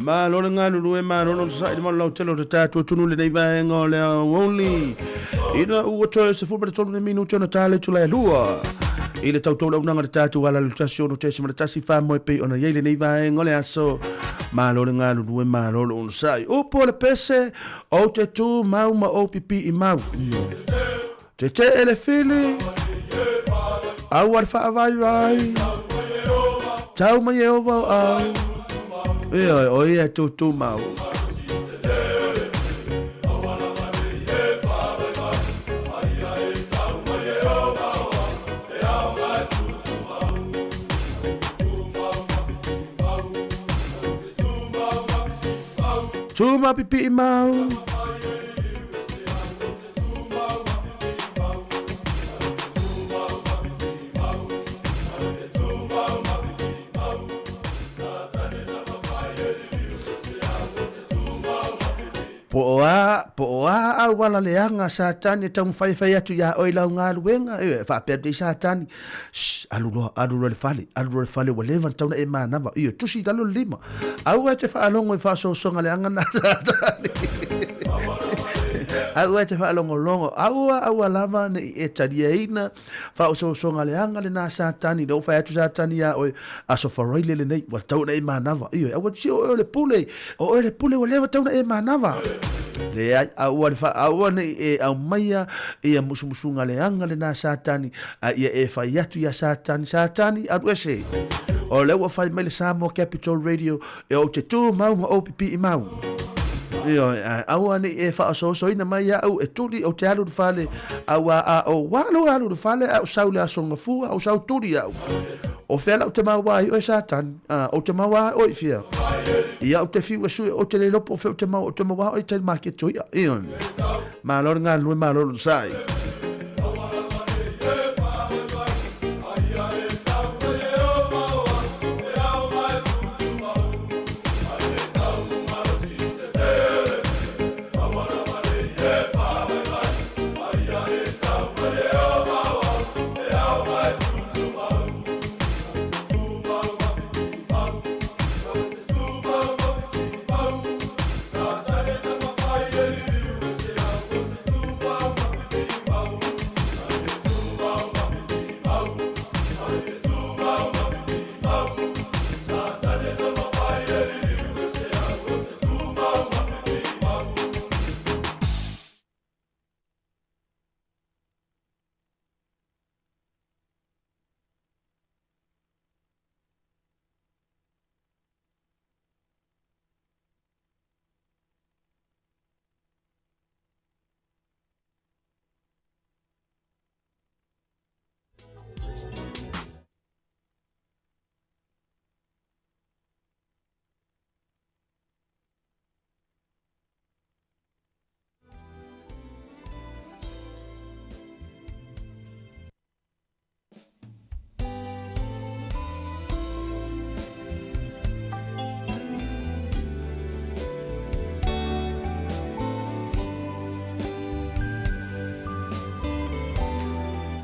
Malo le galulue, malo le onosai i le malu lautele o le tatou atunuu i lenei vaega o le aoauli. Ina ua toe 13 le minute ona ta le itula e 2 i le tautoulaunaga o le tatou ala i le 16.1 faamoe pei ona i ai lenei vaega o le aso. Malo le galulue, malo le onosai. Upu o le pese, ou te tu mau ma ou pipii mau. Tetee le fili, aua le faavaivai, tau mai Ieova o au, ioe, o ia e tūtūmau. Tū ma pipii mau. Po o a, po o a auala leaga a Satani e taumafai atu iā oe i lau galuega, e faapea atu ai Satani, Shh, alu loa, alu loa i le fale, alu loa i le fale ua leva ona tatau ona e manava, ioe, tusi i lalo le lima. Aua e te faalogo i faaosoosoga leaga na a Satani. Aua e te faalogologo, aua, aua lava ne i e taliaina faaosoosoga leaga lena a Satani, lea ua fai atu Satani iā oe, Aso Faraile lenei, ua tatau ona e manava. Ioe, aua te, o oe o le pule, o oe le pule ua leva tatau ona e manava. Leai, aua le fa, aua ne i e aumaia ia musumusuga leaga lena a Satani, a ia e fai atu iā Satani, Satani, alu ese. O lea ua fai mai le Samoa Capital Radio, e ou te tu mau ma ou pipii mau. Ioe, ae aua ne i e faaosoosoina mai iaʻu e tuli ou te alu i le fale, auā a ou alu alu i le fale ae ou sau i le aso gafua, ou sau tuli au. O fea la ou te maua ai oe Satani? A, ou te maua ai oe i fea? Ia ou te fiu e sue, ou te le iloa po o fea ou te maua, ou te maua oe i tai maketi o i'a. Ioe. Malo le galulue, malo le onosai.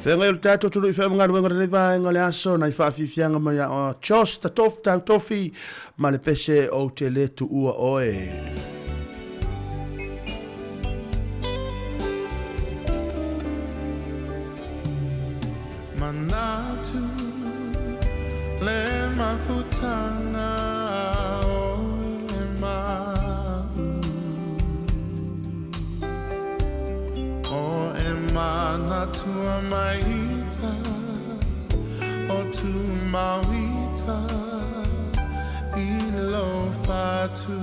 Whengai o le tātou tulu i whae mga luenga le vaenga le aso na i whaafifianga mai a o Jos ta tof tau tofi ma le pese o te le tuua oe. Manatu le mafutanga o e ma'u O e manatua maita o tu mauita i lo whatu.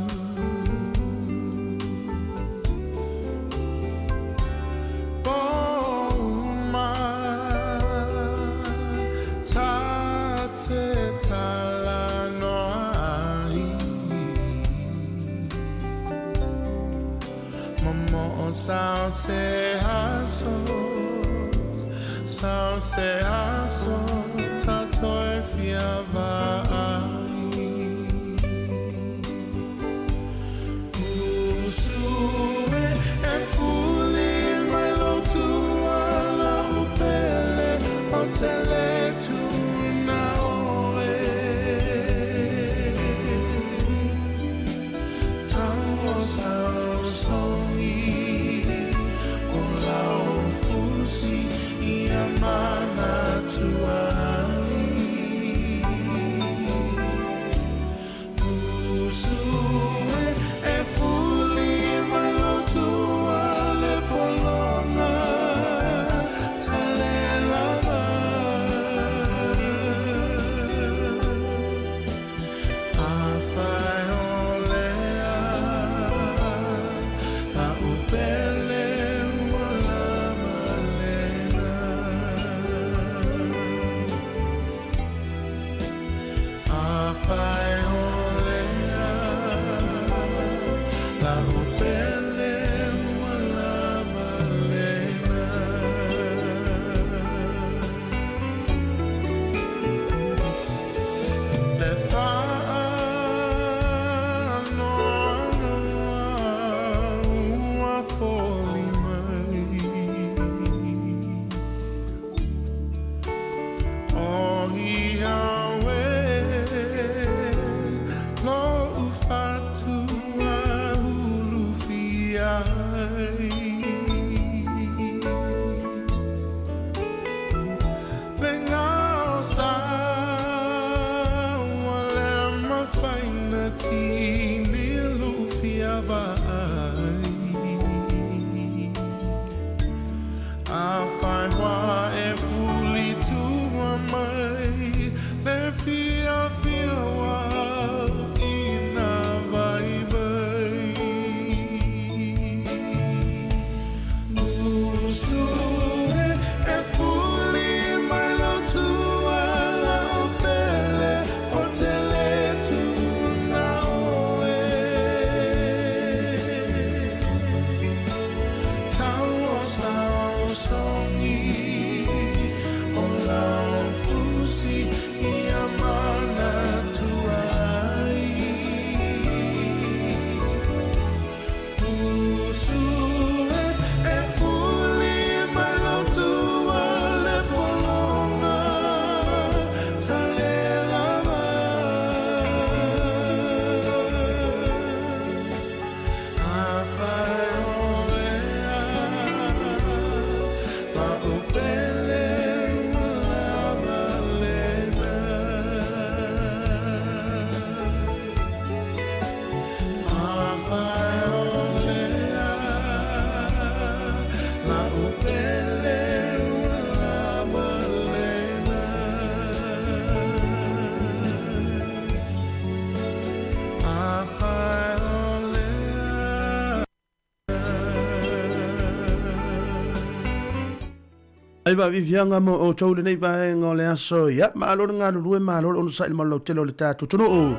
Ai faafiafiaga mo outou i lenei vaega o le aso. Ia, malo le galulue, malo le onosai i le malolautele o le tatou atunuu.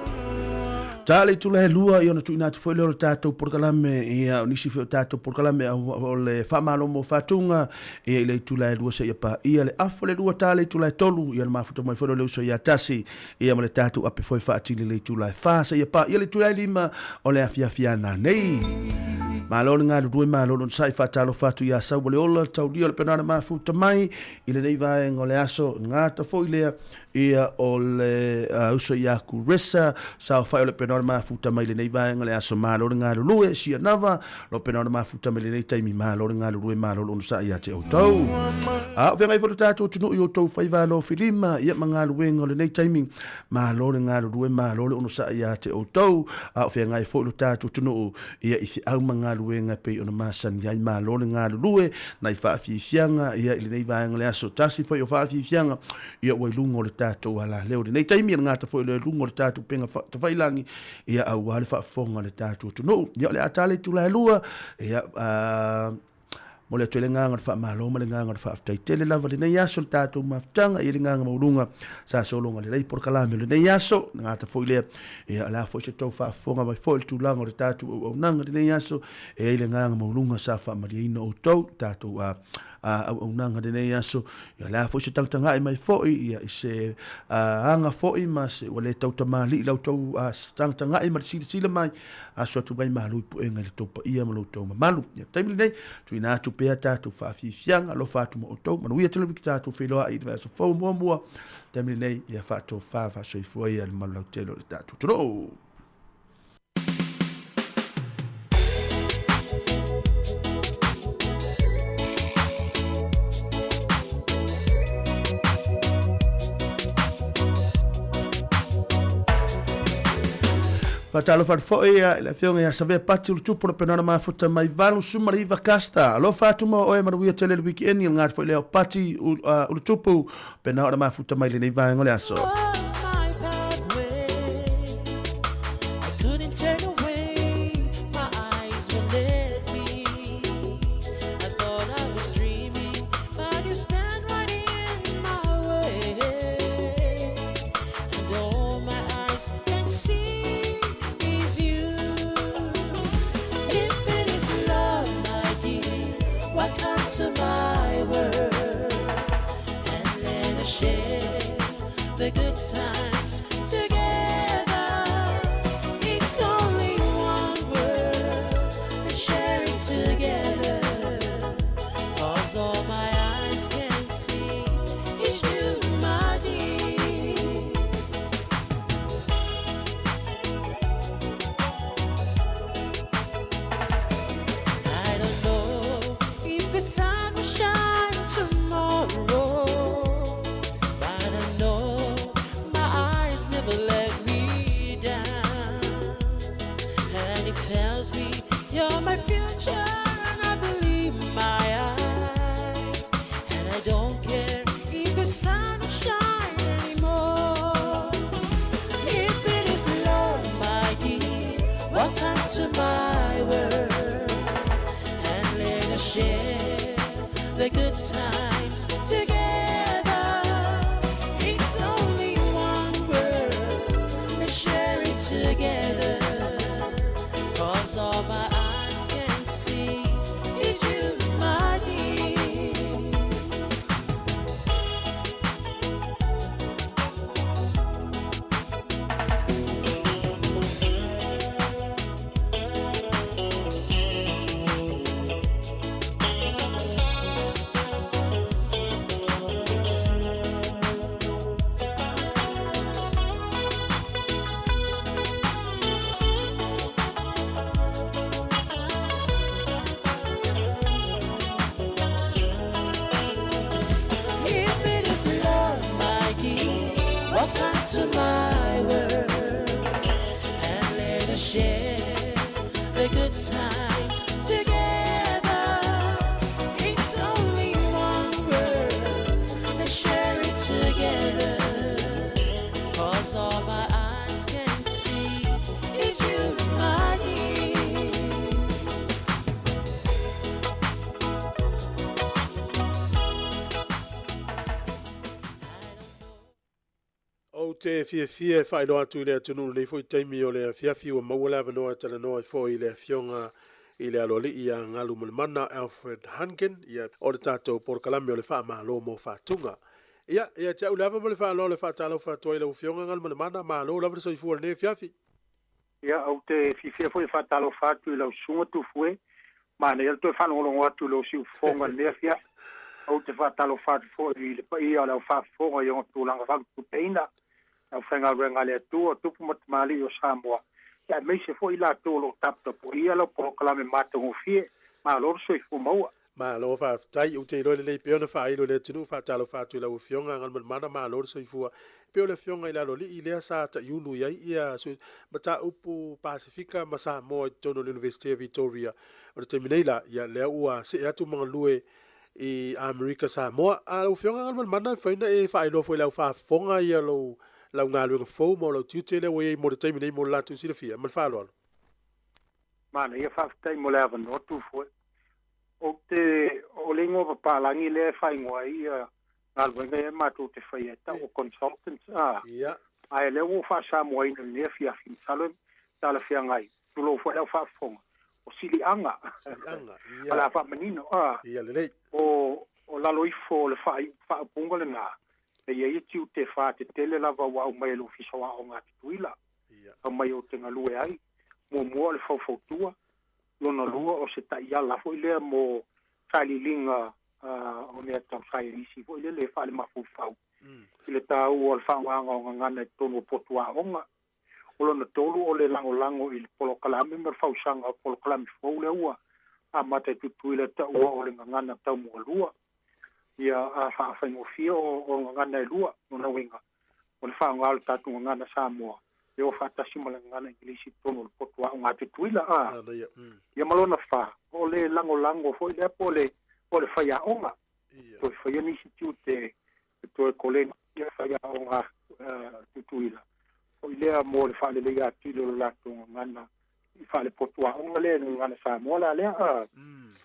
Ta le itula e lua, ia ona tuuina atu foi lea o le tatou polokalame, ia o nisi foi o tatou polokalame o le faamalo mo faatuga, ia i le itula e lua seia paia le afa le lua ta le itula e tolu, ia ona mafuta mai foi lea o le uso ia tasi, ia ma le tatou ape foi faatili le itula e fa seia paia le itula e lima o le afiafi a nanei. Malo le galulue, malo le onosai, faatalofa atu ia Sau o le ola, taulia o le penana mafuta mai i lenei vaega o le aso, gata foi lea ia o le uso ia Kuresa, saofai o le penana mafuta mai lenei vaega o le aso, malo le galulue, sia nava, lo penana mafuta mai lenei taimi, malo le galulue, malo le onosai ia te outou. A o feagai foi lo tatou atunuu i outou faiva alofilima, ia ma galuega o lenei taimi, malo le galulue, malo le onosai ia te outou. A o feagai foi lo tatou atunuu, ia i feau ma galuega e pei ona masani ai, malo le galulue, nai faafiafiaga, ia i lenei vaega o le aso, tasi foi o faafiafiaga, ia ua i luga o le tatou alaleo i lenei taimi, e le gata foi o lea i luga o le tatou upega tafailangi, ia aua le faafofoga a le tatou atunuu. Ia o le a ta le itula e lua, ia, momoli atu ai le agaga o le faamalo ma le agaga o le faafetai tele lava i lenei aso le tatou mafutaga, ia le agaga maualuga sa sologa lelei polokalame o lenei aso, le gata foi lea, ia o le a foi se tou faafofoga mai foi i le tulaga o le tatou auaunaga i lenei aso, e i ai le agaga maualuga sa faamalieina outou i tatou auaunaga i lenei aso. Ia o le a foi se tagatagai mai foi, ia i se aga foi ma se ua le tautamalii la outou tagatagai ma le silasila mai, aso atu mai malu i puega i le tou paia ma lo outou mamalu. Ia taimi lenei, tuuina atu pea tatou faafiafiaga, alofa atu ma outou, manuia tele wiki tatou feiloai i le vaiaso fou muamua. Taimi lenei, ia faatofa faasoifua ia le mamalu lautele o le tatou atunuu. Faatalofa atu foi i le afioga ia Savea Pati Ulutupu o le Penona Mafuta mai 89 Kasta. Alofa atu mo oe manuia tele le weekend i le gata foi lea o Pati Ulutupu Pena o le mafuta mai lenei vaega o le aso. Ou te fiafia e faailoa atu i le atunuu i lenei foi taimi o le afiafi ua maua le avanoa e talanoa ai foi i le Afioga i le Aloalii ia Galumalemana Alfred Hunkin, ia, o le tatou polokalame o le Faamalo mo Faatuga. Ia, ia te au le ava ma le faaaloalo e faatalofa atu ai i lau Afioga Galumalemana, malo lava le soifua i lenei afiafi. Ia, ou te fiafia foi e faatalofa atu i lau susuga Tufue, manaia le toe faalogologo atu i lou siufofoga i lenei afiafi. Ou te faatalofa atu foi i le paia o le au faafofoga i ona tulaga faalupelupeina, le aufaigaluega a le Atua, tupu ma tamalii o Samoa, ia aemaise foi i latou o lo o taputapuaia lau polokalame matagofie. Malo le soifua maua. Malo faafetai, ou te iloa lelei pea ona faailo i le atunuu, faatalofa atu i lau Afioga Galumalemana, malo le soifua. E pei o le Afioga i le Aloalii lea sa taiulu i ai ia mataupu Pasefika ma Samoa i totonu o le Iunivesite o Victoria. O le taimi nei la, ia lea ua see atu ma galue i Amerika Samoa. A lau Afioga Galumalemana, e mafai ona e faailoa foi i le au faafofoga ia lou lau galuega fou ma lau tiute lea ua i ai mo le taimi nei mo le latou silafia. Ma le faaaloalo. Manaia, faafetai mo le avanoa Tufue. Ou te, o le igoa papalagi lea e faaigoa ai ia galuega ia matou te faia e tau o consultants, a. Ia. Ae lea ua ou faasamoaina i lenei afiafi, masalo e talafeagai, tulou foi lau faafofoga, o siliaga. Siliaga, ia. O le a faamanino, a. Ia, lelei. O lalo ifo o le faaupuga lena, e i ai tiute faatetele lava ua aumai e le Ofisa o Aoga a Tutuila. Ia. Aumai ou te galue ai. Muamua o le faufautua, lona lua o se taiala foi lea mo sailiiliga o mea tau saienisi foi lele e faalemafaufau i le taua o le faaaogaga o gagana i totonu o potu aoga. O lona tolu o le lagolago i le polokalame ma le fausaga o polokalame fou lea ua amata i Tutuila e taua o le gagana taumualua. Ia a faafaigofie o gagana e lua, lona uiga o le faaaoga o le tatou gagana Samoa e o faatasi ma le gagana Igilisi i totonu o le potu aoga a Tutuila. A. Ia ma lona fa, o le lagolago foi lea po o le faiaoga. Toe faia nisi tiute e toe koleni ia faiaoga Tutuila. Foi lea mo le faaleleia atili o le latou gagana i faalepotu aoga lea i le gagana Samoa la lea. A.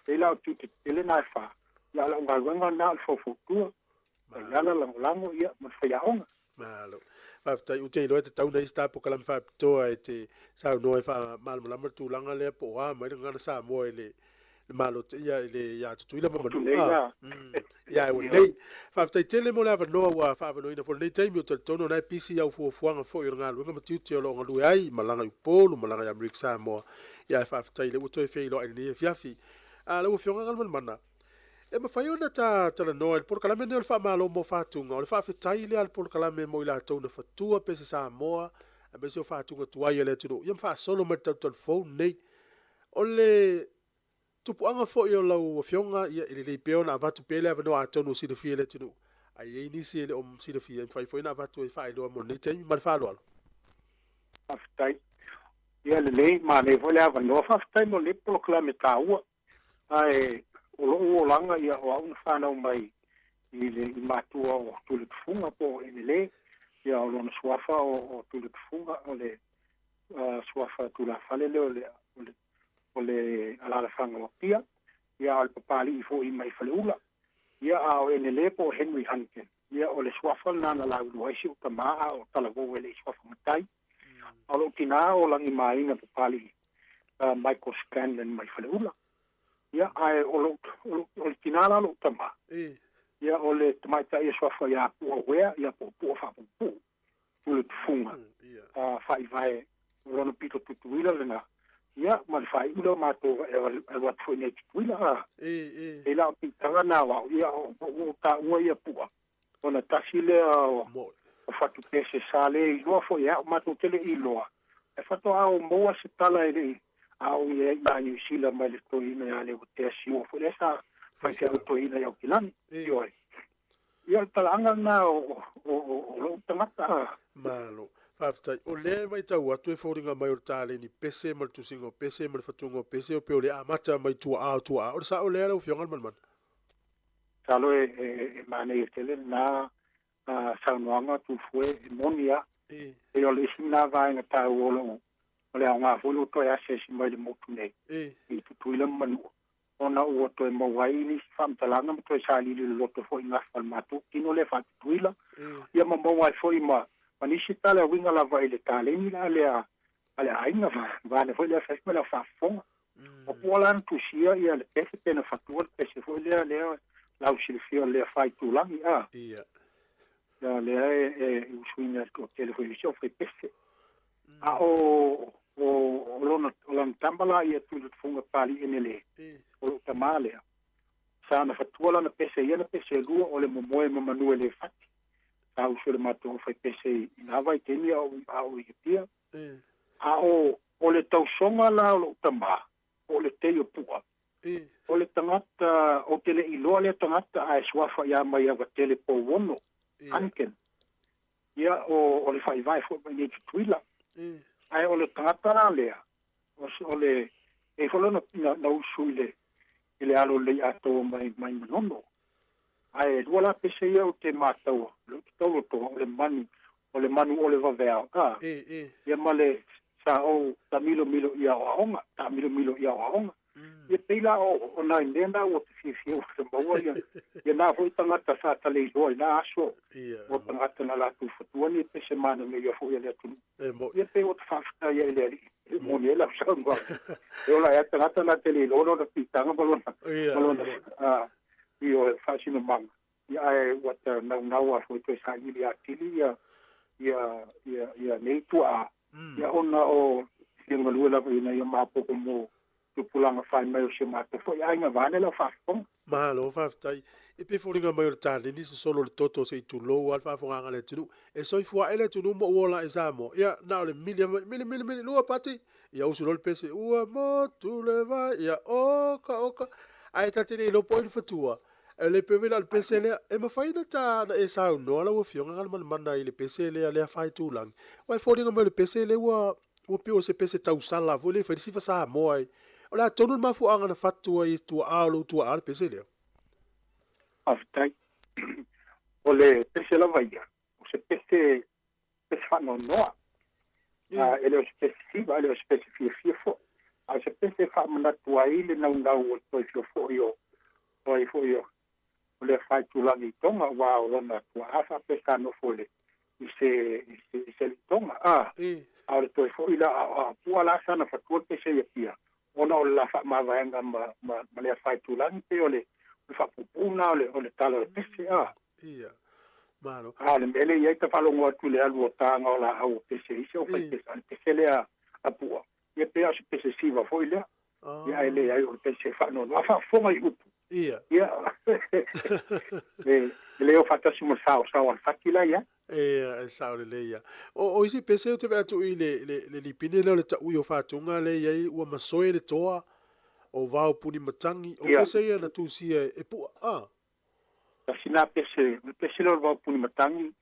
E la o tiute tetele na e fa. Ia o lau galuega lena o le faufautua. Taiala lagolago ia ma le faiaoga. Malo. Faafetai, ou te iloa e tatau ona i ai se ta polokalame faapitoa e te saunoa e faamalamalama le tulaga lea po o a mai le gagana Samoa i le Malo ia i le ia Tutuila ma Manua. Ia, ua lelei. Faafetai tele mo le avanoa ua faaavanoaina foi i lenei taimi. Ou te talitonu o lena e pisi au fuafuaga foi o le galuega ma tiute o lo o galue ai, malaga i Upolu, malaga i Amerika Samoa. Ia ae faafetai lea ua toe feiloai i lenei afiafi. A lau Afioga Galumalemana, E mafai ona ta talanoa i le polokalame lenei o le Faamalo mo Fatuga. O le faafetai lea a le polokalame mo i latou na fatua pese Samoa, aemaise o fatuga tuai a le atunuu, ia ma faasolo mai le talutalu fou lenei. O le tupuaga foi o lau Afioga, ia e lelei pea ona avatu pea le avanoa atonu o silafia e le atunuu, ae i ai nisi e le o silafia, e mafai foi ona avatu e faailoa mo lenei taimi. Ma le faaaloalo. Faafetai. Ia lelei, manaia foi le avanoa. Faafetai mo lenei polokalame taua. Ae o lou olaga ia o au na fanau mai i le i matua o Tulitufunga po o Enele, ia o lona suafa o Tulitufunga o le suafa tulafale lea o le o le alaalafaga o Apia, ia a o le Papalii foi mai Faleula. Ia a o Enele po o Henry Hunkin, ia o le suafa lena na laulua ai si ou tamā a o talavou e le i suafa matai. A o lou tinā o Lagimaina Papalii Michael Scanlon mai Faleula. Ia, ae o lou, o le tinā la o lou tamā, ia o le tamaitai e suafa ia Pua Wea, ia po o Pua Faapuupuu, Tulitufunga, faaivae o lona pito Tutuila lena, ia ma le faaiu lea o matou e alu atu foi nei i Tutuila. A, e la o piitaga na o au, ia o ou taua ia Pua, ona tasi lea o fatu pese sa le iloa foi e au, matou te le i iloa. E faatoa o maua se tala e le i aogia ai i Niu Sila mai le toeaina ia Leuatea Siua foi lea sa faifeau toeaina i Aukilani. Ioe. Ia o le talaaga lena o lou tagata. Malo. Faafetai. O lea e matau atu e foliga mai o le taleni pese ma le tusiga o pese ma le fatuga o pese o pei o le amata mai tuaa o tuaa. O le sao lea lau Afioga Malemana? Masalo e manaia tele lena saunoaga Tufue, e moni lava. E o le isi lena vaega taua o lou o le aoga foi lea ua toe asiasi mai i le motu nei i Tutuila ma Manua, ona ua toe maua ai nisi faamatalaga ma toe sailili loloto foi i gafa o le matou tino lea faa-Tutuila, ia ma maua ai foi ma Ma nisi tala e uiga lava i le taleni la lea a le aiga vaeane foi lea fai ma le aufaafofoga. O Pu'a la na tusia ia le pese pe na fatua le pese foi lea lea lausilafia o lea faaitulagi a. Ia. Ia lea e usuina e le toatele foi o isi aufaipese. A o o o lona o lana tama la ia Tuiletufuga Papalii Enele, o lo'u tamā lea, sa na fatua lana pese i ana pese e lua o le momoe ma manu e le fati. Sa usu e le matou aufaipese i na vaitaimi a o i Apia. A o o le tausoga la o lo'u tamā, po o le tei o Pu'a, o le tagata ou te le iloa lea tagata ae suafa ia Maiavatele Pouono, Hunkin. Ia, o le faivae foi mai nei Tutuila. Ae o le tagata la lea, o le, e foi lona na usu i le i le alo lelei atoa mai mai Manono. Ae lua la pese ia ou te mataua, le ou te taulotoa o le manu, o le manu o le vaveao, a, ia ma le sa ou tamilomilo i aoaoga, taamilomilo i aoaoga. Ia pei la o nai mea na ua te fiafia ua te maua ia, ia na foi tagata sa taleiloa i na aso, o tagata na latou fatua ni pese manaia foi a le atunuu. Ia pei ua te faafetai ai i le Alii, e moni ai lau saunoaga. E ola ai lava tagata na te le iloa lona piitaga ma lona, ma lona ioe faasinomaga. Ia ae ua ta naunau lava foi toe sailiili atili ia, ia, ia, ia nei tuaa, ia ona o fia galue lava ina ia maopoopo mo tupulaga fai mai o si o matou foi aiga vaeane lau faafofoga. Malo faafetai. E pei foliga mai o le taleni sosolo o le toto se i tulou lava le faafofogaaga a le atunuu. E soifua ae le atunuu ma ua ola ae Samoa. Ia, na o le mili lava mai, mili, mili, mili, lua pati. Ia usu loa le pese, ua motu le vai, ia oka, oka. Ae ta te le iloa po o ai le fatua. E le pei la o le pese lea, e mafai ona ta na e saunoa lau Afioga Galumalemana i le pese lea, lea faaitulagi. Aua e foliga mai o le pese lea ua ua pei o se pese tausala foi lea e fai le sifa Samoa ai. O le a tonu le mafuaaga na fatu ai e tuaa o lou tuaa le pese lea? Faafetai. O le pese lava ia, o se pese, pese faanoanoa. E le o se pese siva, e le o se pese fiafia foi. A o se pese e faamanatu ai le naunau o le toe fia foi o ai foi o o lea faaitulagi i Toga, aua o lona tuaa faapea sa nofo i le i se i se i se alii Toga, a a o le toe foi la a Pu'a la sa na fatua le pese i Apia, ona o le la faamavaega ma ma ma lea faaitulagi pei o le o le faapuupuu lena o le o le tala o le pese, a. Ia. Malo. A o le mea lea e i ai ta faalogo atu i le alu o taga o laau o pese isi au faipese, a o le pese lea a Pu'a, ia pei lava o se pese siva foi lea. Ia ae leai o le pese faanoanoa. A faafofoga i upu. Ia. Ia. E le o faatasi ma le saosao a le fati la i ai. Ia, e sao lelei ia. O isi pese ou te vaai atu i le, le, le lipine lea o le taui o Fatuga lea e i ai ua masoe le toa o vao puni matangi. O pese ia na tusia e Pu'a, a? Tasi na pese, o le pese lea o le vao puni matangi,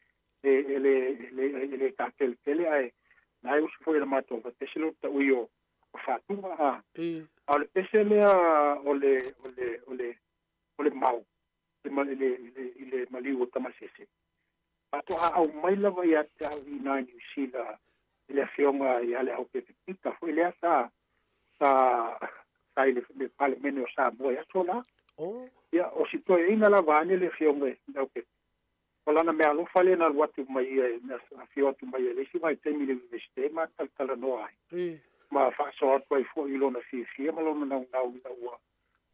e le, e le, e le tateletele, ae na e usu foi i le matou pese lea o le taui o, o Fatuga, a. A o le pese lea o le, o le, o le, o le mau, i le, i le maliu o Tamasese. Faatoa aumai lava ia te au i ina i Niu Sila i le afioga ia Leaupepe Pita foi lea sa sa sa i le, le Palemene o Samoa i aso la. Ia, o si toeaina lava ane le afioga i Leaupepe. O lana mea alofa lea na alu atu mai ia, na afio atu mai ia i le isi vaitaimi i le Iunivesite ma talatalanoa ai. Ma faasoa atu ai foi i lona fiafia ma lona naunau ina ua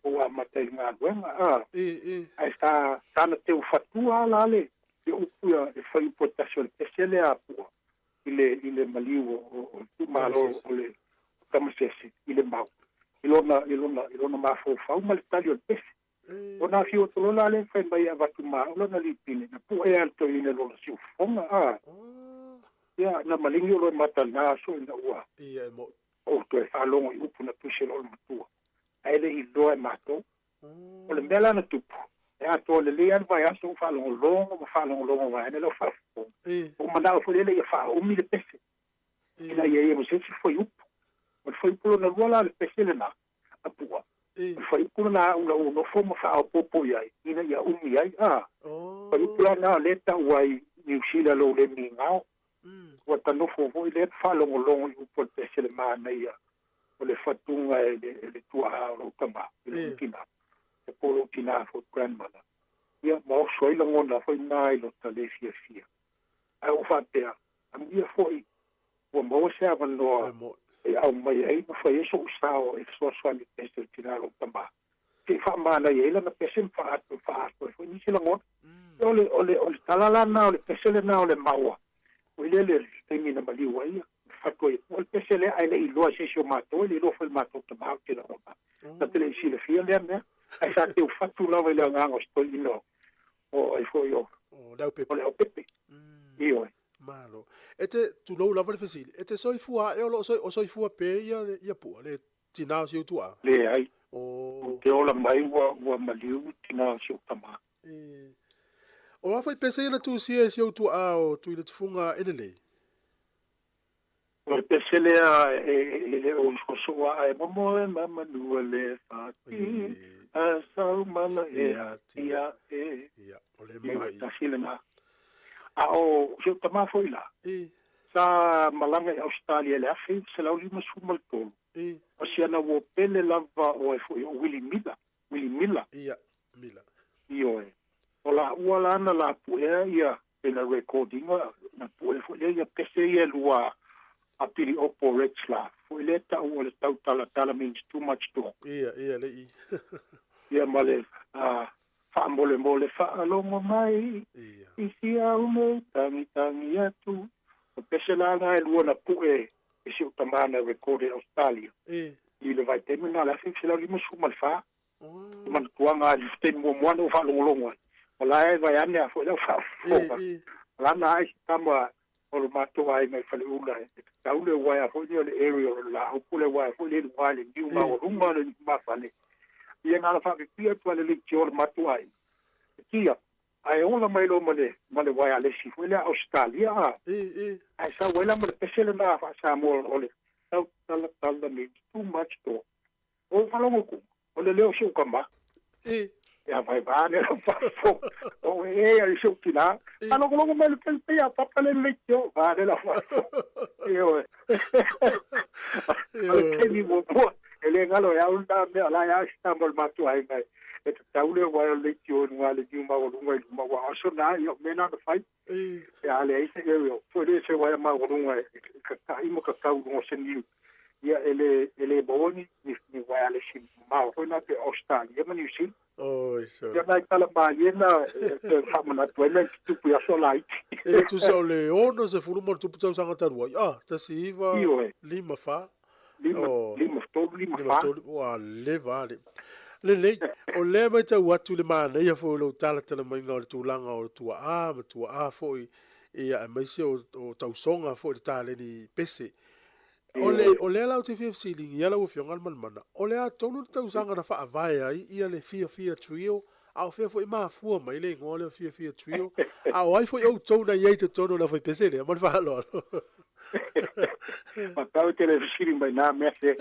ua amata i le galuega, a. Ae sa, sa na teu fatua lava la le, le upu ia, le fuaiupu e tasi o le pese lea a Pu'a i le, i le maliu o, o, o le itumalo o le Tamasese i le mau, i lona, i lona, i lona mafaufau ma le tali o le pese. Ona afio atu loa la lea fai mai e avatu ma au lana lipine, na pu'e lava e le toeaina i lona siufofoga, a. Ia, na maligi o loe mata i lena aso ina ua ou toe faalogo i upu na tusi e lou matua, ae le i iloa e matou. O le mea la na tupu, e atoa lelei lava le vaiaso ou faalogologo ma faalogologo vaeane lau faafofoga. Ua ou manao foi lele ia faaumi le pese, ina ia i ai ma se isi fuaiupu. O le fuaiupu lona lua la o le pese lena, a Pu'a, o le fuaiupu lena a a'u la ua nofo ma faaopoopo i ai, ina ia umi ai, a. Fuaiupu la lena o lea e tau ai Niu Sila lou le migao. Ua ta nofo foi lea faalogologo i upu o le pese le manaia o le fatuga e le tuaa o lou tama, i lou tina, e po o lou tina foi grandmother. Ia, ma oso ai lagona foi na i lota le fiafia. Ae ua faapea, Amuia fo'i ua maua se avanoa e aumai ai ma fai ai so'u sao e fesoasoani i pese o le tinā lo'u tamā se'i faamanaia ai lana pese ma faaatu faaatu ai fo'i nisi lagona. O le o le o le tala la lena o le pese lenā o le maua foi lea le taimi na maliu ai ia fatu ai o le pese lea ae le i iloa e se isi o matou e le iloa foi e le matou tamā ou te lagona na te le i silafia lea mea ae sa teufatu lava i le agaga o si toeaina o ai foi o o le aupepe. Ioe. Malo. E te tulou lava le fesili, e te soifua ae o lo o soifua pea ia ia Pua, le tinā o si ou tuaa? Leai. Ou te ola mai ua ua maliu le tinā o si ou tamā. E. O a foi pese ia na tusia e si ou tuaa o Tuiletifuga e lelei? O le pese lea e e le o soosoo aa e momoe ma manua le fati a saumala e atia e. Ia, o le maua i. Tasi lena. A o si ou tamā foi la, sa malaga i Ausetalia i le 1953, o si ana uo pele lava o ai foi o Willie Miller, Willie Miller. Ia, Miller. Ioe. O laua la na lapuea ia pei na record ina, na pue foi lea ia pese ia e lua a Pili'opo Retzlaff foi lea ta'u o le tau talatala means too much talk. Ia, ia, le i. Ia ma le faamolemole faalogo mai i si au nei tagitagi atu. O pese la na e lua na pue e si ou tamā na record i Ausetalia i le vaitaimi lena o le 1954. O manatuaga i le taimi muamua na ou faalogologo ai, o la e vaeane a foi lau faafofoga. O la na ai si tama o le matou aiga i Faleula e tatau le uaea foi lea o le aerial o le laau po le uaea foi lea i luga i le niu maualuga o le lumafale. Ia na ona faapipii atu lava i le leitio o le matou aiga. E tia, ae ola mai loa ma le ma le uaealesi foi lea a Ausetalia a. Ae sau ai la ma le pese lena faa-Samoa o le tau talatala means too much talk. O faalogo ku, o le leo o si ou tama. Ia vai vaeane lau faafofoga. O e ai si ou tinā. Faalogologo mai le pele pei a papa le leitio. Vaeane lau faafofoga. Ioe. O le taimi muamua, e le galo e au lena mea, o la e a si tama o le matou aiga e tatau le uaea o le leitio i luga i le niu maualuga i luma, aua o aso na, ia o mea na na fai. Pe a leai se aerial, foi lea se uaea maualuga e kaka'i ma kakau i luga o se niu, ia e le e le maua ni ni ni wireless mamao foi na pei o Ausetalia ma Niu Sila. Oi sole. Ia nai tala malie na e toe faamanatu ai mea i tutupu i aso laiti. E tusa o le 60 ma ona tupu tausaga talu ai, ah, 19 Ioe. 54. 5 Oh. 5 3 5 5 4. 3, ua leva lava le. Lelei, o lea matau atu i le manaia foi o lou talatala maiga o le tulaga o tuaa ma tuaa foi, ia aemaise o, o tausoga foi i le taleni pese. O le, o lea la ou te fia fesiligia lau Afioga Aliimalemana, o le a tonu le tausaga na faavae ai ia le Fiafia Trio, a o fea foi e mafua mai le igoa lea o Fiafia Trio, a o ai foi outou na i ai i totonu o le aufaipese lea? Ma le faaaloalo. Matau e te le fesili mai nā mea se.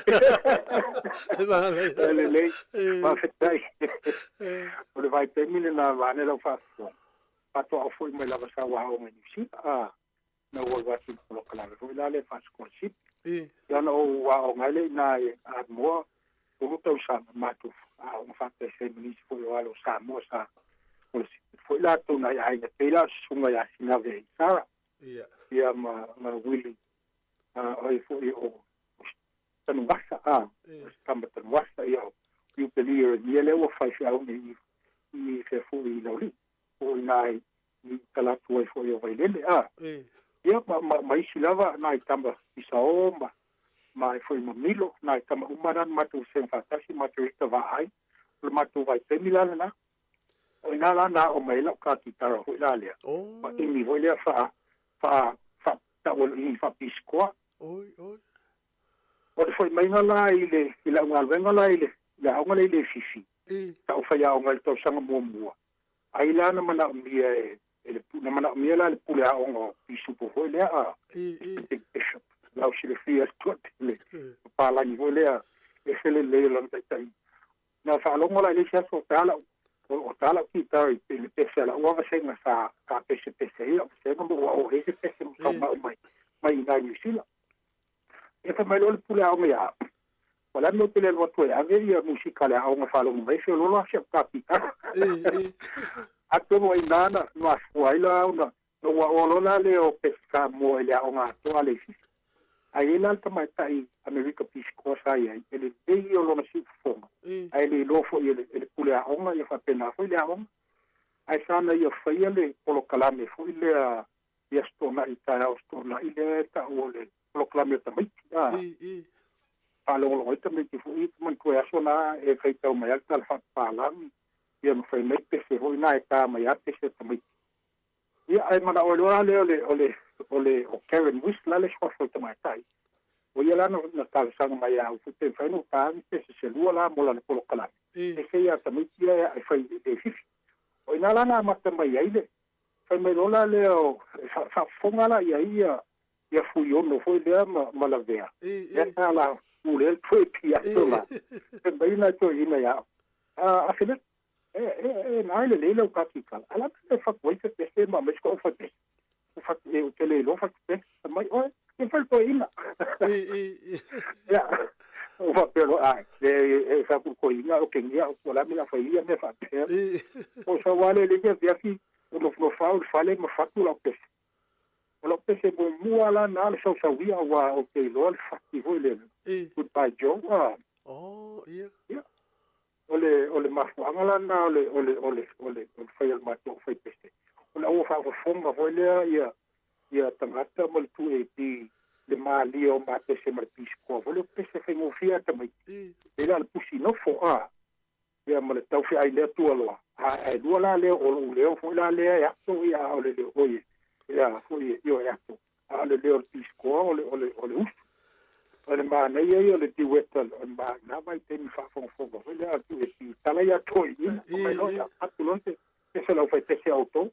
E lelei, faafetai. O le vaitaimi lenā vaeane lau faafofoga, faatoa foi mai lava sa ua aoga i Niu Sila, a na ou alu atu i le polokalame foi la lea faa-scholarship. Ia ona ou aoga ai lea i ina i Amoa, 3 tausaga matou aoga faataisai ai ma nisi foi o alo o Samoa sa scholarship foi latou nai aiga pei la o le susuga ia Sinave Sara ia ma ma Willie o ai foi o Tanuvasa a o si tama Tanuvasa ia o Iupelia Ieremia lea ua faifeau nei i i fea foi i Laulii po o ina i talaatu ai foi o Vailele a. Ia ma ma ma isi lava nai tama Isao ma ma ai foi ma Milo nai tama uma na na matou vasega faatasi matou ita vaai o le matou vaitaimi la lena. O ina la na aʻo mai ai la'u kakitara foi la lea ma ʻimi foi lea faa faa faa ta'u i faapisikoa. O le fo'i maiga la i le i la'u galuega la i le le aoga lea i Leififi, sa ou faiaoga i le tausaga muamua, ai la na manaomia e e le na manaomia la e le pule aoga o pisupo foi lea a Bishop lau silafia le toatele papalagi foi lea ese le lelei o lana taitaiga. Na faalogo la i le isi aso o ta la'u o ta la'u kitara i le pese a la'u lava vasega sa sa pesepese ai la'u vasega ma ua oo i ai se pese ma tauma'u mai mai i ina i Niu Sila. Ia fai mai loa le pule aoga ia au, o le a le mea ou te le alu atu ai e ave ia musika a le aoga faalogo mai feoloolo lava si au kapitara. Atonu ai ina na mafua ai la ona Ua olo la lea o pese Samoa i le aoga atoa le Fifi. Ae i ai la le tamaitai Amerika Peace Corps sa i ai, e lelei ia o lona siufofoga, ae le iloa foi e le, e le pule aoga ia faapena foi le aoga. Ae sa na ia faia le polokalame foi lea i Aso Toonai, i taeao Aso Toonai lea e tau o le polokalame o tamaiti, a. Faalogologo ai tamaiti foi ia, manatua e aso na e faitau mai lava le tala faapapalagi, ia ma fai mai pese foi na e ta mai lava pese a tamaiti. Ia, ae manao ai loa la lea o le, o le, o le, o Karen Wiss la le suafa o le tamaitai. O ia la na, na talosaga mai ia au foi pe mafai ona ou ta ni pese se lua la mo lana polokalame. Pese ia a tamaiti ia e fai i le fifi. O i ina la na amata mai ai le, fai mai loa la lea o, e faafofoga la i ai ia, ia Fuiono foi lea ma, ma Lavea. Lea sa la pulea le toe piato la. Fai mai nai toeaiina ia au, a Filipe, E, e, e, na e lelei lau katikala. A la e fatu ai se pese ma mai se koʻu fai pese. O fatu e, ou te le iloa fatu pese. Fai mai oe, ke fai toeaina. Ia, ou faapea loa, ae, le, e fai atu i le toeaina, o kegia au, po o le a le mea o le a fai ai ia mea faapea. O sau lava lea i le isi afiafi, ou nofonofo au i le fale ma fatu lau pese. O lau pese muamua la na le sausauia aua ou te iloa le fati foi lele. Goodbye Joe. Ah. Oh, ia. Ia. O le, o le mafuaaga la lena o le, o le, o le, o le, o le fai o le matou faipese. O le aua faafofoga foi lea ia, ia tagata ma le 2AP le malie o ma pese ma le pisikoa foi lea, o pese faigofie a tamaiti. E la le pusi nofo, a, ia ma le taufeai lea tua loa. A, ae lua la lea o lou leo foi la lea e ato ia, a o le leo, oi, ia, foi, io e ato. A o le leo o le pisikoa o le, o le, o le usu. O le manaia ia o le duet o le ma, na vaitaimi faafogafoga foi lea atu e pi tala ia toeaiina. Fai mai loa ia atu loa se pese o le aufaipese a outou.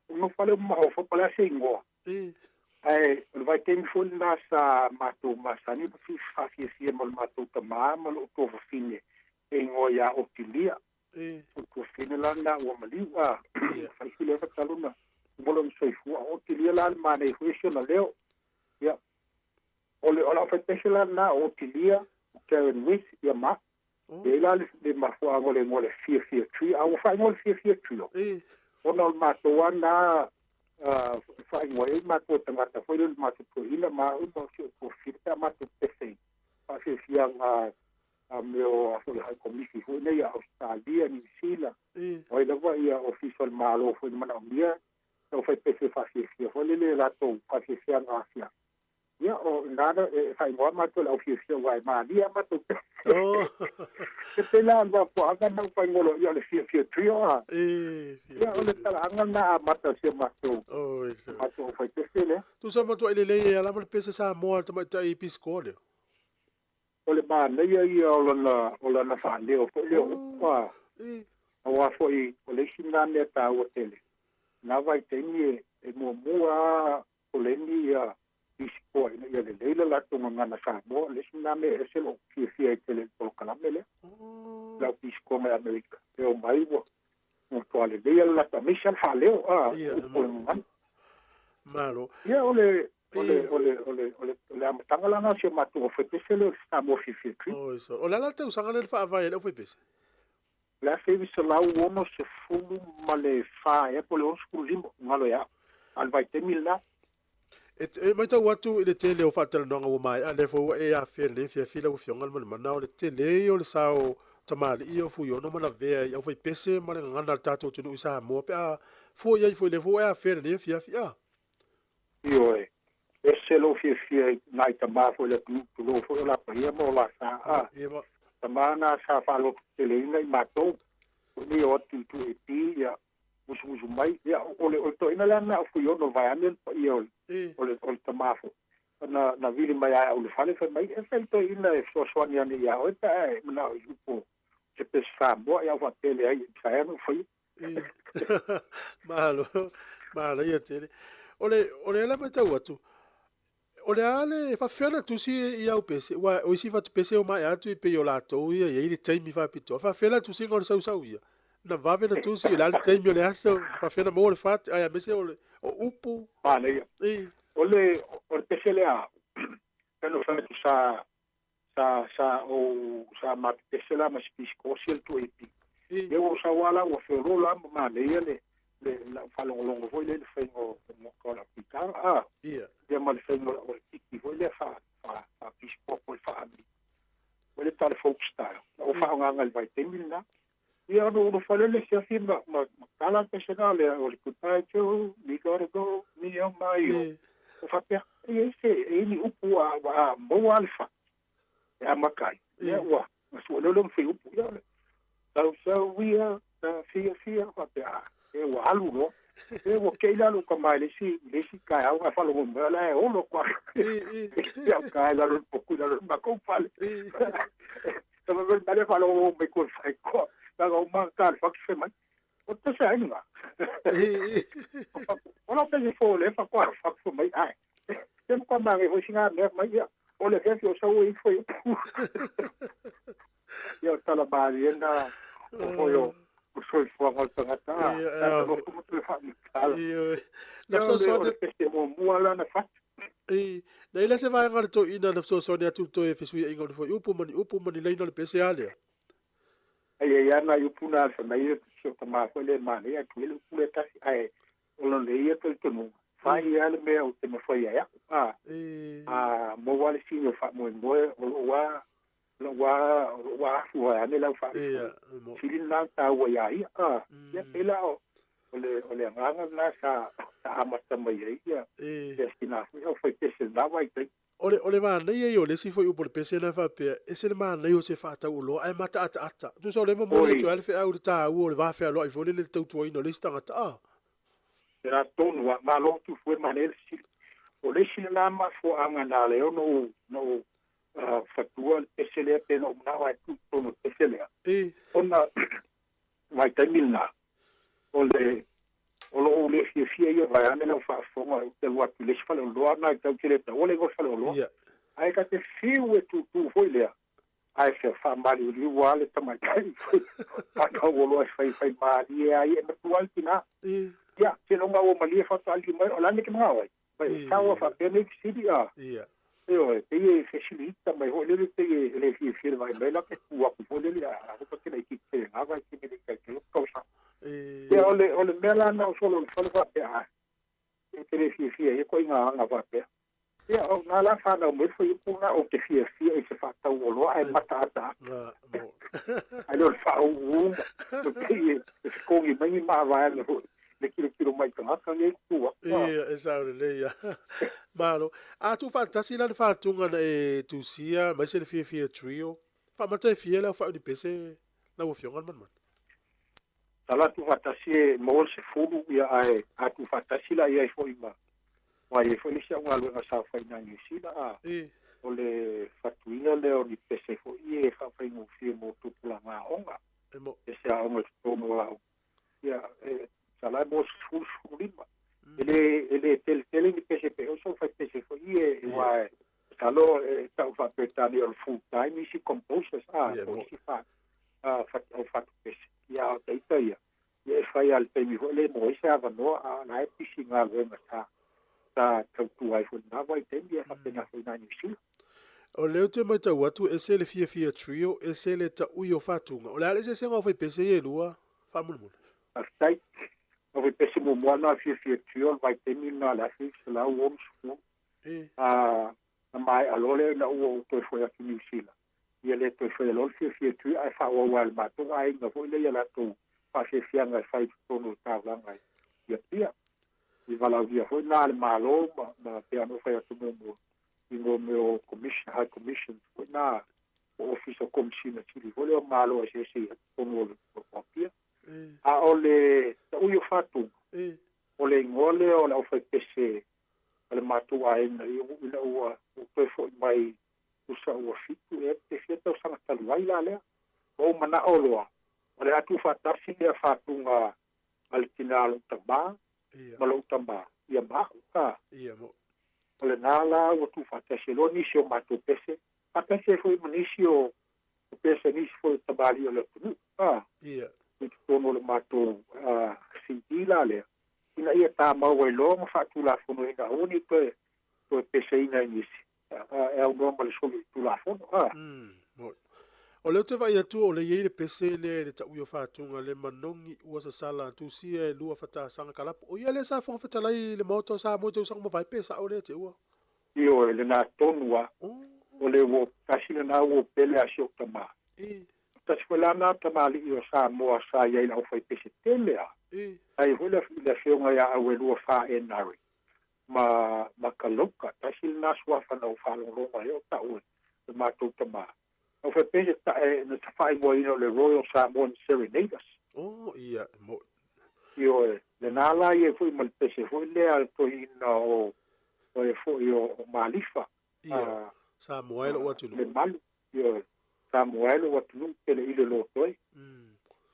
Ou nofo lea mafaufau po o le a se igoa. Ae o le vaitaimi foi lena sa matou masani ma faafiafia ma le matou tama ma lou tuafafine e igoa ia Otilia. O le tuafafine la lena ua maliu a fai si leva talu na uma lona soifua. O Otilia la le manaia foi si ona leo. Ia, O le o lau faipese la lena o Otilia, o Karen Wyss, ia ma. E i ai la le mafuaaga o le igoa o le Fiafia Trio, a ua faaigoa le Fiafia Trio, ona o le matou lava lena faaigoa ai matou e tagata foi lea o le matou toeaina ma au ma si ou tuafafine pe a matou pese i faafiafiaga a mea o a foi hai komisi foi nei a Ausetalia, Niu Sila, o ai lava ia ofisa o le Malo foi na manaomia lau faipese faafiafia foi lele latou faafiafiaga afiafi. Ia, o ina na e faaigoa matou e le aufiafia aua e malie a matou pese. E pei la o le mafuaaga na ou faigolo ia o le fiafia trio a. Ia, o le talaaga lena amata o si a matou, matou aufaipese lea. Tusa matuai lelei e ala ma le pese Samoa a le tamaitai pisikoa lea. O le manaia ia o lana, o lana faaleo foi lea o upu a. Aua foi o le isi lena mea taua tele. Na vaitaimi e muamua lava koleni ia pisikoa ina ia lelei le latou gagana Samoa. O le isi lena mea e ese lou fiafia ai tele i le polokalame lea. Lau pisikoa mai Amerika, e omai ua matua lelei lava le latou, aemaise lava le faaleo a upu o le gagana. Malo. Ia o le o le o le o le o le o le amataga la lena o si o matou aufaipese lea o le Samoa Fiafia Trip. Oi so. O le a la le tausaga lea na faavae ai le aufaipese? O le 1964 ea po o le 65, galo ia au, a o le vaitaimi lena. E matau atu i le tele o faatalanoaga ua maea, lea foi ua e afea i lenei afiafi lau Afioga le Malimana, o le tele ia o le sao tamalii o Fuiono ma Lavea i aufaipese ma le gagana a le tatou atunuu i Samoa pe a fua i ai foi lea foi ua e afea i lenei afiafi. A. Ioe, ese lou fiafia i nai tama foi o le atunuu tulou foi o Lapaia ma o Lasa. A, tama na sa faalototeteleina i matou, foi nei o atu i 2AP, ia, musumusu mai, ia, o le, o le toeaina lea na o Fuiono vaeane le paia o le, o le, o le tama foi. Na, na vili mai lava e au i le fale, fai mai, e fai le toeaina e fesoasoani ane ia oe pe a e manao i upu o se pese Samoa, ia, ou faapea e leai, sa ea na ou faia. Malo, manaia tele. O le, o le ala matau atu, o le a le faafefea ona tusi i au pese, ua o isi fatu pese o mae atu i pei o latou ia i ai le taimi faapitoa. Faafefea la tusiga o le sausau ia? Na vave na tusi, o le a le taimi o le aso, faafefea na maua le fati, ai aemaise o le o upu. Manaia. O le, o le pese lea, pei ona fai atu sa, sa sa ou sa matou pese la ma si pisikosi le 2AP. Ia ua ou sau lava la ua feolo la ma manaia le Le lau faalogologo foi lea i le faiga o moka o lau kitara a. Ia ma le faiga o le tiki foi lea faapispopo po le faami foi le tala folk style na ou faaaogaga i le vaitaimi lena. Ia ona ou nofo lea i le afiafi ma ma ma tala le pese na lea o le goodbye Joe, me gotta go, me oh my oh. O faapea, e i ai se, e i ai ni upu ua ua maua le fatu e amata ai. Ia ua na sue loa lea o le fuaiupu, ia o le sausau ia ta fiafia faapea, a, e ua alu loa. E ua kei la lou tama i le isi, i le isi taeao ae faalogo mai, o la e olo atu lava. Ia uta i lalo i le potu i lalo i le matou fale. Tama mai le faalogologo mai tua i le faitoa. Leaga uma ta le fatu fai mai, o te se ai lena. O lau pese fou lea faatoa fatu fai mai, ae. Te matua manaia foi sina mea mai, ia, o le afiafi o sau ai foi upu. Ia o tala malie na o foi o o soifuaga o le tagata a. Ia, nofo ma toe faamitala. Na fesoasoani. O le pese muamua la na fatu. Na i ai la se vaega a le toeaina na fesoasoani atu i le toe fesuiaiga o ni fuaiupu ma ni upu ma ni laina o le pese a lea? Ai e i ai nai upu na fai mai si o tama foi lea e manaia atu ai le upu lea tasi, ae o lona ia talitonuga, fai lava le mea ou te mafai ai au, a, a maua le sini o faamoemoe, o lou lava, lou lava, o lou lava afu ai ane lau faamoemoe. Sili lena ona taua ia ia, a, ia pei la o, o le, o le agaga lena sa, sa amata mai ai ia, ia sina foi au fai pese i lena vaitaimi. O le, o le manaia ia o le isi foi upu o le pese lea faapea, ese le manaia o se faatauoloa ae mataataata. Tusa o lea e momoli atu ai le feau i le taua o le va fealoai foi lele i le tautuaina o le isi tagata. A. Lena tonu lava, malo tufu e manaia le fesili. O le isi lena mafuaaga na ala ai ona ou, ona ou fatua le pese lea pe na ou manao lava e tuu i totonu o le pese lea, ona vaitaimi lena, o le o lo o ou le fiafia ia vaeane lau faafofoga ou te alu atu i le isi faleoloa na e tau te le taua le igoa o le faleoloa. Ae ta te fiu e tutu foi lea, ae fea faamaliuliu lava le tamaitai foi faatauoloa e fai fai malie ai e matua le tina. Ia, seiloga ua malie faatoa alii mai, o le a le mea e te manao ai? Mai e sao a faapea nei fesili a. Ioe, pei e fesiliita mai foi lele pei e le fiafia i le vaai mai la pe tu atu foi lele a hopa te laitiiti tele na vai te mele kai te tausaga. Ia o le o le mea la na o solo le fale faapea a e te le fiafia ia koiga aga faapea. Ia o na la whanau mai foi upu na o te fiafia i se whaatau oloa ae mataata atu. Ai lea o le whaauuga, o pei e fekongi mai ni maavae foi le tilotilo mai tagata nei tu atu. Ia, e sao lelei ia. Malo. A tuufaatasi la le faatuga na e tusia aemaise le fiafia trio, faamata e fia le aofai o ni pese lau Afioga le Manumanu? Tala tuufaatasi e maua le 10, ia ae a tuufaatasi la i ai foi ma aua e i ai foi le isi au galuega sa fai i ina Niu Sila a o le fatuina lea o ni pese foi e faafaigofie mo tupulaga aoga, pese aoga i totonu o aoga. Ia, e sala e mo 10, 15. E le, e le tele tele ni pese pe oso fai pese foi e, aua e, masalo e tau faa-Peretania o le full time isi composers, a, po o isi fa, a, fa, au fatu pese. Ia, a o taita ia, ia e fai lava i le taimi foi lea e maua ai se avanoa, a o la e pisi i galuega sa, sa tautua ai foi i lena vaitaimi, ia faapena foi i ina Niu Sila. O lea ou te matau atu ese le fiafia trio, ese le taui o faatuga. O le a le eseesega o faipese ia e lua? Faamolemole. Faafetai. O faipese muamua lena o le fiafia trio o le vaitaimi lena o le 1960. A, na maea loa lea ina ua ou toe foi atu i Niu Sila, ia le toe faia loa le fiafia trio ae faaauau lava e le matou aiga foi lea ia latou faafiafiaga e fai i totonu o le taulaga i Apia. I valaaulia foi lena a le Malo ma, ma pei ona ou fai atu muamua, i mo mea o Commission, High Commissions foi na, o Ofisa o Komesina Sili foi lea o Malo eseese i totonu o le Apia. A o le taui o Fatuga, o le igoa lea o le aufaipese a le matou aiga ina ua ou toe foi mai tusa ua 7 ea pe fia tausaga talu ai la lea. Ua ou manao loa, o le a tuufaatasi lea Fatuga a le tina o lou tama ma lou tama, ia ma au, a. O lena la ua tuufaatasi ai loa nisi o matou pese, faatasi ai foi ma nisi o pese a nisi foi o tamalii o le atunuu, a, i totonu o le matou CD la lea, ina ia tamau ai loa ma faatulafonoina aua ne i toe peseina e nisi, e aunoa ma le soli o le Tulafono, a. O lea ou te vaai atu o lea e i ai le pese lea i le taui o Fatuga, le manogi ua sasala tusia e lua fatasaga kalapo. O ia lea sa Fofoga Fetalai i le Maota o Samoa i tausaga mavae pe sao lea te ua? Ioe, lena tonu lava. Oh. O le uo tasi lena uo pele a si ou tamā. E. Tasi foi la na tamalii o Samoa sa i ai i le aufaipese tele lava. E. Sa i ai foi le afioga ia Auelua Fa Enari ma ma Kaloka. Tasi lena suafa na ou faalogologo ai o ta'u e le matou tamā. Aufaipese ta'e na tafaaigoaina o le Royal Samoan Serenaders. Oh, ia, e mo'i. Ioe, lena la i ai foi ma le pese foi lea a le toeaina o o e foi o o Malifa. Ia, Samoa e lo'u atunuu. Le malu, ioe, Samoa e lo'u atunuu pele i le lotoi.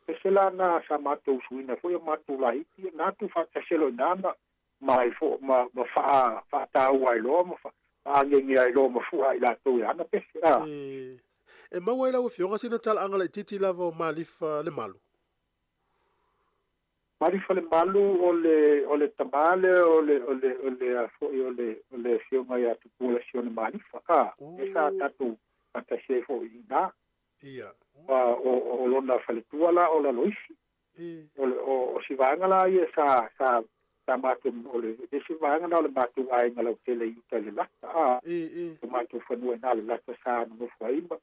Pese la na sa matou usuina foi o matou laiti, na atu faatasi loa i ina ma ma ai fo ma ma faa faataua ai loa ma faaagege ai loa ma fua ai latou i ana pese, a. E, e maua ai lau Afioga sina talaaga laitiiti lava o Malifa Lemalu. Malifalemalu o le o le tamā lea o le o le o le a foi o le o le afioga ia Tupua Sione Malifa a e sa tatou faatasi ai foi i ina. Ia. A o o lona faletua la o Laloisi. O le o o si vaega la ia sa sa sa matou o le le isi vaega na o le matou aiga lautele i uta i le lata a. O matou fanua i ina le lata sa nonofo ai ma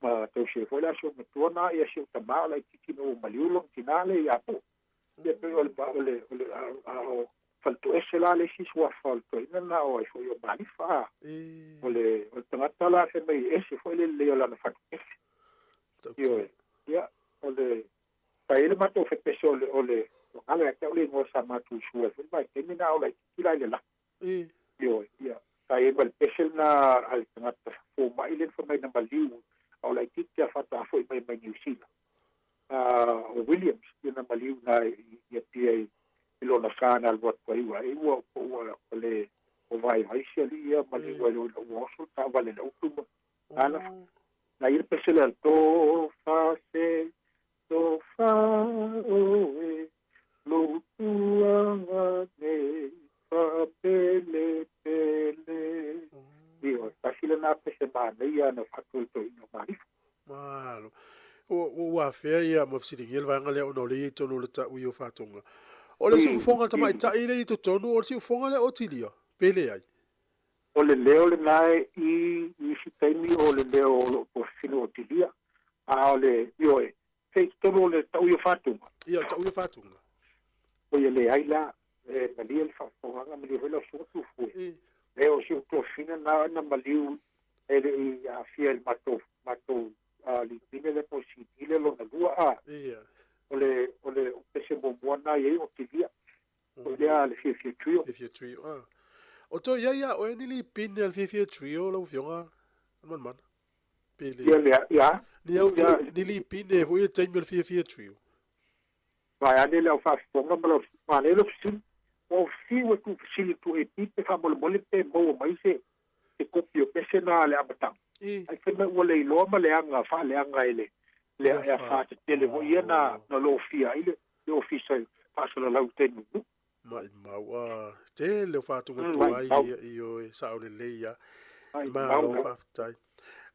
ma tausi ai foi le aso matua na ia si ou tamā o laitiiti ina ua maliu lona tinā lea ia Pu'u. Ia pei o le o le o le a o Faletoese la le isi suafa o le toeaina lena o ai foi o Malifa a. O le o le tagata la fai mai e ese foi le lelei o lana fatupese. Ioe. Ia o le sa i ai le matou fepese o le o le ua galo ia te au le igoa sa matou usu ai foi le vaitaimi lena a o laitiiti la i le lata. Ioe, ia, sa i ai ma le pese lena a le tagata fomai lea na fai mai na maliu a o laitiiti a faatoa foi mai mai Niu Sila. O Williams, ia na maliu na i Apia i lona sa na alu atu ai ua ai ua ua o le o vaivai si alii ia maliu ai loa ina ua oso le taavale i le utu ma ana na ia le pese lea do fa se do fa oe lou tuaga nei faapelepele. Ioe, tasi lena pese manaia na faatoetoeina o Malifa. Malo. Ua ua afea ia ma fesiligia le vaega lea ona o lea e i totonu o le taui o Fatoga. O le siufofoga o le tamaitai lea e i totonu, o le siufofoga lea o Otilia, pe leai? O le leo lena e i isi taimi o le leo o loo tofifina o Otilia, a o le, ioe, se i totonu o le taui o Fatuga. Ia, o le taui o Fatuga. O ia leai la, e malie le faafofogaga, malie foi lau susuga Tufue. E o si ou tuafafine lena na maliu e le i aafia i le matou matou lipine lea po o CD lea lona lua a. O le o le pese muamua lena i ai o Tilia. O lea le Fiafia Trio. Fiafia Trio a. O toe i ai ia oe ni lipine a le Fiafia Trio lau Afioga Aliimalemana? Pe le. Ia lea, ia. Ni au ni lipine foi i le taimi o le Fiafia Trio. Vaeane le au faafofoga ma lau manaia lau fesili. Ua ou fiu e tuufesili atu AP pe faamolemole pe maua mai se se kopi o pese na a le amataga. Ae fai mai ua le iloa ma leaga faaleaga e le le afa tetele foi ia na na lofia ai le le ofisa e faasalalau i taimi i Nuu. Maimau a tele o faatuga tuai ia ioe sao lelei a. Malo faafetai.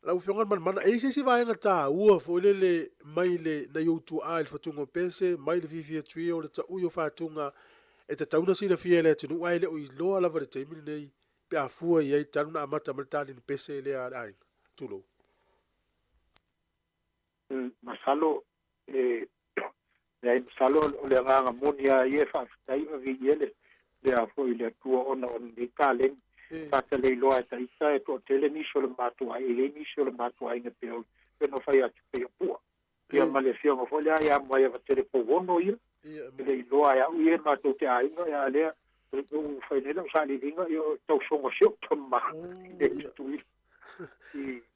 Lau Afioga Aliimalemana, e i ai se isi vaega taua foi lele mai le nai ou tuaa i le fatuga o pese, mai le Fiafia Trio, le taui o fatuga e tatau ona silafia e le atunuu ae le o iloa lava i le taimi lenei pe a fua i ai talu na amata mai le taleni pese lea a le aiga. Tulou. Masalo e leai masalo o le agaga moni lava ia e faafetai ma viia le le a foi le Atua ona o lenei taleni. Sa ta le iloa e ta ita e toatele nisi o le matou aiga, e i ai nisi o le matou aiga pei o pei ona fai atu pei o Pua. Ia ma le afioga foi lea ia Maiavatele Pouono ia, e le iloa e au ia e matou te aiga, ia a lea ua fai nei lau sailiiliga, ia o tausoga si ou tama i le Tutuila.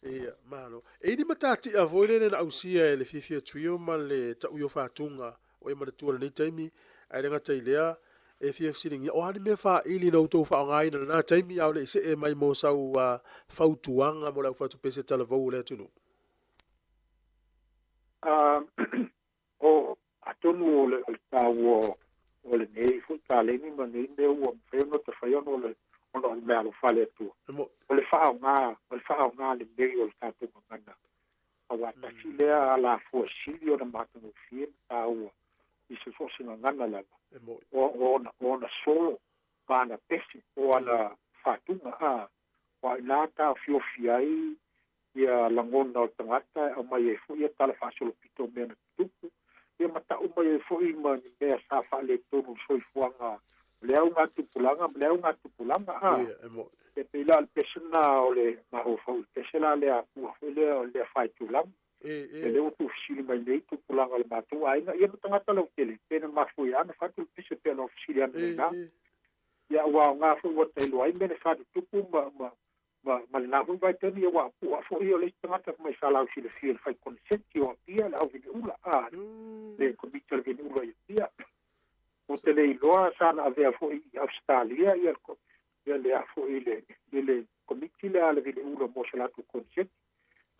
Ia, malo. E i ni matatia foi lele na ausia e le Fiafia Trio ma le taui o Fatuga o e manatua i lenei taimi, ae le gata i lea, e fia fesiligia, o a ni mea faili na outou faaaogaina i lena taimi a o le i see mai mo sau fautuaga mo le aufatupese talavou o le atunuu? O, atonu o le, o le taua o lenei foi taleni ma nei mea ua mafai ona ta fai ona o le, ona o le meaalofa a le Atua. O le faaaoga, o le faaaoga lelei o le tatou gagana Auā tasi lea alafua sili ona matagofie ma taua i se so o se gagana lava, o ona, o ona solo ma ana pese, o ana fatuga, a, aua o i ina taofiofi ai ia lagona o le tagata e aumai ai foi ia tala faasolopito o mea na tutupu, ia ma tau mai ai foi ma ni mea sa faaletonu i le soifuaga o le augatupulaga ma le augatupulaga, a. E pei la o le pese lena o le mafaufau i le pese la lea Atua foi lea o le faitulaga. Ia lea ua tuufesili mai nei tupulaga o le matou aiga, ia ma tagata lautele, pe na mafua ia na fatu le pese pei ona fesili ane nei na. Ia ua aoga foi ua ta iloa ai mea na sa tutupu ma, ma, ma, ma lena foi vaitaimi, ia ua apu'a foi o le isi tagata mai sa lausilafia i le fai koneseti o Apia, le au viliula, a, le komiti o le viliula i Apia. Ou te le iloa sa na avea foi i Ausetalia ia le, ia le a foi le, i le komiti lea a le viliula mo se latou koneseti.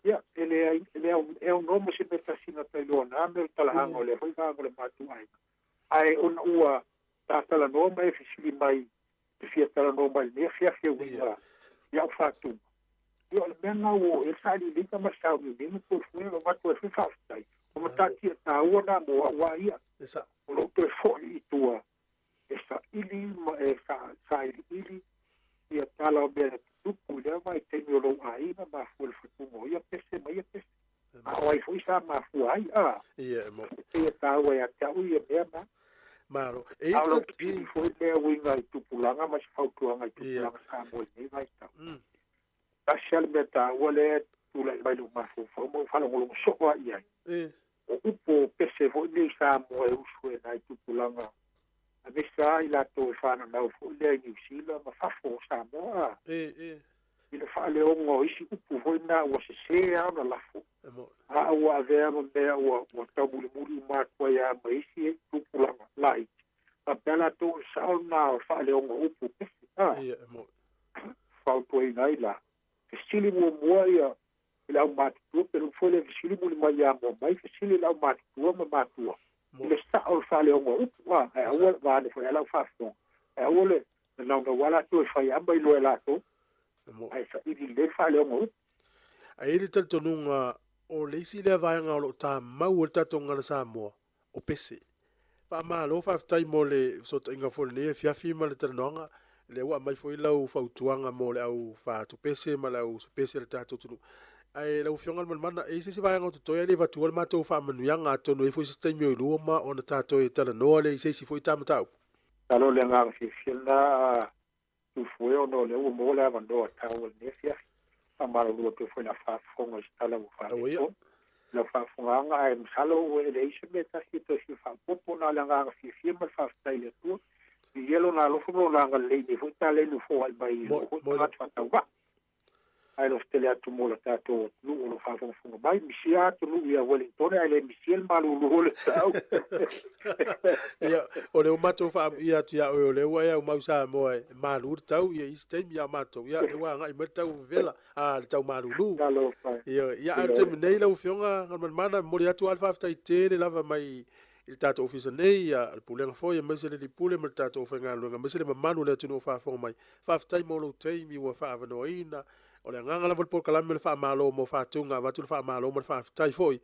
Ia, e leai, e le au, e aunoa ma se mea tasi na ta iloa na mea o le talaaga o lea foi vaega o le matou aiga. Ae ona ua ta talanoa ma e fesili mai, te fia talanoa mai i lenei afiafi e uiga i au faatuga. Ia, o le mea lena ua oo i ai le sailiiliga ma le sauniuniga, toe foi e avatu ai foi faafetai. O matatia taua na mo au a ia, o lou toe foi i tua e saili ma e sailiili ia tala o mea na tutupu i lea vaitaimi o lou aiga, mafua i le fatuga o ia pese ma ia pese. A o ai foi sa mafua ai, a? Ia, e moni. E pei e taua ia te au ia mea na. Malo. E A o lau fesili foi lea e uiga i tupulaga ma se fautuaga i tupulaga Samoa i lenei vaitau. Tasi lava le mea taua lea e tulai mai i lou mafaufau ma ou faalogologo soo lava i ai, o upu o pese foi nei Samoa e usu ai nai tupulaga, aemaise lava i latou e fananau foi lea i Niu Sila ma fafo o Samoa, a, i le faaleoga o isi upu foi na ua sesē lava ona lafo, a ua avea ma mea ua taumulimuli uma atu ai lava ma isi tupulaga laiti, faapea latou o le sao lena o le faaleoga o upu o pese, a. Fautuaina ai la, fesili muamua ia i le aumatutua, pe le foi le fesili muli mai ia mua mai, fesili i le aumatutua ma matua i le sao o le faaleoga o upu, a, ae aua, vaeane foi a lau faafofoga, ae aua le naunauā latou e fai ama iloa e latou, ae saili lelei le faaleoga o upu. Ae i ai le talitonuga o le isi lea vaega o lo o tamau ai le tatou gagana Samoa, o pese. Faamalo faafetai mo le fesootaiga foi i lenei afiafi ma le talanoaga. Lea ua aumai foi lau fautuaga mo le au faatupese ma le au usupese a le tatou atunuu. Ae lau Afioga Aliimalemana, e i ai se isi vaega o totoe ae le i avatua le matou faamanuiaga, atonu e i ai foi se isi taimi o i luma ona tatou toe talanoa lea i se isi foi ta mataupu. Masalo o le agaga fiafia lena Tufuē ona o lea ua maua le avanoa taua i lenei afiafi. Faamalulu atu ai foi i lau faafofoga i se tala ua faaletonu i lau faafofogaaga, ae masalo ua e leai se mea tasi e toe fia faaopoopo, na o le agaga fiafia ma le faafetai i le Atua. Viia Lona alofa ma Lona agalelei i lenei foi taleni ua foai mai i lou foi tagata faatauvaa. Ae alofa tele atu mo le tatou atunuu o lo o faafogafoga mai. Misia atunuu ia Wellington ae le misia le malulu o le tau. Ia, o lea ua matou faaamuia atu ia oe, o lea ua e aumau Samoa e malu le tau, ia i isi taimi ia matou, ia lea ua agai mai le tau vevela, a, le tau malulu. Talofa. Ia, ia, a o le taimi nei lau Afioga Galumalemana, e momoli atu lava le faafetai tele lava mai i le tatou ofisa nei, ia, le Pulega foi aemaise le alii Pule ma le tatou aufaigaluega, aemaise le mamalu o le atunuu o faafofoga mai. Faafetai mo lou taimi ua faaavanoaina. O le agaga lava o le polokalame o le faamalo mo faatuga, avatu le faamalo ma le faafetai foi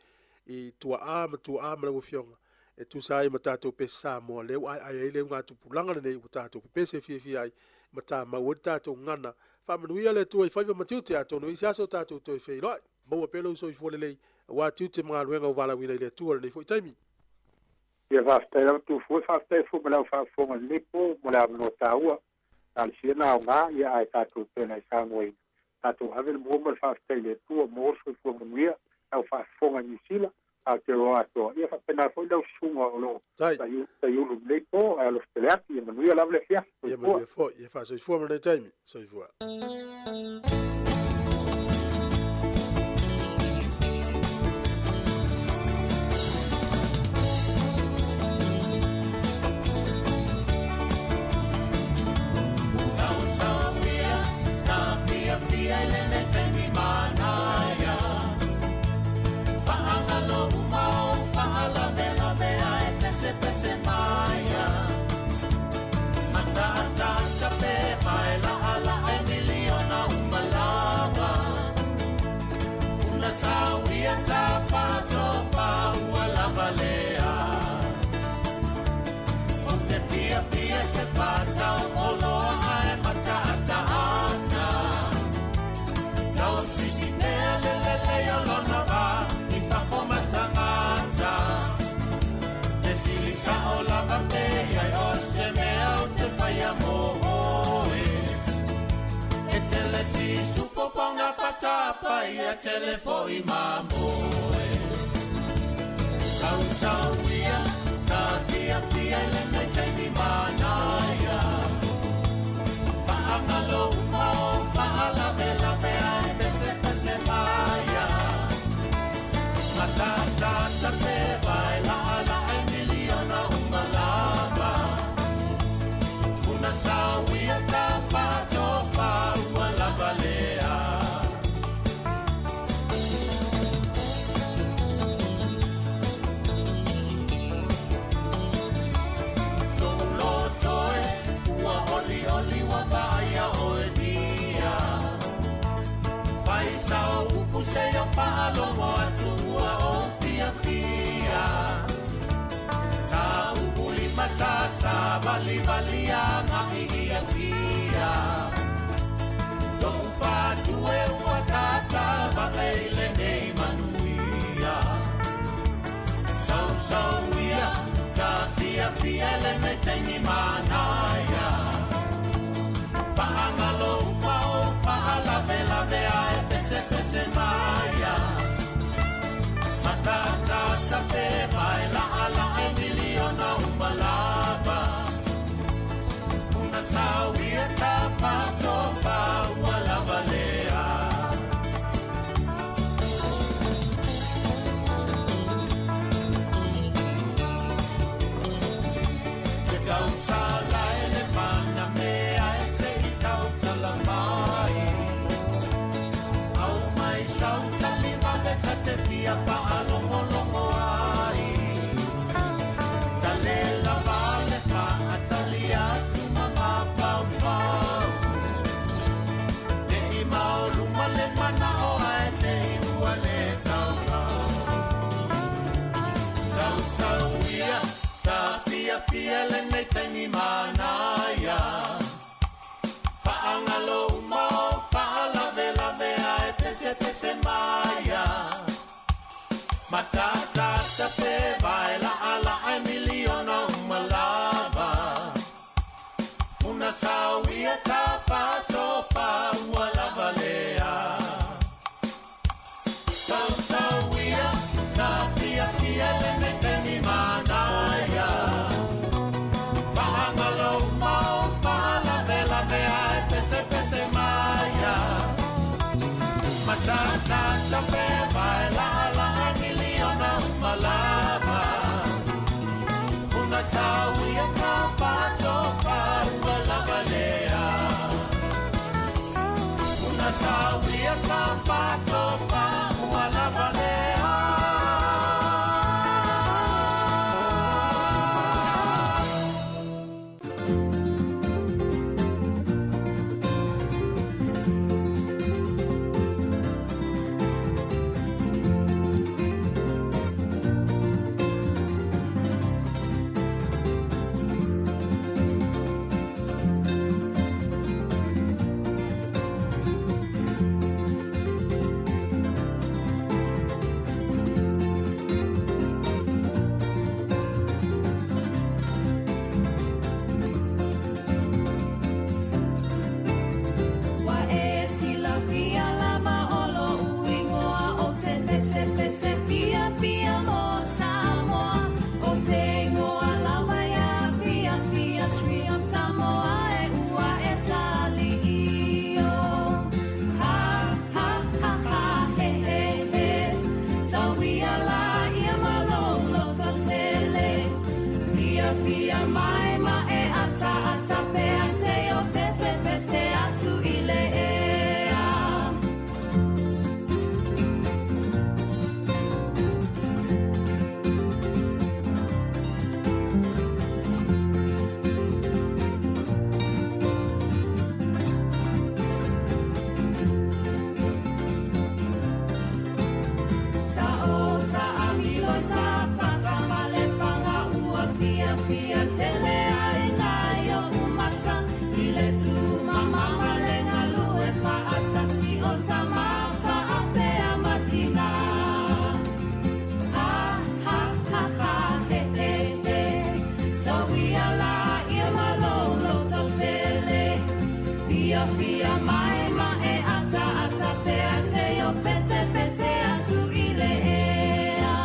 i tuaa ma tuaa ma lau Afioga e tusa ai ma tatou pese Samoa lea ua aeae ai le augatupulaga lenei ua tatou pepese fiafia ai ma tamau ai le tatou gagana. Faamanuia le Atua i faiva ma tiute atonu i isi aso tatou toe feiloai. Maua pea lou soifua lelei aua tiute ma galuega ua valaauina i le Atua i lenei foi taimi. Ia faafetai lava Tufue, faafetai foi mo lau faafofoga i lenei po mo le avanoa taua. Talosia na aoga, ia ae tatou pei ona e saunoaina, tatou ave le mua ma le faafetai i le Atua mo le soifua manuia, lau faafofoga i Niu Sila, Aotearoa atoa. Ia faapena foi lau susuga o lo o taiulu i lenei po, ae alofa tele atu, ia manuia lava le afiafi. Soifua. Ia manuia foi, ia faasoifua ma lenei taimi. Soifua. Sisi mea le lelei o lona va i fafo ma tagata. Fesili sa'o lava pe i ai o se mea ou te faia mo oe. E tele fisupo pauna patapa ia tele fo'i mamoe. Sausauia tafiafia i lenei taimi manaia. Faagalo uma o faalavelave ae pesepese maia. Matatata pe vae laalaa e miliona uma lava. Funa sauia tafatofa ua lava lea. Lou loto e ua olioli ua vaaia oe nia. Fai sao upu seia faalogo atu ua ou fiafia. Tau'u lima ta savalivali aga'i i Apia. Lo'u fatu e ua tatava'e i lenei manuia. Sausauia tafiafia i lenei taimi manaia. Faagalo uma o faalavelave ae pesepese maia. Matatata pe vae laalaa e miliona uma lava. Funa sauia tafatofa ua lava lea. Ke tausala e le mana mea e se i tautala mai. Au mai sautalima ve tate fia faalogologo ai. Talela vale faatali atu ma mafaufau. Ne i maoluma le mana'o ae te i ua le taurau. Sausauia tafiafia lenei taimi manaia. Faagalo uma o faalavelave ae pesepese maia. Matatata pe vae laalaa e miliona uma lava. Funa sauia tafatofa ua lava lea. Sausauia tafiafia lenei taimi manaia. Faagalo uma o faalavelave ae pesepese maia. Matatata pe vae laalaa e miliona uma lava. Funa sauia tafatofa ua lava lea. Funa sauia tafatofa ua lava lea. Fia mai ma e ataata pea se i o pesepese atu i le ea.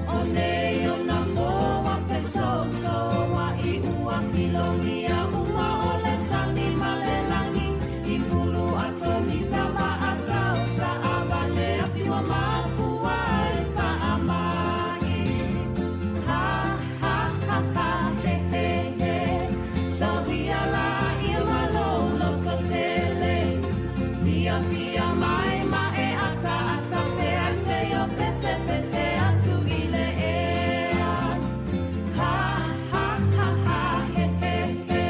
O nei ona pō a fesoasoaʻi ua filogia ua o le sani ma le lagi i pulu atomika ma atau taavale a fiua mafua ai faamai. Ha ha ha ha he he he Tauia la ia ma lou loto tele Fiafia mai ma e ataata pea se i o pesepese atu i le ea. Ha ha ha ha he he he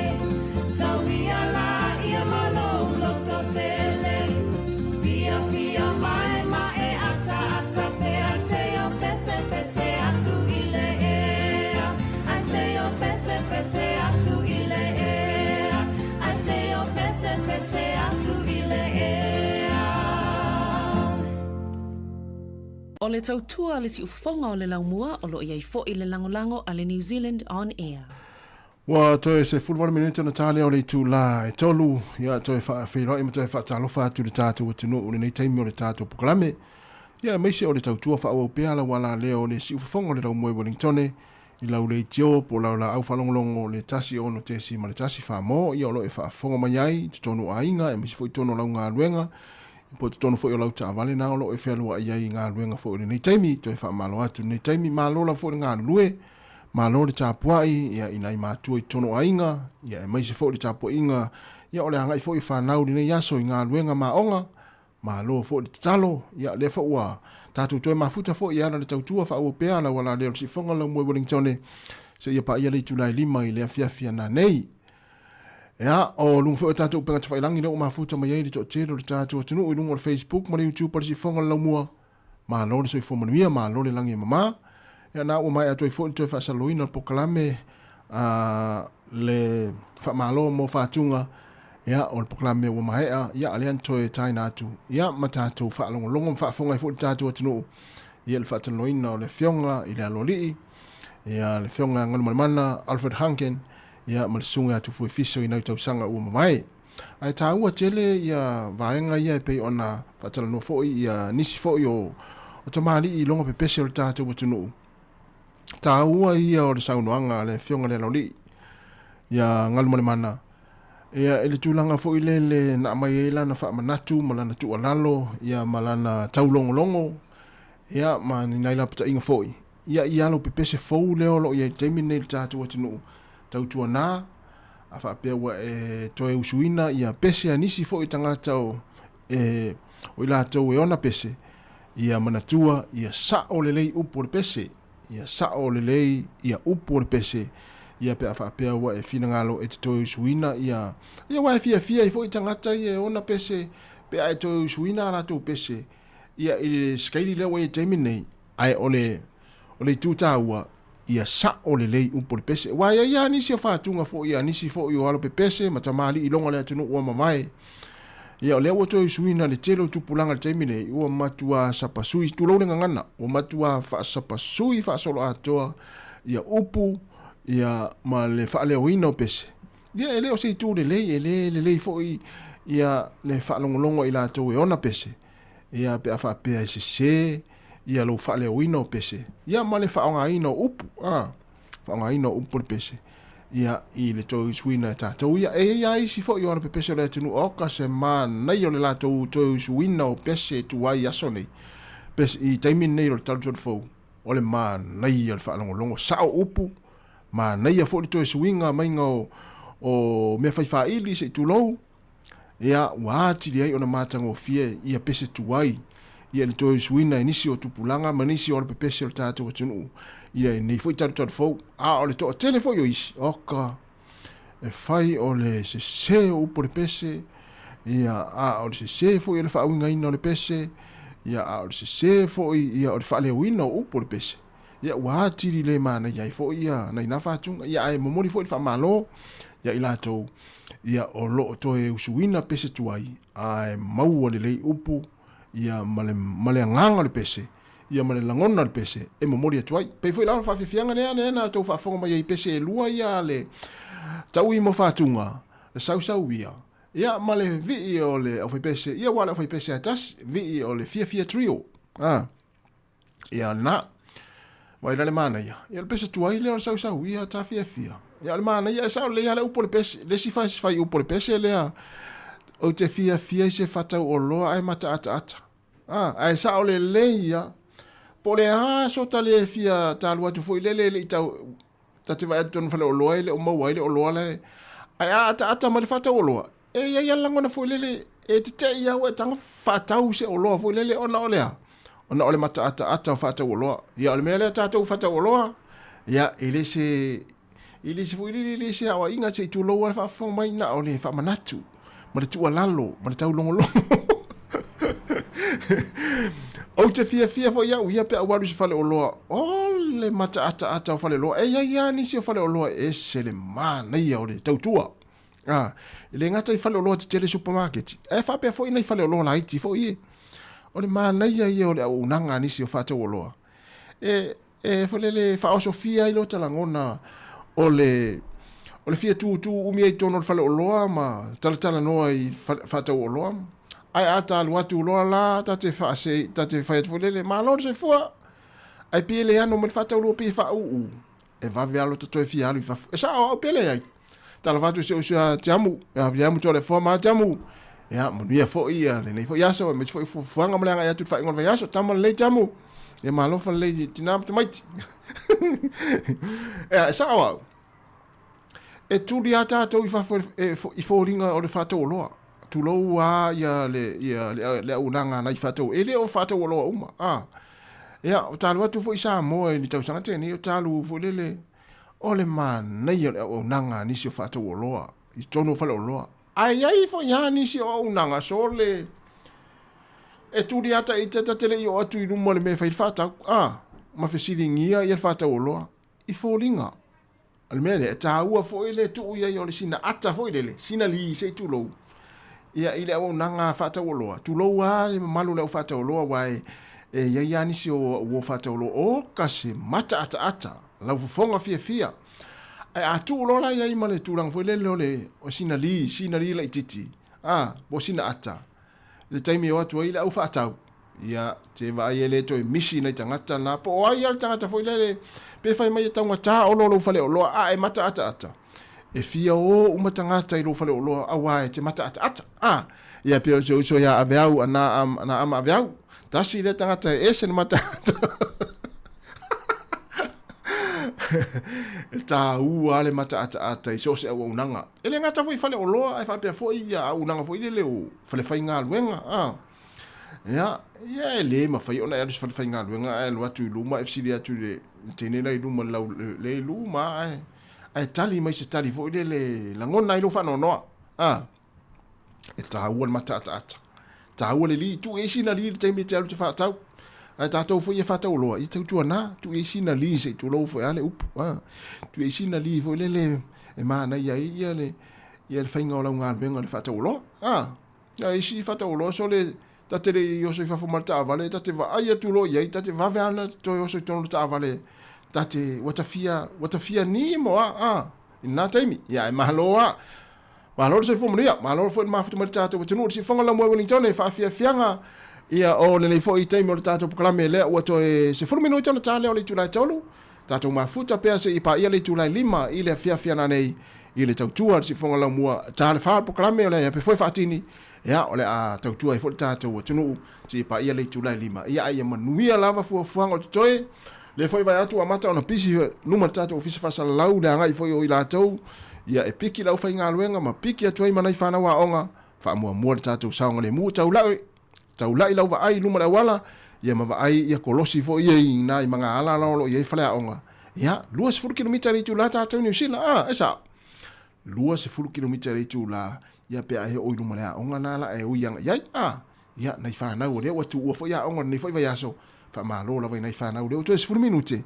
Tauia la ia ma lou loto tele Fiafia mai ma e ataata pea se i o pesepese atu i le ea. Ai se i o pesepese atu i le ea. Ai se i o pesepese atu i le ea. O le tautua a le siufofoga o le laumua o lo o i ai foi le lagolago a le New Zealand On Air. Ua toe 18 minute ona ta lea o le itulā e 3, ia toe faafeiloai ma toe faatalofa atu i le tatou atunuu i lenei taimi o le tatou polokalame. Ia aemaise o le tautua faaauau pea lau alaleo o le siufofoga o le laumua i Wellingtone, i lau leitio po o lau laau faalogologo le 1 6 le 1 4 ia o lo o e faafofoga mai ai i totonu o aiga aemaise foi totonu o lau galuega po o totonu foi o lau taavale na o lo o e fealuai ai i galuega foi o lenei taimi. Toe faamalo atu i lenei taimi, malo lava foi le galulue, malo le tapuai ia i nai matua i totonu o aiga, ia aemaise foi le tapuaiga ia o le agai foi o fanau i lenei aso i galuega ma aoga. Malo foi le tatalo, ia lea foi ua tatou toe mafuta foi e ala le tautua faaauau pea lau alaleo o le siufofoga lau moe Wellingtone seia paia le itula e 5 i le afiafi ana nei. Ia, o luga foi o tatou upega tafailagi lea ua mafuta mai ai le toatele o le tatou atunuu i luga o le Facebook ma le YouTube a le siufofoga o le laumua. Malo le soifua manuia, malo le lagi e mama. Ia, na ua maea atu ai foi le toe faasaloloina o le polokalame a le faamalo mo faatuga ia o le polokalame ua maea ia a lea na toe taina atu ia ma tatou faalogologo ma faafofoga ai foi le tatou atunuu ia le faatalanoaina o le afioga i le aloalii ia le afioga ia Galumalemana Alfred Hunkin ia ma le susuga ia Tufuefiso i nai tausaga ua mavae. Ae taua tele ia vaega ia e pei ona faatalanoa foi ia nisi foi o tamalii i loga pepese o le tatou atunuu. Taua ia o le saunoaga a le afioga i le Aloalii ia Galumalemana ia i le tulaga foi lele na aumai ai lana faamanatu ma lana tuualalo ia ma lana taulogologo ia ma ni nai lapataiga foi ia i alo pepese fou lea o lo o i ai i le taimi lenei i le tatou atunuu tautuana a faapea ua e toe usuina ia pese a nisi foi tagata o e o i latou e ona pese ia manatua ia sao lelei upu o le pese ia sao lelei ia upu o le pese ia pe a faapea ua e finagalo e te toe usuina ia ia aua e fiafia ai foi tagata ia e ona pese pe a e toe usuina a latou pese ia i le sikaili lea ua i ai i le taimi lenei ae o le o le itu taua ia sao lelei upu o le pese. Aua e i ai lava nisi o faatuga foi a nisi foi o alo pepese ma tamalii i loga o le atunuu ua mavae. Ia o lea ua toe usuina le tele o tupulaga i le taimi nei, ua matuā sapasui, tulou le gagana, ua matuā faasapasui faasoloatoa ia upu ia ma le faaleoina o pese. Ia e le o se itu lelei, e le lelei foi ia le faalogologo a i latou e ona pese. Ia pe a faapea e sese ia lou faaleoina o pese, ia ma le faaaogaina o upu, a, faaaogaina o upu o le pese, ia i le toe usuina e tatou. Ia e i ai isi foi o ala pepese o le atunuu, oka se manaia o le latou toe usuina o pese e tuai i aso nei, pese, i taimi nei o le talutoru fou, o le manaia o le faalogologo, sao upu, manaia foi le toe suiga maiga o mea fai faili se i tulou, Ia, ua atili ai ona matagofie ia pese tuai, ia le toe usuina e nisi o tupulaga ma nisi o alapepese o le tatou atunuu, ia lenei foi talutalu fou. A o le toatele foi o isi, oka, e fai o le sese o upu o le pese, ia, a o le sese foi o le faauigaina o le pese, ia, a o le sese foi, ia, o le faaleoina o upu o le pese. Ia, ua atili le manaia ai foi ia nai na faatuga. Ia, ae momoli foi le faamalo ia i latou, ia, o lo o toe usuina pese tuai, ae maua lelei upu, ia, ma le, ma le agaga o le pese, ia, ma le lagona o le pese e momoli atu ai. Pei foi la o le faafiafiaga lea, lea na outou faafofoga mai ai i pese e lua ia a le taui mo faatuga, le sausau ia, ia, ma le vii o le aufaipese, ia, aua o le aufaipese lava e tasi, vii o le Fiafia Trio. A. Ia lena. Vai la le manaia. Ia le pese tuai lea o le sausau ia ta fiafia. Ia o le manaia e sao lelei lava le upu o le pese. Le isi fai upu o le pese lea ou te fiafia i se fatau oloa ae mataataata. A, ae sao lelei ia. Po o le a so ta le fia talu atu foi lele e le i tau ta te vaai atu tonu fale oloa e le o maua ai le oloa la e ae a ataata mai le faatau oloa e i ai a lagona foi lele e teteʻi au e tago faatau se oloa foi lele ona o le a ona o le mataataata o faatau oloa. Ia o le mea lea tatou faatau oloa, ia e le se e le se foi lele e le se aoaiga se i tulou a le faafofoga mai na o le faamanatu ma le tuualalo ma le taulogologo. Ou te fiafia foi au ia pe a ou alu i se faleoloa, o le mataataata o faleoloa. E i ai lava nisi o faleoloa e ese le manaia o le tautua. A, e le gata i faleoloa tetele supamaketi, ae faapea foi nai faleoloa laiti foi e. O le manaia ia o le auaunaga a nisi o faatauoloa. E, e foi lele faaosofia ai lota lagona o le o le fia tūtū umi ai i totonu o le faleoloa ma talatalanoa i faatauoloa. Ae a ta alu atu loa la, ta te faase, ta te fai atu foi lele, malo le soifua. Ae pei e le ano mai le faataulua pei e faauu. E vave lava lota toe fia alu i fafo. E sao au pe leai. Talofa atu i si ou uso ia Tiamu, ia Viliamu Toleafoa ma Tiamu. Ia, manuia foi ia lenei foi aso, aemaise foi fuafuaga ma le agai atu i le faaiuga o le vaiaso. Tama lelei Tiamu. Ia malo lelei i tinā ma tamaiti. Ia, e sao au. E tuli lava tatou i fafo e, i foliga o le faatauoloa. Tulou lava ia le, ia le, le auaunaga a nai faatau, e le o faatauoloa uma. A. Ia, o ta alu atu foi i Samoa i le tausaga tea nei, o ta alu foi lele, o le manaia o le auaunaga a nisi o faatauoloa i totonu o faleoloa. Ae i ai foi lava nisi o auaunaga sole e tuli ata ita ta te le i oo atu i luma o le mea e fai le faatau, a, ma fesiligia ia le faatauoloa i foliga. O le mea lea, e taua foi le tuu i ai o le sina ata foi lele, sina li se i tulou, ia, i le auaunaga faatauoloa. Tulou lava le mamalu o le au faatauoloa, aua e, e i ai lava nisi o uo faatauoloa, o ka se mataataata, lau fofoga fiafia. Ae a tuu loa la i ai ma le tulaga foi lele o le o sina li, sina li laitiiti, a, po o sina ata, le taimi e o atu ai le au faatau, ia, te vaai e le toe misi nai tagata na, po o ai lava le tagata foi lele, pe fai mai e taugata olo lou faleoloa, a e mataataata, e fia o uma tagata i lou faleoloa, aua e te mataataata. A, ia pei o se uso ia Aveau, ana, ana ama Aveau, tasi lea tagata e ese le mataata. E tāua le mataataata i so o se auaunaga. E le gata foi i faleoloa, ae faapea foi ia auaunaga foi lele o falefaigaluega. A, ia, ia e le mafai ona e alu i se falefaigaluega ae alu atu i luma e fesili atu i le teine la i luma le lau, le i luma ae, ae tali mai se tali foi lele lagona ai lou faanoanoa. A, e tāua le mataataata. Tāua le li, tuu i ai sina li i le taimi e te alu te whaatau. Ae tātou foi e whaatau oloa, ia tautua nā, tuu i ai sina li se i tulou foi a le upu. A, tuu i ai sina li foi lele e mānaia ai ia le, ia le whainga o lau galuega le whaatau oloa. A, ia isi whaatau oloa so le, ta te le i oso i fafo ma le taavale, ta te vaai atu loa i ai, ta te vave ana toe oso i tonu le taavale, ta te, ua ta fia, ua ta fia ni mo a, a, i lena taimi. Ia, e malo a. Malo le soifua manuia, malo foi le mafuta mai le tatou atunuu, le siufofoga lau moe Wellington e faafiafiaga ia o lenei foi taimi o le tatou polokalame lea ua toe 10 minute ona ta lea o le itula e 3, tatou mafuta pea seia paia le itula e 5 i le afiafi ana nei i le tautua le siufofoga lau mua ta le 4 le polokalame o le ape foi faatini ia o le a tautua ai foi le tatou atunuu seia paia le itula e 5 ia a ia manuia lava fuafuaga o totoe lea foi vaai atu ua amata ona pisi luma le tatou ofisa faasalalau le agai foi o i latou ia e piki le aufaigaluega ma piki atu ai ma nai fanau aoga faamuamua le tatou saogalemu taulai taulai lau vaai i luma le auala ia ma vaai ia kolosi foi ia i nai magaala la o lo o i ai faleaoga ia 20 kilomita le itula tatou i Niu Sila a e sao 20 kilomita le itula ia pe a e oo i luma le aoga na la e ui agai ai a ia nai fanau o lea ua tuua foi aoga lenei foi vaiaso. Faamalo lava i nai fanau lea ua toe 10 minute,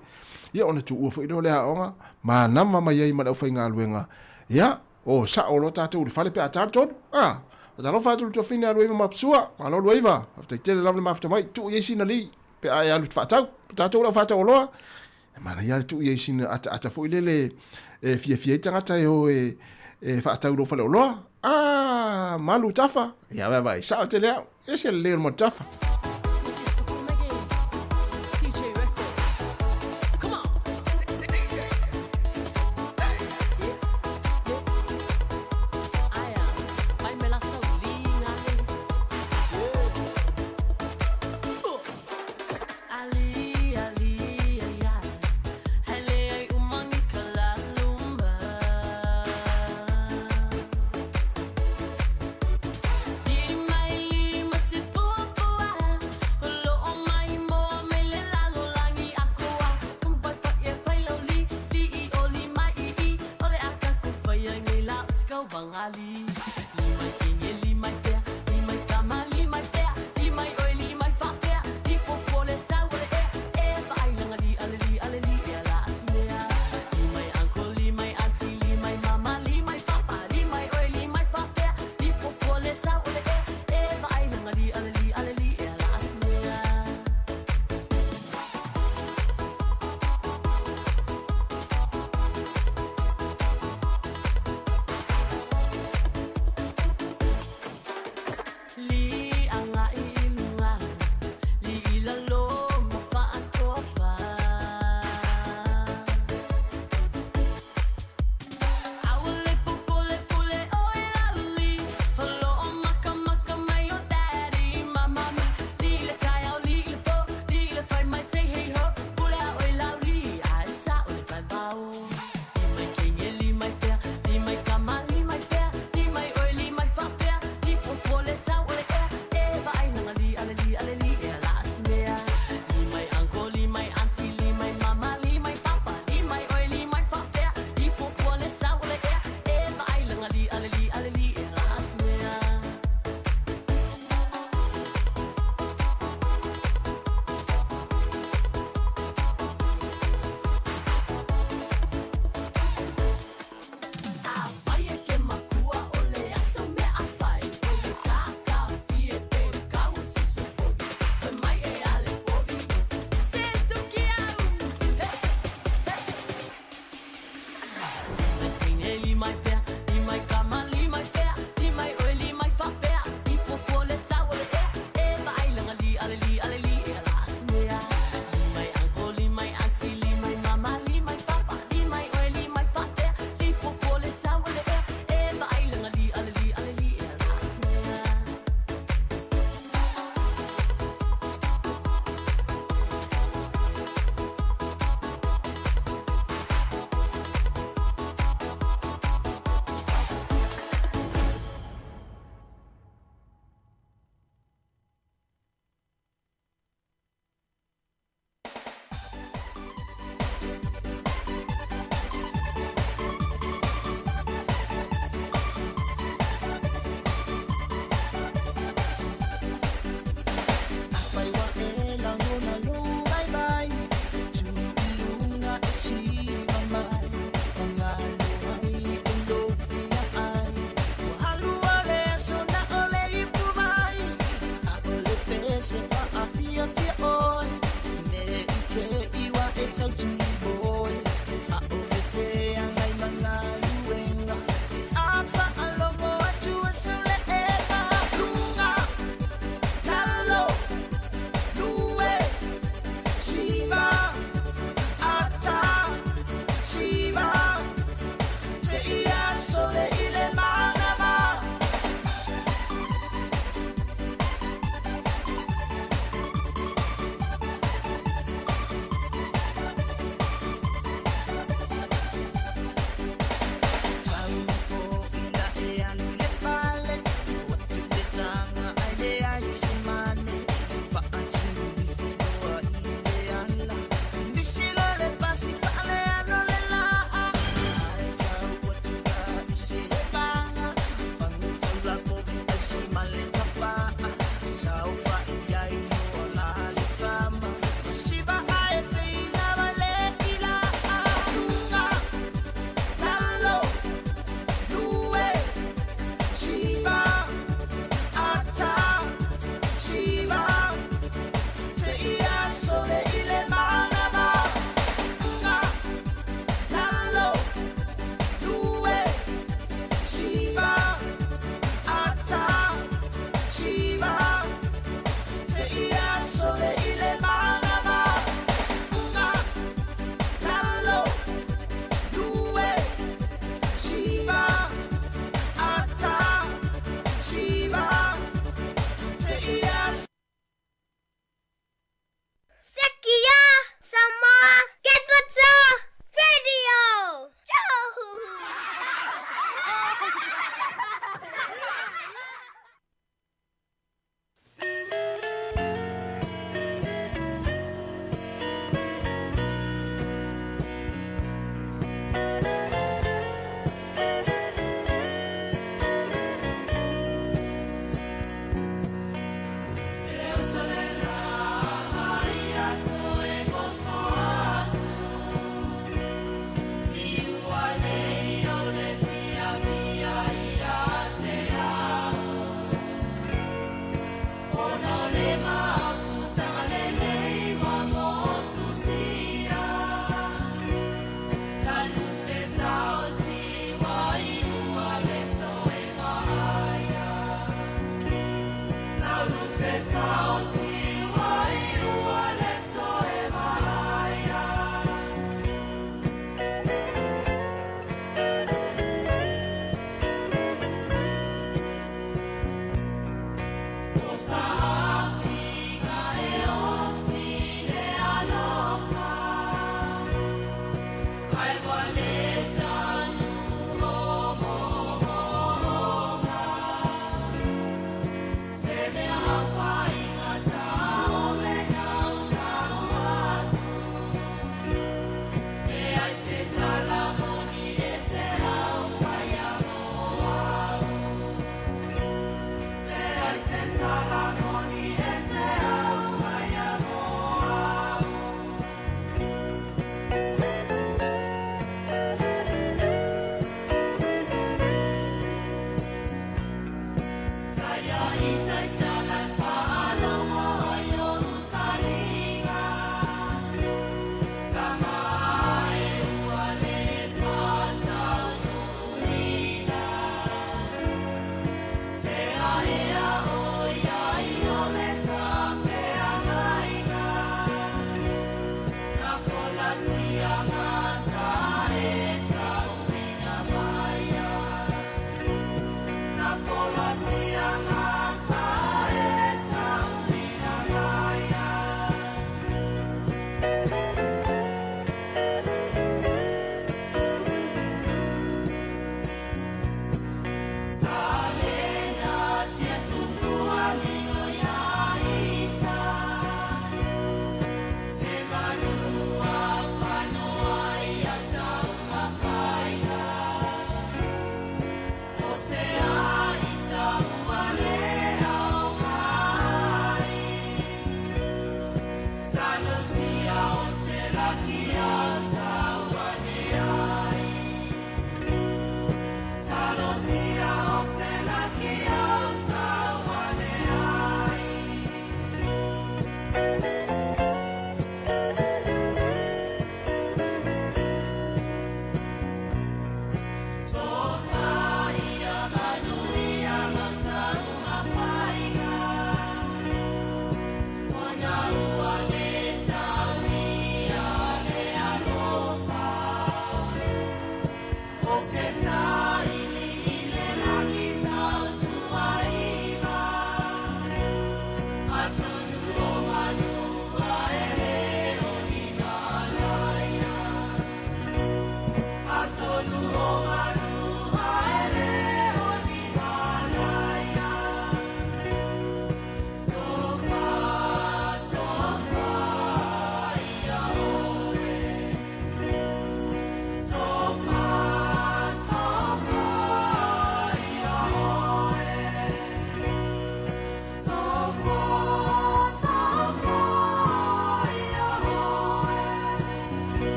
ia ona tuua foi lea o le aoga, manava mai ai ma le aufaigaluega, ia, o sao loa tatou i le fale pe a ta le 3. A, faatalofa atu i le tuafafine a Luaiva Mapusua, malo Luaiva, faafetai tele lava le mafuta mai, tuu i ai sina li pe a e alu i te faatau, tatou le au faatau oloa, e manaia lava le tuu i ai sina ataata foi lele e fiafia ai tagata e o e, e faatau i lou faleoloa. Ah, malu tafa. Ia vaai, sao tele au. Ese le leo o le tafa.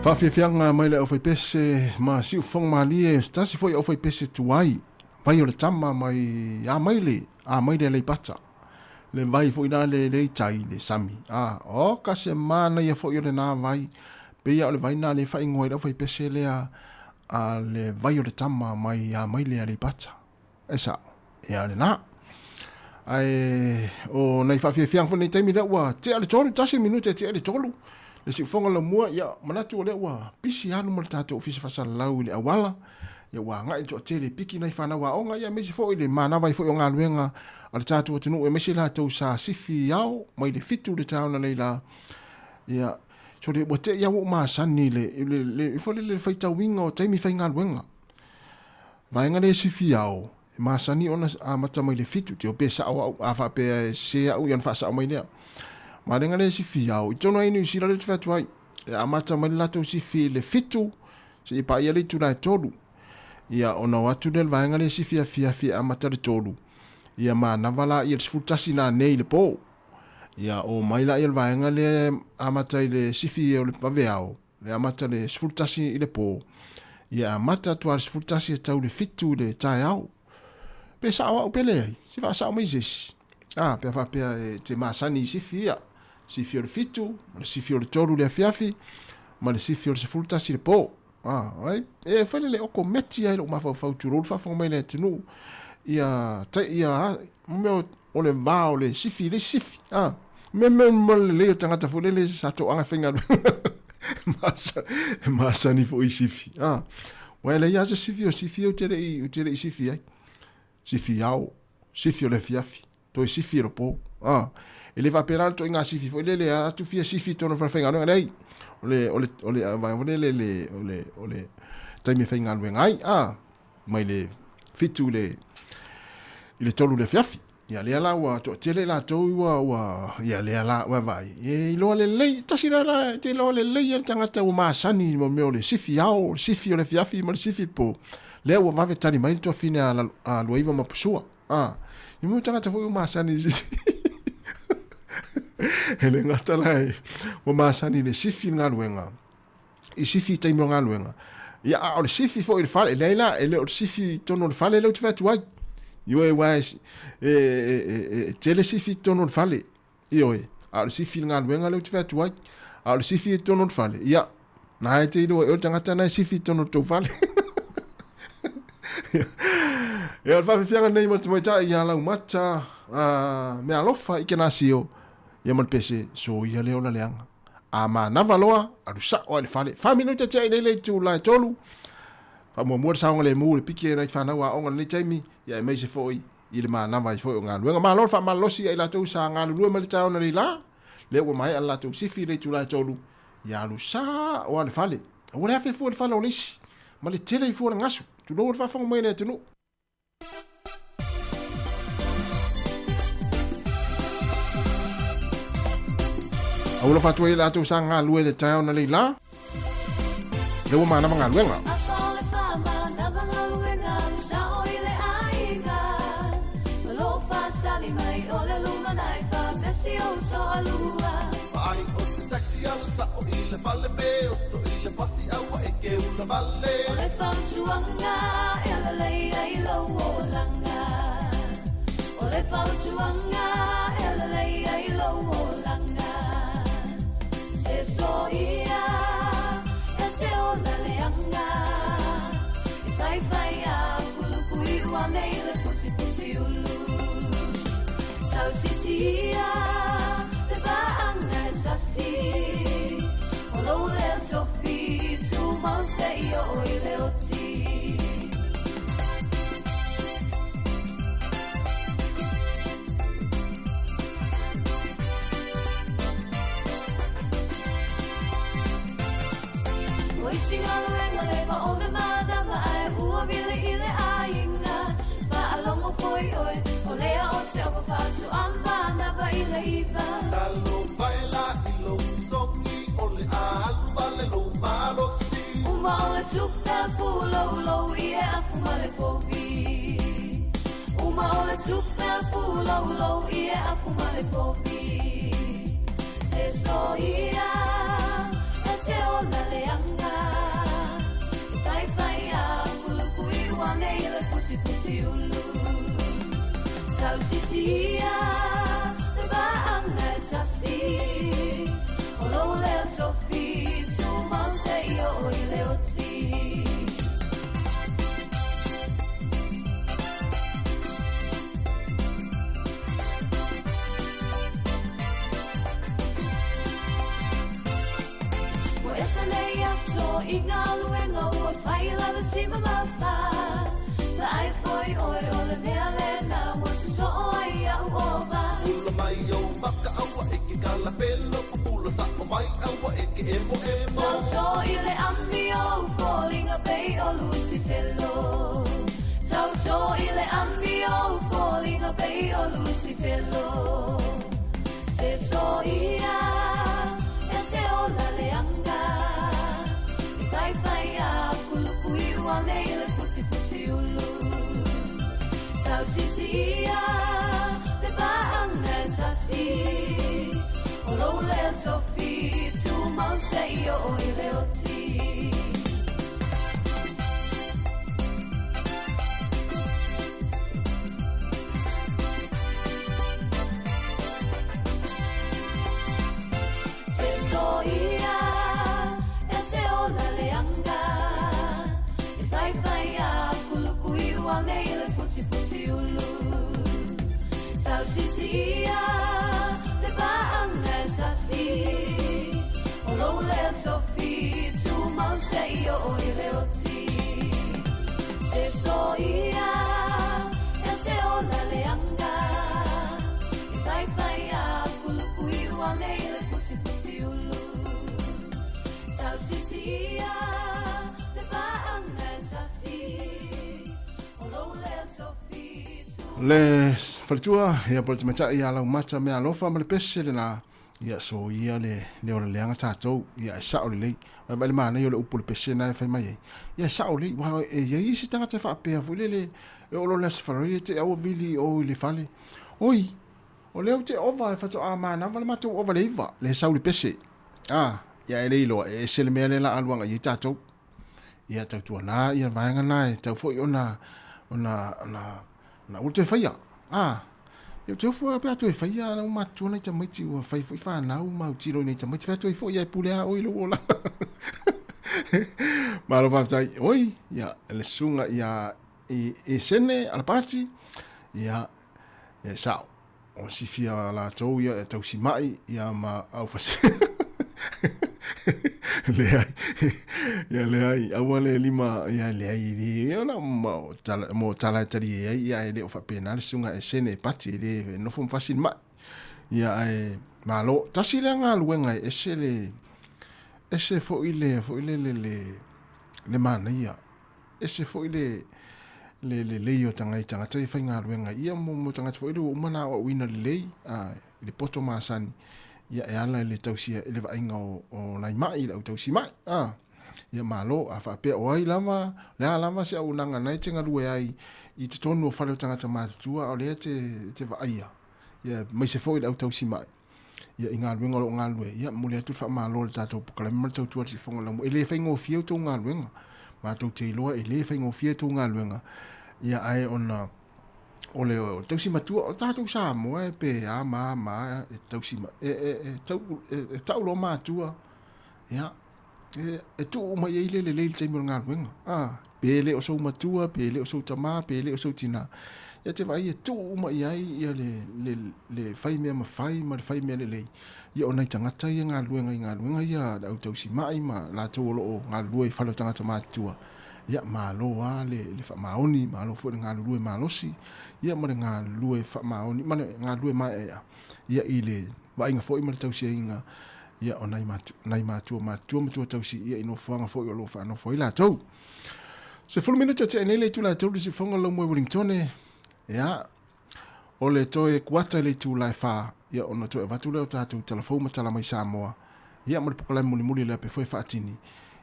Faafiafiaga mai le aufaipese ma siufofoga malie se tasi foi aufaipese tuai vai o le tama mai Amaile, Amaile Aleipata. Le vai foi la le le i tai le sami. A, o ka se manaia foi o lena vai, pei a o le vai na le faaigoa i le aufaipese lea a le vai o le tama mai Amaile Aleipata. E sao, ia lena. Ae o nai faafiafiaga foi lenei taimi lea ua tea le tolu, tasi minute e tea le tolu. Le siufoga laumua, ia manatu o lea ua pisi alu ma le tatou ofisa faasalalau i le auala. Ia ua agai le toatele e piki nai fanau aoga, ia aemaise foi le manava ai foi o galuega a le tatou atunuu, aemaise latou sa sifi ao mai le 7 le taeao nei la. Ia, so le ua te i ua masani le le le le, le, le faitauina o taimi faigaluega. Vaega lea e sifi ao, e masani ona amata mai le 7, te o pe sao au, a faapea e sese au ia ona faasao mai lea. Vaega lea e sifi ao, i totonu ai Niu Sila lea ou te fai atu ai, e amata mai le latou sifi i le 7, seia paia le itula e 3. Ia ona o atu lea le vaega lea e sifi afiafi e amata le 3, ia manava la ia le 11 nanei i le po. Ia o mai la ia le vaega lea e amata i le sifi o le vaveao, Le amata le 11 i le po, ia amata atu a le 11 e tau le 7 i le taeao. Pe sao au pe leai, se faasao mai se isi. A, pe a faapea e te masani i sifi ia, sifi o le 7, ma le sifi o le 3 le afiafi, ma le sifi o le 11 i le po. A, ai, e fai le oko meti ai lou mafaufau tulou le faafofoga mai le atunuu. Ia, tai, ia, mea o le va o le sifi i le isi sifi. A, me me mo le lelei o tagata foi lele sa toaga e faigaluega. E masani foi i sifi. A, ua e leai lava se sifi o sifi ou te le i, ou te le i sifi ai. Sifi ao, sifi o le afiafi, toe sifi e le po. A, e le faapena le toaiga sifi foi lele, a atu fia sifi i totonu o le falefaigaluega, leai. O le, o le, o le, vaega foi lele, le, o le, o le taimi e faigaluega ai. A, mai le 7 i le i le 3 le afiafi. Ia lea la ua toatele latou ua ua ia lea la ua vaai. E iloa lelei, tasi la la te iloa lelei le tagata ua masani mo mea o le sifi ao, le sifi o le afiafi ma le sifi po. Lea ua vave tali mai le tuafine a, a Luaiva ma Pusua. Ah, i mo tagata foi ua masani i sifi. E le gata la e ua masani i le sifi i le galuega. I sifi i taimi o galuega. Ia, a o le sifi foi i le fale, leai la, e le o le sifi i totonu o le fale lea ou te fai atu ai. Ioe, aua e, e, e, e, e tele sifi i totonu o le fale. Ioe, a o le sifi i le galuega lea ou te fai atu ai. A o le sifi i totonu o le fale, ia, na e te iloa e o le tagata na e sifi i totonu o le tou fale. Ia, o le faafiafiaga lenei mo le tamaitai ia Laumata, mea alofa i Kenasio, ia ma le pese, soia lea o la leaga. A manava loa, alu sao ai le fale. Fa minute tea i leile i tū la e tolu. Faamuamua le saogalemu le piki e nai whanau a onga lenei taimi, ia aemaise foi i le manava ai foi o galuega. Malo le faamalolosi ia i latou sa galulue mai le taeao nei la, lea ua maea le latou sifi i le itula e tolu, ia alu sao lava le fale. Aua le afe fua i le fale o le isi, ma le tele i fua le gasu. Tulou le faafofoga mai a le atunuu. Alofa atu ai i latou sa galulue i le taeao nei la, lea ua manava galuega. Tausisia le vaaga e tasi O lou leo tofi tumau seia oo i le oti. Ua ese nei aso i galuega ua fai lava si mamafa Taai foi oe o le mea lena ua sosoo ai a'u ova. Pula mai ou maka aua e ke kalapelo Pupula sa'o mai aua e ke emoemo Tauto i le amio ou foliga pei o Lusifelo Tauto i le amio ou foliga pei o Lusifelo Se soia e te ola leaga E faifai a kuluku i ua nei le putiputi ulu Tausisi ia le paaga e tasi O lou leo tofi tumau seia oo i le oti. Le faletua ia po le tamaitai ia Laumata Mealofa ma le pese lena ia so ia le le ola leaga tatou ia e sao lelei vaai le manaia o le upu le pese na e fai mai ai ia e sao lelei wa e iai isi tagata e faapea foi lele e oo loa le aso Faraile te aua vili o i le fale oi O lea ou te ova e faatoa manava le matou ova le iva, le sau le pese. A, ia e le iloa, e ese le mea lea la alu agai ai tatou. Ia tautuana ia vaega na e tau foi ona, ona, ona, ona ua toe faia. A, ia ou te ofo pe a toe faia na uma matutua nai tamaiti ua fai foi fanau ma autilo i nai tamaiti fai atu ai foi ia e pule a oi lou olaga. Malo faafetai. Oi, ia le susuga ia i, i Sene Alapati, ia Ia e sao, o sifia latou ia e tausi mai ia ma au fasi. Leai, ia leai, aua le lima, ia leai, le, ia na mo tala, mo tala e tali ai, ia e le o faapena le susuga e sene e pati, e le nofo ma fasi le mai. Ia ae, malo, tasi lea galuega e ese le, ese foi le, foi le, le, le, le manaia. Ese foi le le lelei o tagai tagata ia faigaluega ia mo mo tagata foi lea ua uma ona aoaoina lelei a i le poto masani ia e ala i le tausia i le vaaiga o, o nai mai le au tausi mai a ia malo a faapea o ai lava le a lava se auaunaga na e te galue ai i totonu o fale o tagata matutua a o lea te te vaaia ia aemaise foi le au tausi mai ia i galuega o lo o galulue, ia momoli atu le faamalo i le tatou polokalame ma le tautua i le Fofoga Laumu. E le faigofie outou galuega. Matou te iloa e le faigofie outou galuega. Ia ae ona o le tausi matua o tatou Samoa e pe a ma ma e tausi ma e e e tau e, e tau loa matua. Ia e, e tuu mai ai le lelei i le taimi o le galuega. Ah, pe le o sou matua, pe le o sou tamā, pe le o sou tinā. Ia te vaai e tuu uma i ai ia le, le, le fai mea mafai ma le fai mea lelei. Ia o nai tagata ia galuega i galuega ia le au tausi mai ma latou o lo o galulue i fale o tagata matutua. Ia malo lava le, le faamaoni, malo foi le galulue malosi, ia ma le galulue faamaoni, ma le galulue maeaea, ia i le vaaiga foi ma le tausiaiga ia o nai matu, nai matua matutua matua tausi ia i nofoaga foi o lo o faanofo ai latou. 10 minute tea nei le itula e tolu le siufofoga o le Laumua i Wellingtone. Ia, o le toe kuata i le itula e whā, ia ona toe avatu lea o tātou talafou ma tala mai Samoa. Ia, ma le pokolae mulimuli lea pe foi faatini.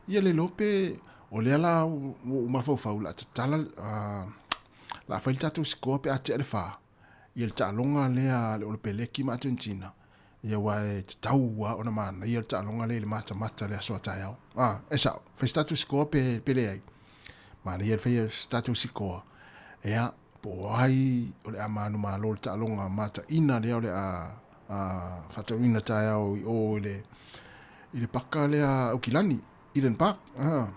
Ia le lope, o lea la ua ou mafaufau, la tatala, la fai le tātou sikoa pe a tea le whā. Ia le taaloga lea a le Olepeleki ma Atenetina, ia aua e tatau lava ona manaia le taaloga lea i le matamata i le aso a taeao. A, e sao, fai se tatou sikoa pe, pe leai. Manaia le faia o se tatou sikoa. Ia, Po o ai o le a manumalo le taaloga mataina lea o le a faatauina taeao i o i le i le paka lea Aukilani, Eden Park. Ah,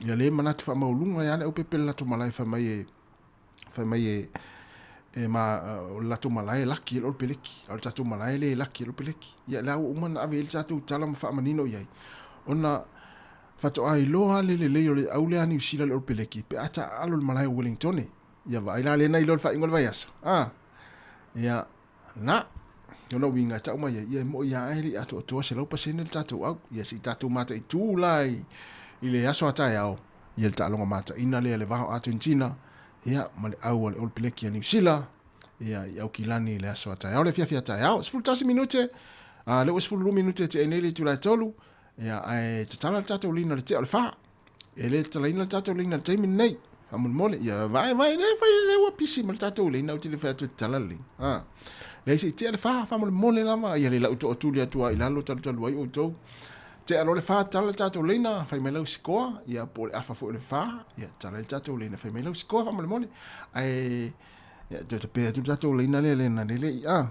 ia le manatu faamaualuga ia le au pepe le latou malae fai mai e fai mai e e ma o le latou malae e laki e le peleki a o le tatou malae le laki e le peleki ia la ua uma na ave i le tatou tala ma faamanino i ai ona faatoa iloa le lelei o le au lea Niu Sila le Olopeleki pe a taaalo le malae o Wellingtone. Ia vaai la lena iloa le faaiuga o le vaiaso. Ah. Ia na. Lona uiga e tau mai ai, ia e moi lava e le i atoatoa 100% le tatou au. Ia se i tatou mataitu la i, i le aso a taeao, ia le taaloga mataina lea le va o Argentina, ia ma le au a le Olopeleki a Niu Sila, ia i Aukilani i le aso a taeao, le afiafi a taeao. 11 minute, a lea ua 12 minute e tea nei le itula e 3, Ia, ae tatala le tatou lina i le tea o le fa. E le tatalaina le tatou lina i le taimi lenei. Faamolemole, ia, vae, vae, le fai, le ua pisi ma le tatou lina, ou te le fai atu e tatala le lina. Ha. Leai, se i tea le fa, faamolemole lava, ia le lau toatuli atu lava i lalo talutalu ai outou. Tea loa le fa, tatala le tatou lina, fai mai lau sikoa, ia, po o le afa foi o le fa, ia, tatala le tatou lina, fai mai lau sikoa, faamolemole. Ae, ia, toe tape atu le tatou lina lea, lena, le le i, a.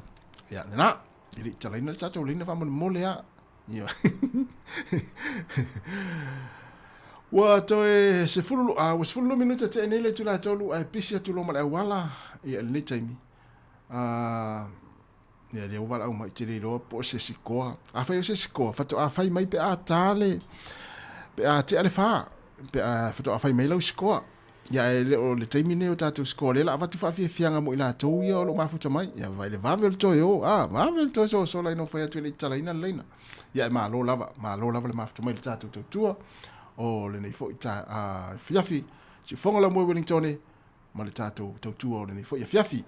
Ia, lena, e le i tatalaina le tatou lina, faamolemole lava. Ia. Ua toe sefulu, a ua 12 minute tea nei le itula e tolu, ae pisi atu loa ma le auala, ia, i lenei taimi. A, ia, lea ua valaau mai, te le iloa po o se sikoa. Afai o se sikoa, faatoa fai mai pe a ta le, pe a tea le fa, pe a faatoa fai mai lau sikoa. Ia, e le o le taimi nei o tatou score, lea la avatu faafiafiaga mo i latou ia o lo o mafuta mai. Ia, vai le vave o le toe o, a, vave le toe sosola ina ua fai atu e le i tatalaina le laina. Ia, e malo lava, malo lava le mafuta mai i le tatou tautua o lenei foi ta, a, afiafi. Siufofoga lau moe Wellingtone ma le tatou tautua o lenei foi afiafi.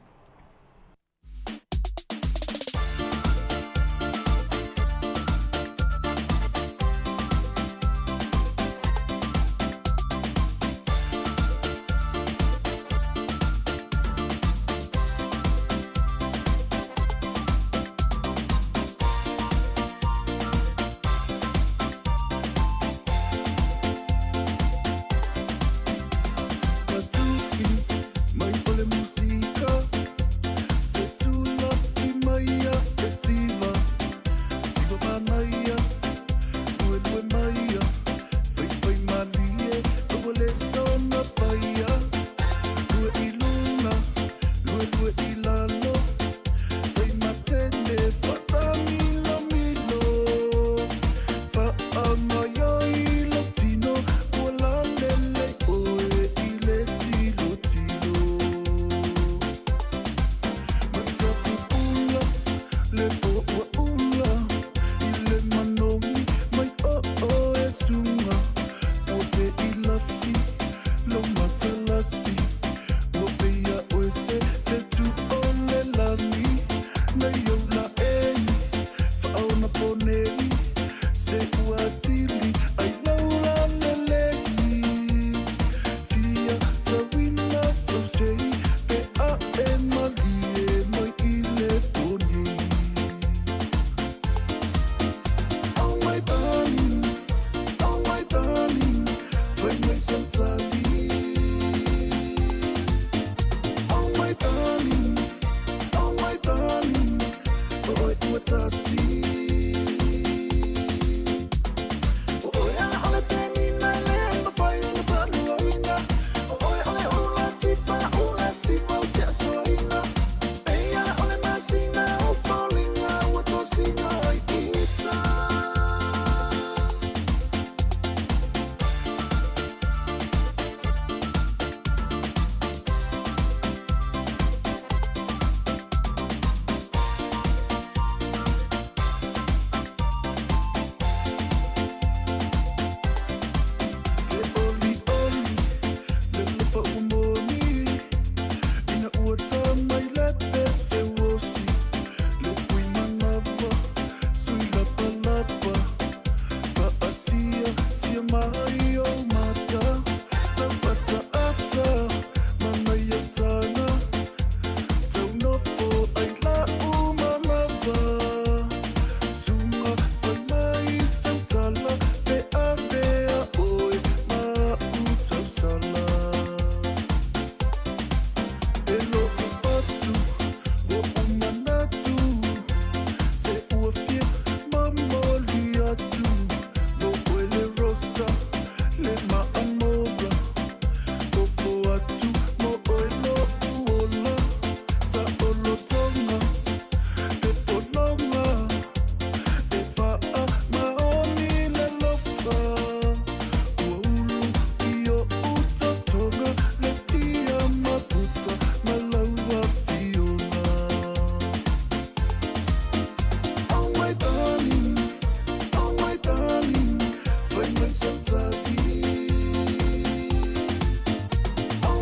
Oh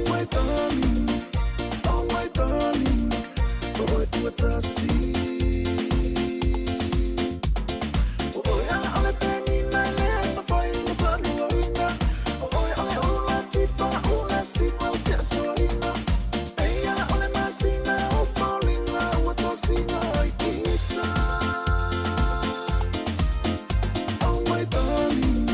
my darling, oh my darling, o oe ua tasi. O oe ala o le penina e le mawhai na whaluaina. O oe o le ula tifa ula siwa o te asoaina. Eia o le masina o foliga ua tosina ai kita. Oh my darling,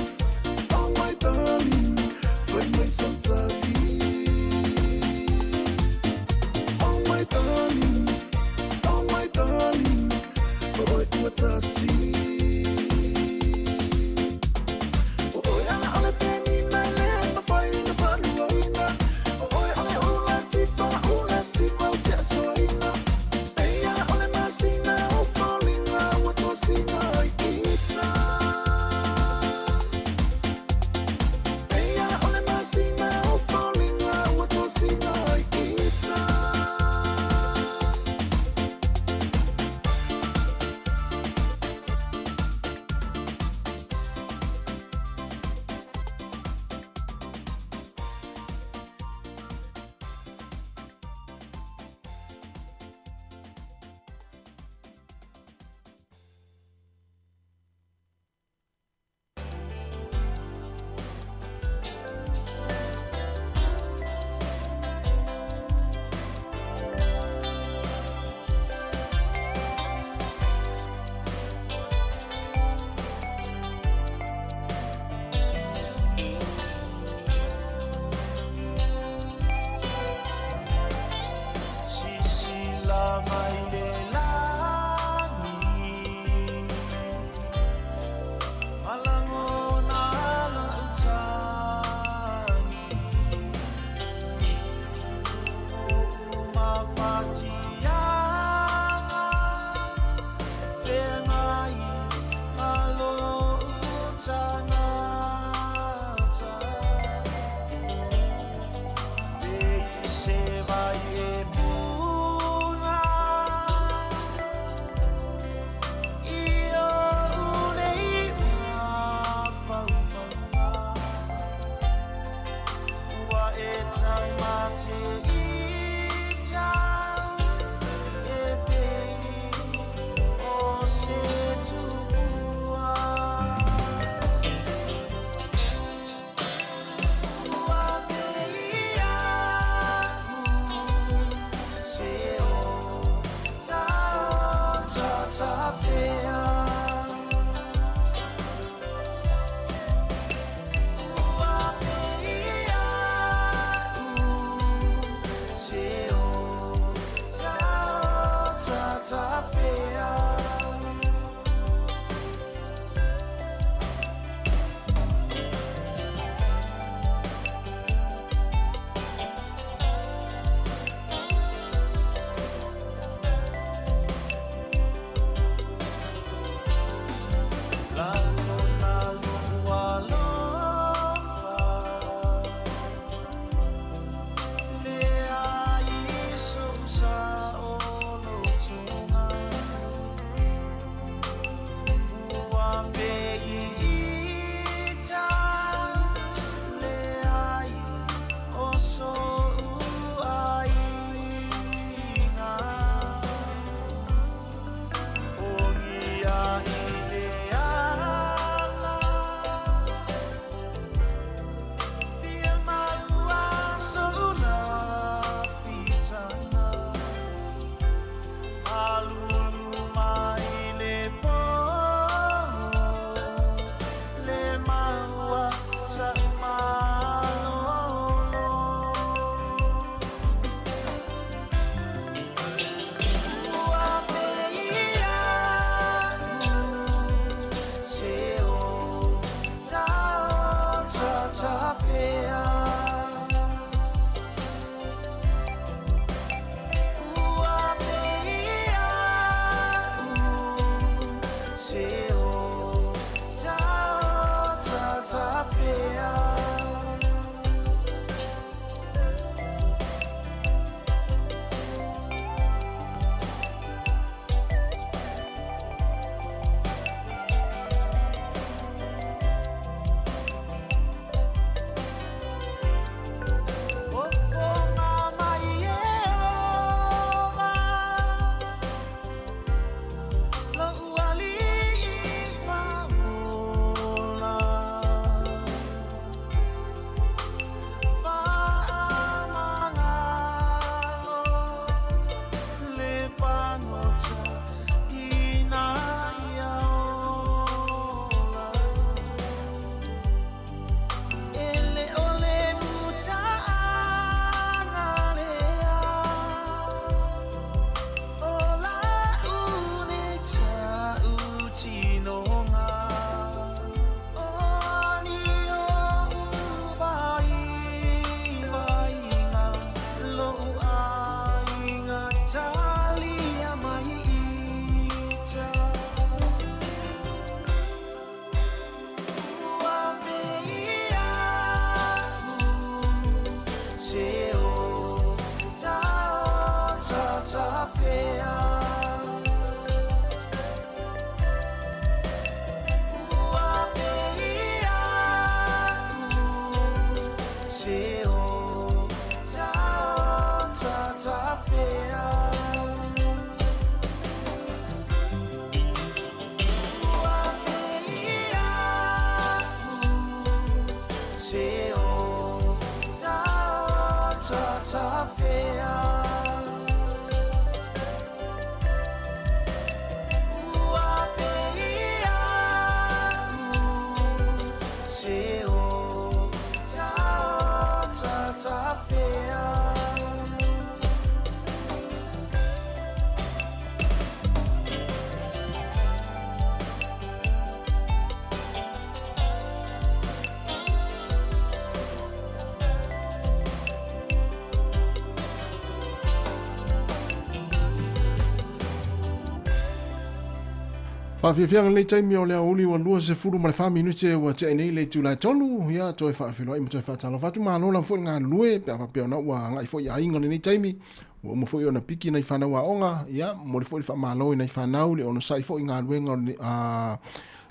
Faafiafiaga lenei taimi o le aoauli ua 24 minute ua tea nei le itula e tolu. Ia, toe faafeiloai ma toe faatalofa atu. Malo lava foi le galulue pe a faapea ona ua agai foi i aiga lenei taimi. Ua uma foi ona piki nai fanau aoga. Ia, momoli foi le faamalo i nai fanau le onosai foi i galuega o le, a,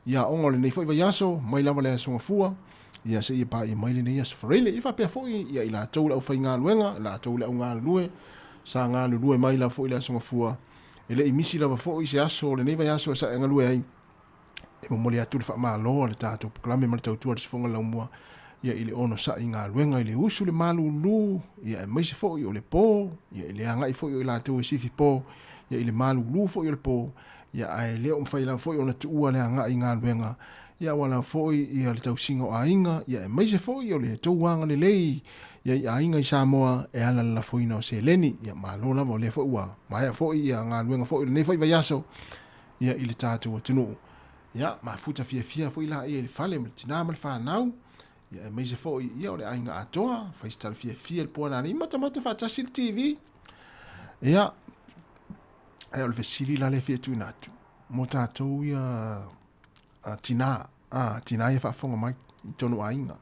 i aoga o lenei foi vaiaso, mai lava le Aso Gafua, ia seia paia mai lenei Aso Faraile. Ia faapea foi ia i latou le aufaigaluega, latou le au galulue, sa galulue mai lava foi le Aso Gafua. E le i misi lava foi se aso o lenei vaiaso e sa e galue ai. E momoli atu le faamalo a le tatou polokalame ma le tautua a le Sifoga Laumua ia i le onosai i galuega i le usu le malulu ia aemaise foi o le po ia i le agai foi o i latou e sifi po ia i le malulu foi o le po ia ae le o mafai lava foi ona tuua le agai i galuega ia aua lava foi ia le tausiga o aiga ia aemaise foi o le tou agalelei ia i aiga i Samoa e ala le lafoina o seleni. Ia malo lava o lea foi ua maea foi ia galuega foi o lenei foi vaiaso ia i le tatou atunuu. Ia mafuta fiafia foi laia i le fale ma le tina ma le fanau. Ia aemaise foi ia o le aiga atoa, fai se tala fiafia i le poa nanei, matamata faatasi le TV. Ia, ae o le fesili la lea e fia tuuina atu mo tatou ia a tina, a tina ia faafofoga mai i tonu aiga,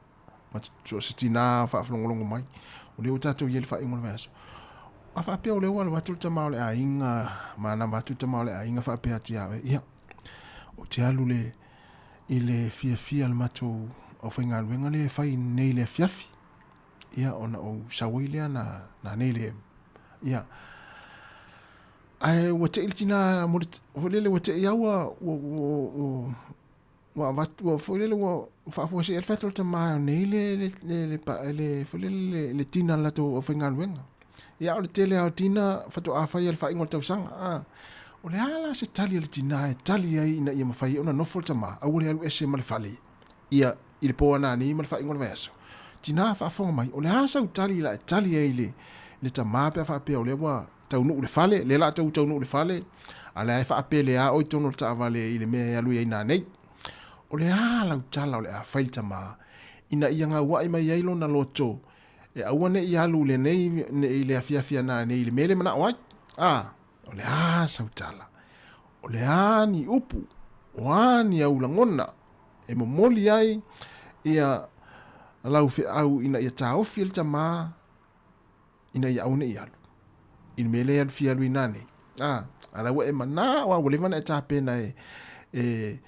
ma so o se tina faafalogologo mai, o lea ua tatou i ai i le faaiuga o le vaiaso. A faapea o lea ua alu atu le tama o le aiga, manava atu le tama o le aiga faapea atu ia oe, ia, ou te alu le, i le fiafia le matou aufaigaluega lea e fai nei le afiafi, ia, ona ou sau ai lea na, na nei le, ia, Ae ua tei le tina mo le, foi lele ua tei au ua, ua, ua, ua avatu, ua foi lele ua faafuasei ai le fai atu o le tama e nei le, le, le, le, le, le, foi lele le, le tina a le latou aufaigaluega. Ia, o le tele lava o tina faatoa fai le faaiuga o le tausaga. A, o le a la se tali a le tina e tali ai ina ia mafai ai ona nofo le tama, aua le alu ese ma le fale, ia, i le po anani ma le faaiuga o le vaiaso. Tina faafofoga mai, o le a sau tali la e tali ai le, le tama pe a faapea o lea ua taunuu i le fale, lea la tou taunuu i le fale, a lea e faapele a oe i totonu o le taavale i le mea e alu ai nanei. O le a lau tala o le a fai i le tama, ina ia gauai mai ai lona loto, e aua ne i alu lenei i le afiafi a nanei i le mea le manao ai. A, o le a sau tala? O le a ni upu? O a ni au lagona e momoli ai ia lau feau ina ia taofi e le tama ina ia aua ne i alu i le mea lea e alu fia alu i nanei. A, a la ua e manao a ua leva ona e tapena e, e,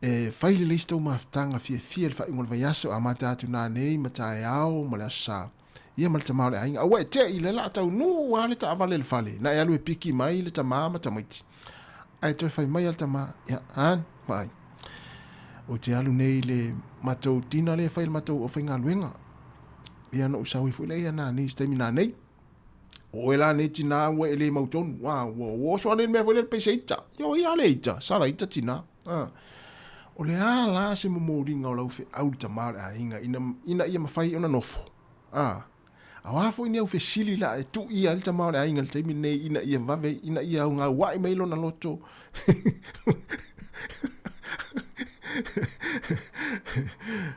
e fai lelei si tou mafutaga fiafia i le faaiuga o le vaiaso, amata atu nanei ma taeao ma le aso sa. Ia ma le tama o le aiga. Aua e te i le la taunuu a le taavale i le fale, na e alu e piki mai le tama ma tamaiti. Ae toe fai mai a le tama, ia, an, vaai. Ou te alu nei i le matou tina lea e fai i le matou aufaigaluega. Ia ona ou sau ai foi lea ia nanei i se taimi nanei. O oe la nei tinā ua e le mautonu. Ua, ua, ua oso ane le mea foi lea le peisa ita. Ia o ia le ita, sala ita tinā. Ah. O le a la se momoliga o lau feau i le tama o le aiga ina, ina ia mafai ona nofo. Ah. A o a foi ni au fesili la e tuu ia ai le tama o le aiga i le taimi lenei ina ia vave, ina ia augauai mai lona loto.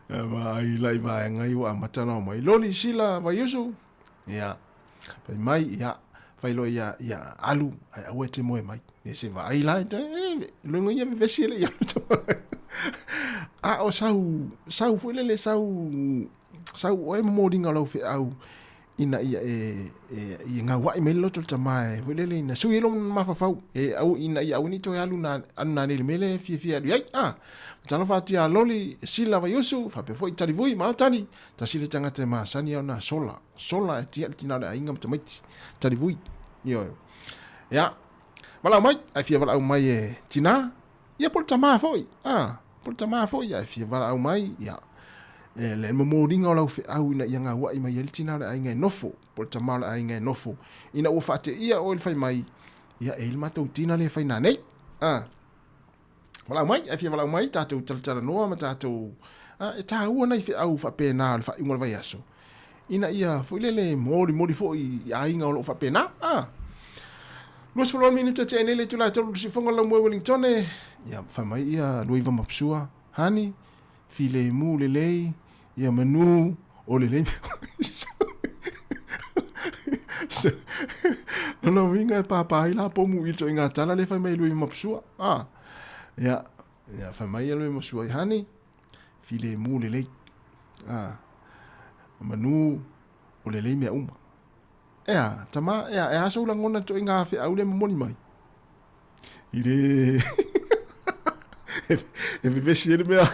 Vaai la i vaega i ua amata ona omai. Loli, Sila, Vaiusu. Ia, fai mai, ia, fai loa ia, ia alu, ae aua e te moe mai. Ia se vaai la, e, e, luga ia vevesi e le ia. A o sau, sau foi lele, sau, sau oe momoliga o lau feau ina ia e, e, e gauai mai le loto le tama e foi lele ina sui ai lona mafaufau e au ina ia aua ne i toe alu na alu nanei i le mea lea e fiafia alu i ai. Ah, talofa atu ia Loli, Sila Vaiusu, faapea foi Talivui ma Tali, tasi le tagata e masani ona sola, sola e tia le tina o le aiga ma tamaiti, Talivui. Ioe. Ia, valaau mai, ai fia valaau mai e tina, ia po o le tama foi, ah, po o le tama foi, ai fia valaau mai, ia, e le momoliga o lau feau ina ia gauai mai ai le tina o le aiga e nofo, po o le tama o le aiga e nofo, ina ua faateia oe i le fai mai, ia e i le matou tina lea e fai nanei. Ah, valaau mai, ai fia valaau mai, tatou talatalanoa ma tatou, ah, e tāua nai feau faapena o le faaiuga o le vaiaso, ina ia foi lele molimoli foi i aiga o lo o faapena. Ah. 26 minute tea nei le itula e tolu le siufoga o le Laumua i Wellingtone. Ia, fai mai ia Luaiva Mapusua, Hani, filemu lelei, ia manu o lelei. Lona uiga e pāpā ai la pomu i le toaiga tala lea fai mai e Luaiva Mapusua. Ah. Ia, ia fai mai ia le masu ai hani, filemu lelei. A, manu o lelei mea uma. Ea, tama, ea, e a sou lagona to inga feau le momoli mai. I le e vevesi ai le mea.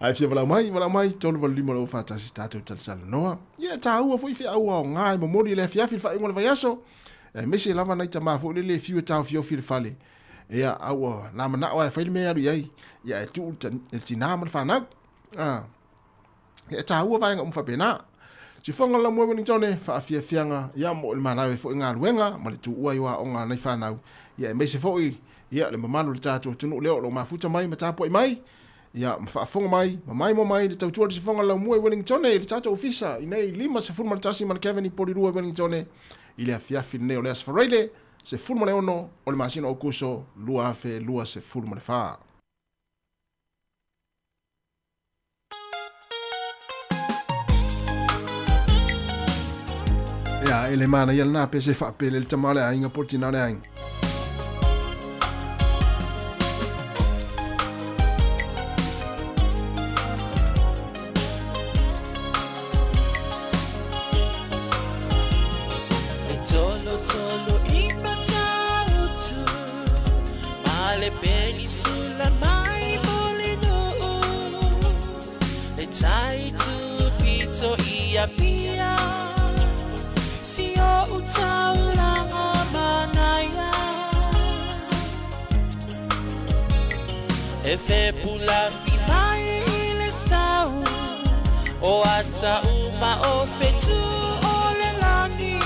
Ae fia valaau mai, valaau mai, 385 lau faatasi tatou talatalanoa. Ia, tāua foi feau aoga e momoli i le afiafi i le faaiuga o le vaiaso. Aemaise lava nai tama foi lele e fiu e taofiofi i le fale. Ia, a ua na manao lava e fai le mea e alu i ai. Ia, ae tuu le tinā ma le fanau. A, e tāua vaega uma faapena. Sifoga o le Laumua Wellingtone, faafiafiaga, ia, mo le malae foi galuega ma le tuua ai o aoga a nai fanau. Ia, aemaise foi, ia, le mamalu o le tatou atunuu lea o lo o mafuta mai ma tapuai mai, ia, ma faafofoga mai, ma maimoa mai le tautua le sifoga o le Laumua i Wellingtone i le tatou ofisa i nei 51 ma le Kevin i Polirua i Wellingtone i le afiafi lenei o le Aso Faraile 16 o le masina o Aokuso 2024. Ia, e le manaia lena pe se faapele le tama o le aiga po o le tina o le aiga. E tolo tolo i Matautu Ma le penisula mai Mulinuu Le tai tupito i Apia Si o taulanga manaia E fepulafi mai i le sau O ata uma o fetu o le lani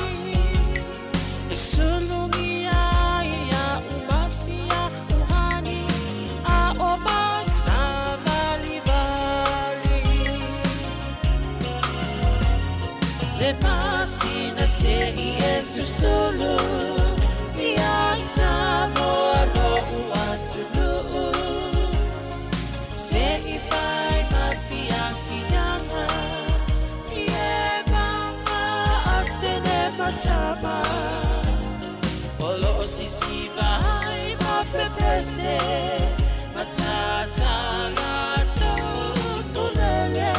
E sulugia ia umasia uhani A o masavalivali Le pasina se i e susulu Ia Samoa lo'u atunuu Se i fai ma fiafiaga I e mama a tene matama O loo sisiva ai ma pepese Matata latou tulele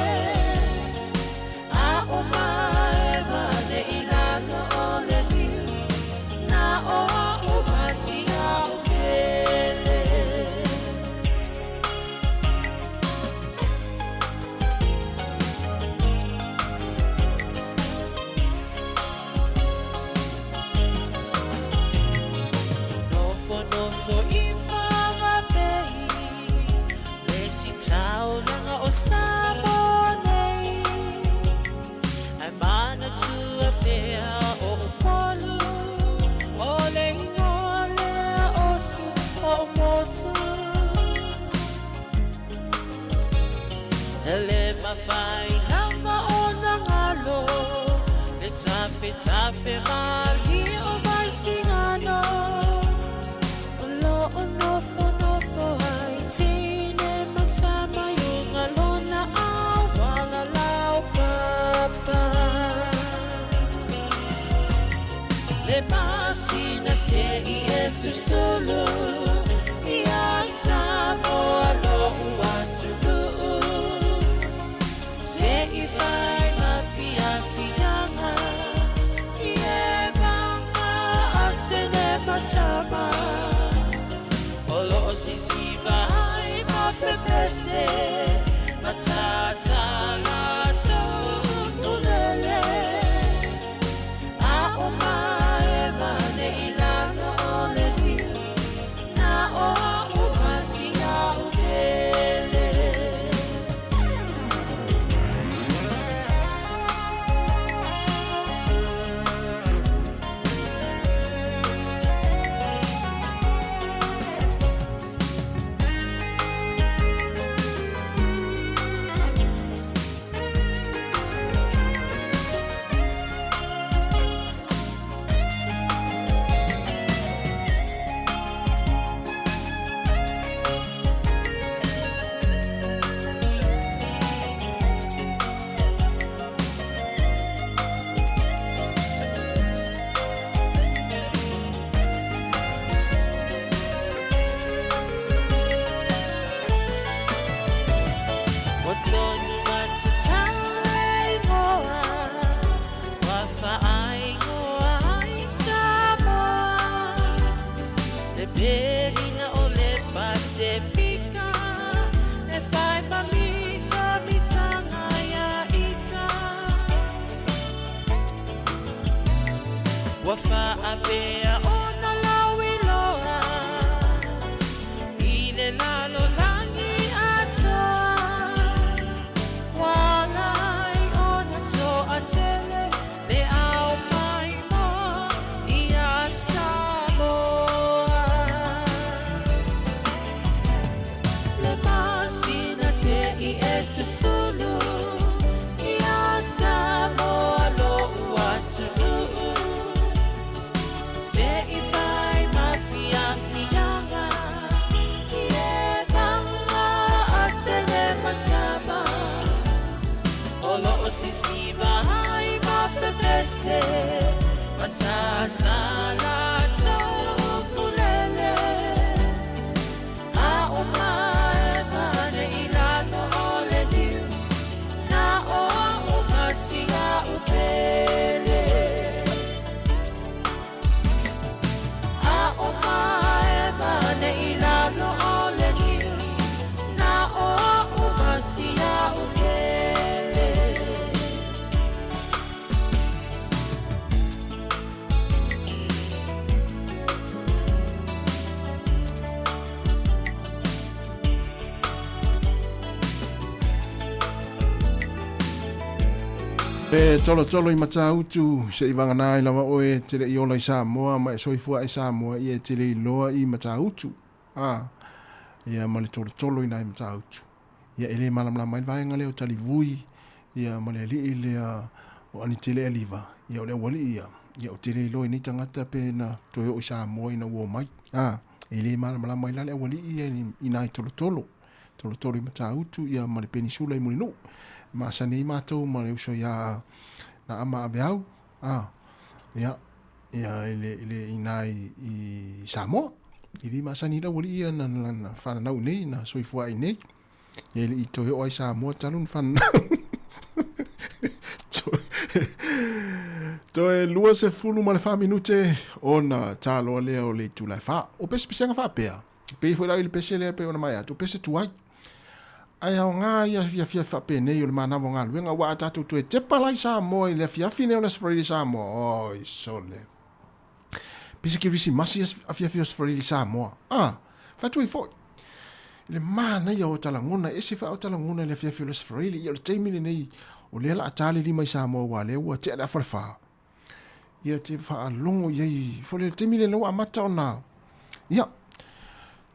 A o mae vale i lalo o le niu Na o a'u masia o pele. Nofonofo i Whanganui Le si taulaga o Samoa nei Ai manatua pea o Upolu O le ingoa lea o si o motu E le mafai lava ona galo Le tafetafe malie o Vaisigano O lo o nofonofo ai teine ma tama i uga lona auala laupapa Le masina se i e susulu Ia Samoa lo'u atunuu Se i fai ma fiafiaga I e tonu atu tāu ingoa, ua faaingoa ai Samoa. Le perina o le Pasefika, e whai mamita mitanga ia ita. Ua faapea ona lauiloa i le lalolagi atoa. Ua ala ai ona toatele le ao maimoa iā Samoa. Le masina se i e susulu iā Samoa lo'u atunuu. Se i fai ma fiafiaga i e paga a tele matava. O loo sisiva ai ma pepese ma tātā latou ukulele. A o mae pane i lalo o le niu, na o au ma si a'u pele. A o mae pane i lalo o le niu, na o au ma si a'u pele. E tolotolo i Matautu, se i vagana ai lava oe e te le i ola i Samoa ma e soifua i Samoa ia e te le iloa i Matautu. A, ia ma le tolotolo i nai Matautu. Ia e le malamalama ai le vaega lea o Talivui, ia ma le alii lea o Anitele Aliva, ia o le aualii ia, ia ou te le iloa i nei tagata pe na toe oo i Samoa ina ua omai. A, e le malamalama ai la le aualii ia i nai tolotolo. Tolotolo i Matautu ia ma le penisula i Mulinuu. E masani ai matou ma le uso ia na ama Aveau, a, ia, ia i le, i le, i nai i Samoa. I le masani lau alii ia na, na, na whananau nei, na soifua ai nei. Ia i le i toe o ai Samoa talu na whananau. Toe 20 ma le 4 minute ona tāloa lea o le itula e 4. O pesepesega faapea, pei foi la i le pese lea pei ona mai atu, pese tuai. Ae aoga ia afiafi faapenei o le manava o galuega, aua a tatou toe tepa la i Samoa i le afiafi nei o le Aso Faraile i Samoa, oi sole. Pese Kerisimasi afiafi o Aso Faraile i Samoa. Ah, fatu ai foi. I le manaia o talagona, ese foi o talagona i le afiafi o le Aso Faraile, ia o le taimi lenei, o lea la a ta le lima i Samoa ua lea ua tea le afa le whā. Ia te faalogo i ai, foi le taimi lenei ua amata ona, ia,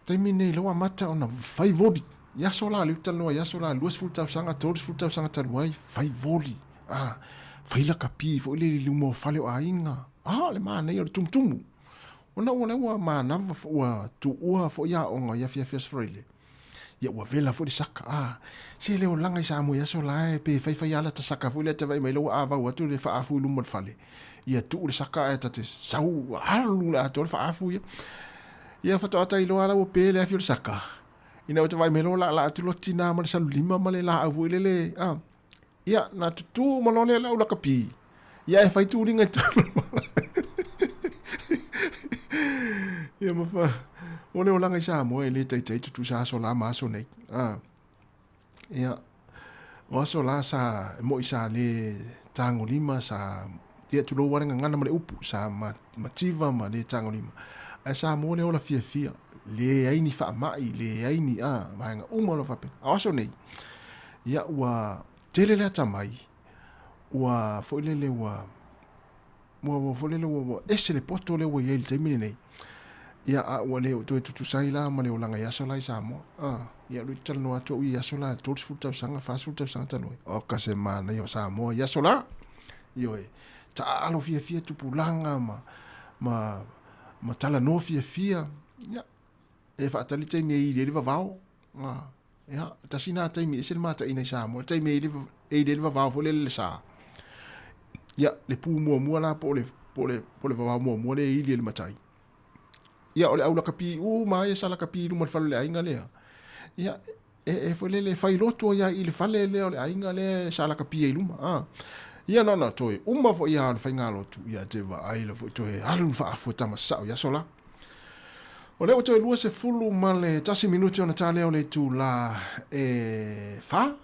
taimi nei lea ua amata ona fai voli. I aso la, lea ou te talanoa i aso la, 20 tausaga, 30 tausaga talu ai, fai voli. Ah, fai lakapi foi le i luma o fale o aiga. Ah, le manaia o le tumutumu. Ona ua lea ua manava, ua tuua foi aoga i afiafi Aso Faraile. Ia ua vela foi le saka. Ah, se le olaga i Samoa i aso la e pe faifai lava lata saka foi lea te vaai mai lea ua avau atu le faaafu i luma o le fale. Ia tuu le saka ae ta te sau alu le atoa le faaafu ia. Ia faatoa ta iloa la ua pe le afi o le saka. Ina ua te vaai mai loa laalaa atu loa tina ma le salulima ma le laau foi lele. Ah, ia, na tutū ma loa lea le au lakapi. Ia e fai tuliga i totonu o le malae. Ia ma fa, o le olaga i Samoa e le taitai tutusa aso la ma aso nei. Ah. Ia, o aso la sa, e moi sa le tagolima, sa, ia tulou lava le gagana ma le upu, sa mativa ma le tagolima. Ae Samoa le ola fiafia, leai ni faamai, leai ni, a, vaega uma lava faapena. A o aso nei, ia ua tele le atamai, ua foi lele ua, ua, ua foi lele ua, ua ese le poto lea ua i ai i le taimi lenei. Ia, a ua le toe tutusa ai la ma le olaga i aso la i Samoa. Ah, ia, ua talanoa atu au i aso la, 30 tausaga, 40 tausaga talu ai. Oka se manaia o Samoa i aso la. Ioe, taaalo fiafia tupulaga ma, ma, ma talanoa fiafia. Ia, e faatali taimi e ili ai le vavao. Ah, ia, tasi nā taimi ese le mataina i Samoa, le taimi e ili, e ili ai le vavao foi lele le sa. Ia, le pū muamua la po o le, po o le, po o le vavao muamua lea e ili e le matai. Ia, o le au lakapi uma lava ia sa lakapi i luma o le fale o le aiga lea. Ia, e, e foi lele fai lotu ai i le fale lea o le aiga lea sa lakapia i luma. A. Ia na ona toe uma foi lava o le faigalotu, ia te vaai loa foi toe alu le faafu e tama sao i aso la. O lea ua toe 21 minute ona ta lea o le itula e 4.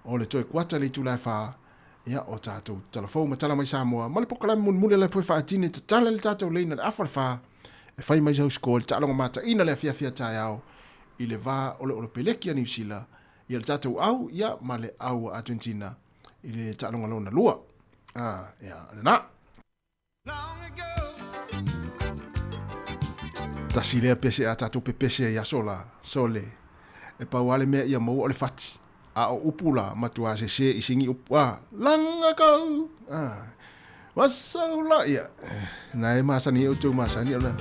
O le toe kuata i le itula e 4, ia o tatou talafou ma tala mai Samoa ma le polokalame mulimuli a le poe faatini tatala le tatou leina le afa le 4 e fai mai sau score i le taaloga mataina le afiafi a taeao i le va o le Olopeleki a Niu Sila ia le tatou au ia ma le au a Argentina i le taaloga lona lua. Ah, ia, lena. Tasi lea pese a tatou pepese ai aso la, sole. E pau lava le mea ia maua o le fati. A o upu la, matua sese i sigi upu, a, langa kau, a, wasau la, ia, na e masani e outou masani o na.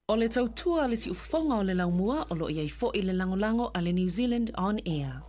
O le tautua a le siufofoga o le laumua o lo o i ai foi le lagolago a le New Zealand On Air.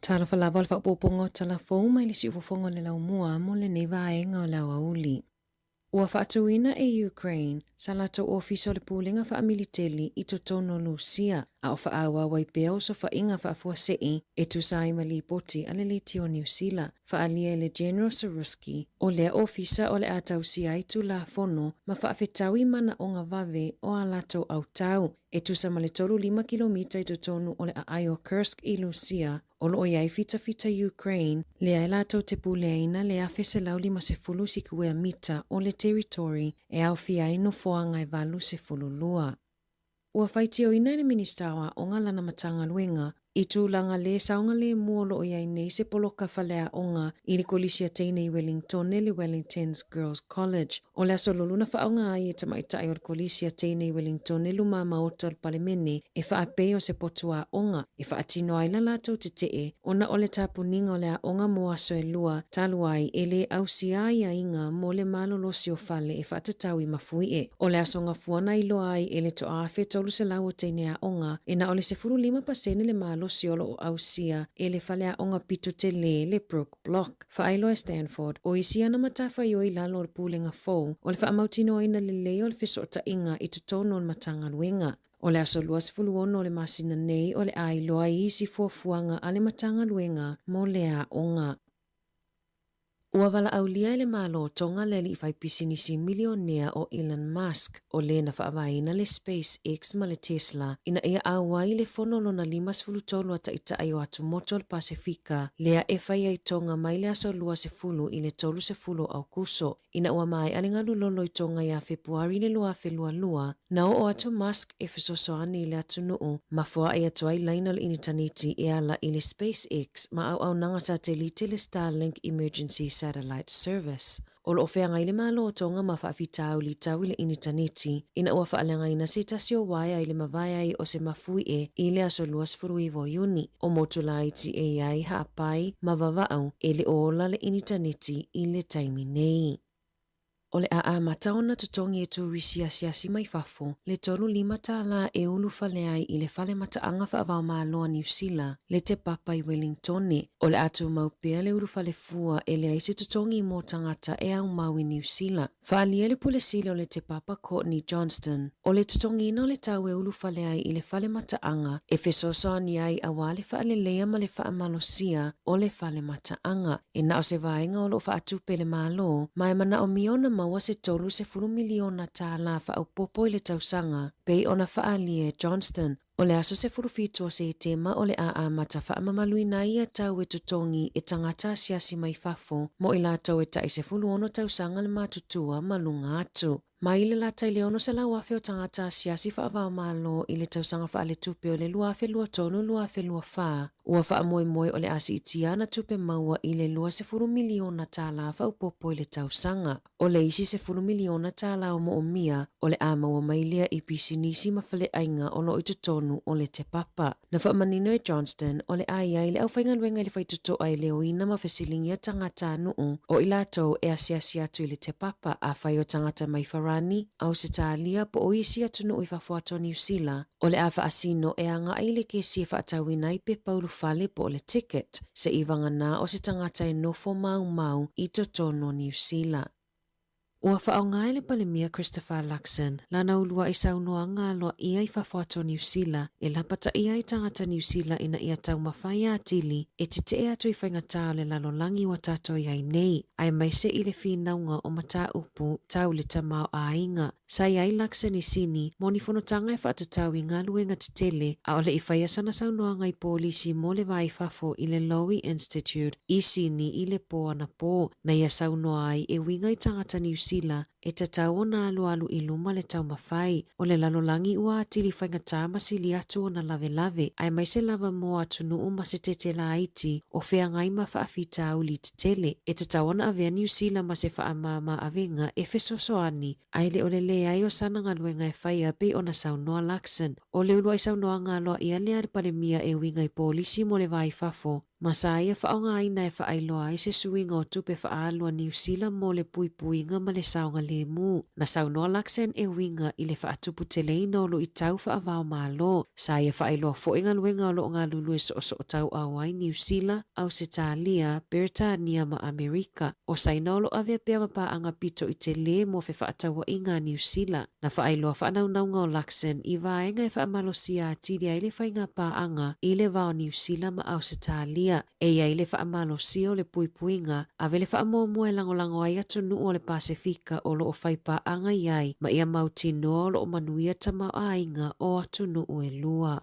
Talofa lava o le faaopoopoga o tala fou mai le siufofoga o le laumua mo lenei vaega o le aoauli. Ua faatuina e Ukraine sa latou ofisa o le Pulega Faamiliteli i totonu o Lusia, a o faaauau ai pea osofaiga faafuasei e tusa ai ma lipoti a le Leitio Niu Sila, faaalia e le General Syrskyi, o lea ofisa o le a tausia ai tulafono ma faafetaui manaoga vave o a latou autau e tusa ma le 35 kilomita i totonu o le aai o Kursk i Lusia, O lo o i ai fitafita Ukraine, lea e latou te puleaina le 1,150 sikuea mita o le territory e aofia ai nofoaga e 82. Ua faitioina e le Minisita o Aoga lana Matagaluega i tulaga le saogalemu o lo o i ai nei se poloka faleaoga i le Kolisi a Teine i Wellingtone le Wellington's Girls College. O le aso lulu na faaaoga ai e tamaitai o le Kolisi a Teine i Wellingtone luma maota o le Palemene e faapei o se potu aoga e faatino ai la latou tetee ona o le tapuniga o le aoga mo aso e lua talu ai e le ausia aiaiga mo le malolosi o fale e faatatau i mafuie. O le aso gafua na iloa ai e le 1,300 o teine aoga e na o le 15% le malosi o lo o ausia e le faleaoga pito tele le Brooke Block. Faailoa e Stanford, o isi ana matafaioi i lalo o le Pulega fou o le faamautinoaina lelei o le fesootaiga i totonu o le Matagaluega. O le aso 26 o le masina nei o le a iloa ai isi fuafuaga a le Matagaluega mo lea aoga. Ua valaaulia e le Malo o Tonga le alii faipisinisi milionea o Elon Musk, o le na faavaeina le SpaceX ma le Tesla ina ia auai i le fono lona 53 a taitai o atumotu o le Pasefika, lea e fai ai Tonga mai le aso 20 i le 30 o Aokuso. Ina ua maea le galulolo i Tonga ia Fepuari i le 2022, na oo atu Musk e fesoasoani i le atunuu ma foai atu ai laina o le initaneti e ala i le SpaceX ma auaunaga satelite le Starlink Emergency Satellite Service. O lo o feagai le Malo o Tonga ma faafitauli tau i le initaneti ina ua faaleagaina se tasi o waea i le mavae ai o se mafuie i le aso 29 o Iuni. O motu laiti e i ai haapai ma vavau e le o ola le initaneti i le taimi nei. O le a amata ona totogi e turisi asiasi mai fafo le 35 tālā e ulufale ai i le Fale Mataaga Faavaomalo a Niu Sila, le Te Papa i Wellingtone. O le a tumau pea le ulufale fua e leai se totogi mo tagata e aumau i Niu Sila. Faaalia le Pule Sili o le Te Papa Courtney Johnston, o le totogiina o le tau e ulufale ai i le fale mataaga e fesoasoani ai auā le faaleleia ma le faamalosia o le fale mataaga. E na o se vaega o lo o faatupe e le Malo, ma e manaomia ona maua se $30 miliona tālā faaopoopo i le tausaga, pei ona faaalia e Johnston. O le aso 17 o Setema o le a amata faamamaluina ai ia tau e totogi e tagata asiasi mai fafo mo i latou e tai 16 tausaga le matutua ma luga atu. Mai le lata i le 600,000 o tagata asiasi faava-o-Malo i le tausaga faaletupe o le 2023/2024, ua faamoemoe o le a siitia ana tupe maua i le $20 miliona tālā faaopoopo i le tausaga. O le isi $10 miliona tālā o moomia o le a maua mai lea i pisinisi ma faleaiga o lo o i totonu o le Te Papa. Na faamanino e Johnston o le a i ai le aufaigaluega i le faitotoa e leoina ma fesiligia tagatanuu o i latou e asiasi atu i le Te Papa afai o tagata mai Farani, Ausetalia po o isi atunuu i fafo atu o Niu Sila, o le a faasino e agai i le kesi e faatauina ai pepa ulufale po o le ticket seivagana o se tagata e nofo maumau i totonu o Niu Sila. Ua faaaoga e le Palemia Christopher Luxon lana uluai saunoaga aloaia i fafo atu o Niu Sila e lapataia ai tagata Niu Sila ina ia taumafai atili e tetee atu i faigata o le lalolagi ua tatou i ai nei, aemaise i le finauga o mataupu tau le tamaoaiga. Sa i ai Luxon i Sini mo ni fonotaga e faatatau i galuega tetele a o le i faia sana saunoaga i polisi mo le va i fafo i le Lowy Institute i Sini i le pō anapō, na ia saunoa ai e uiga i tagata Niu Sila e tatau ona alualu i luma le taumafai o le lalolagi ua atili faigata ma sili atu ona lawelawe aemaise lava mo atunuu ma se tete laiti o feagai ma faafitauli tetele. E tatau ona avea Niu Sila ma se faamāmā-avega e fesoasoani Ae le o le leai o sana galuega e faia pei ona saunoa Luxon, o le uluai saunoaga aloaia lea a le Palemia e uiga i polisi mo le va i fafo, ma sa ia faaaogaina e faailoa ai se suiga o tupe faaalu a Niu Sila mo le puipuiga ma le saogalemu. filemu. Na saunoa Luxon e uiga i le faatuputeleina o luitau faava-o-Malo. Sa ia faailoa foi galuega o lo o galulue soosootauau ai Niu Sila, Ausetalia, Beretania ma Amerika. O Saina o lo o avea pea ma paaga pito i telē mo fefaatauaiga a Niu Sila. Na faailoa faanaunauga o Luxon i vaega e faamalosia atili ai le faiga paaga i le va o Niu Sila ma Ausetalia. E i ai le faamalosia o le puipuiga, ave le faamuamua e lagolago ai atunuu o le Pasefika o lo o fai paaga i ai ma ia mautinoa o lo o manuia tamaoaiga o atunuu e lua.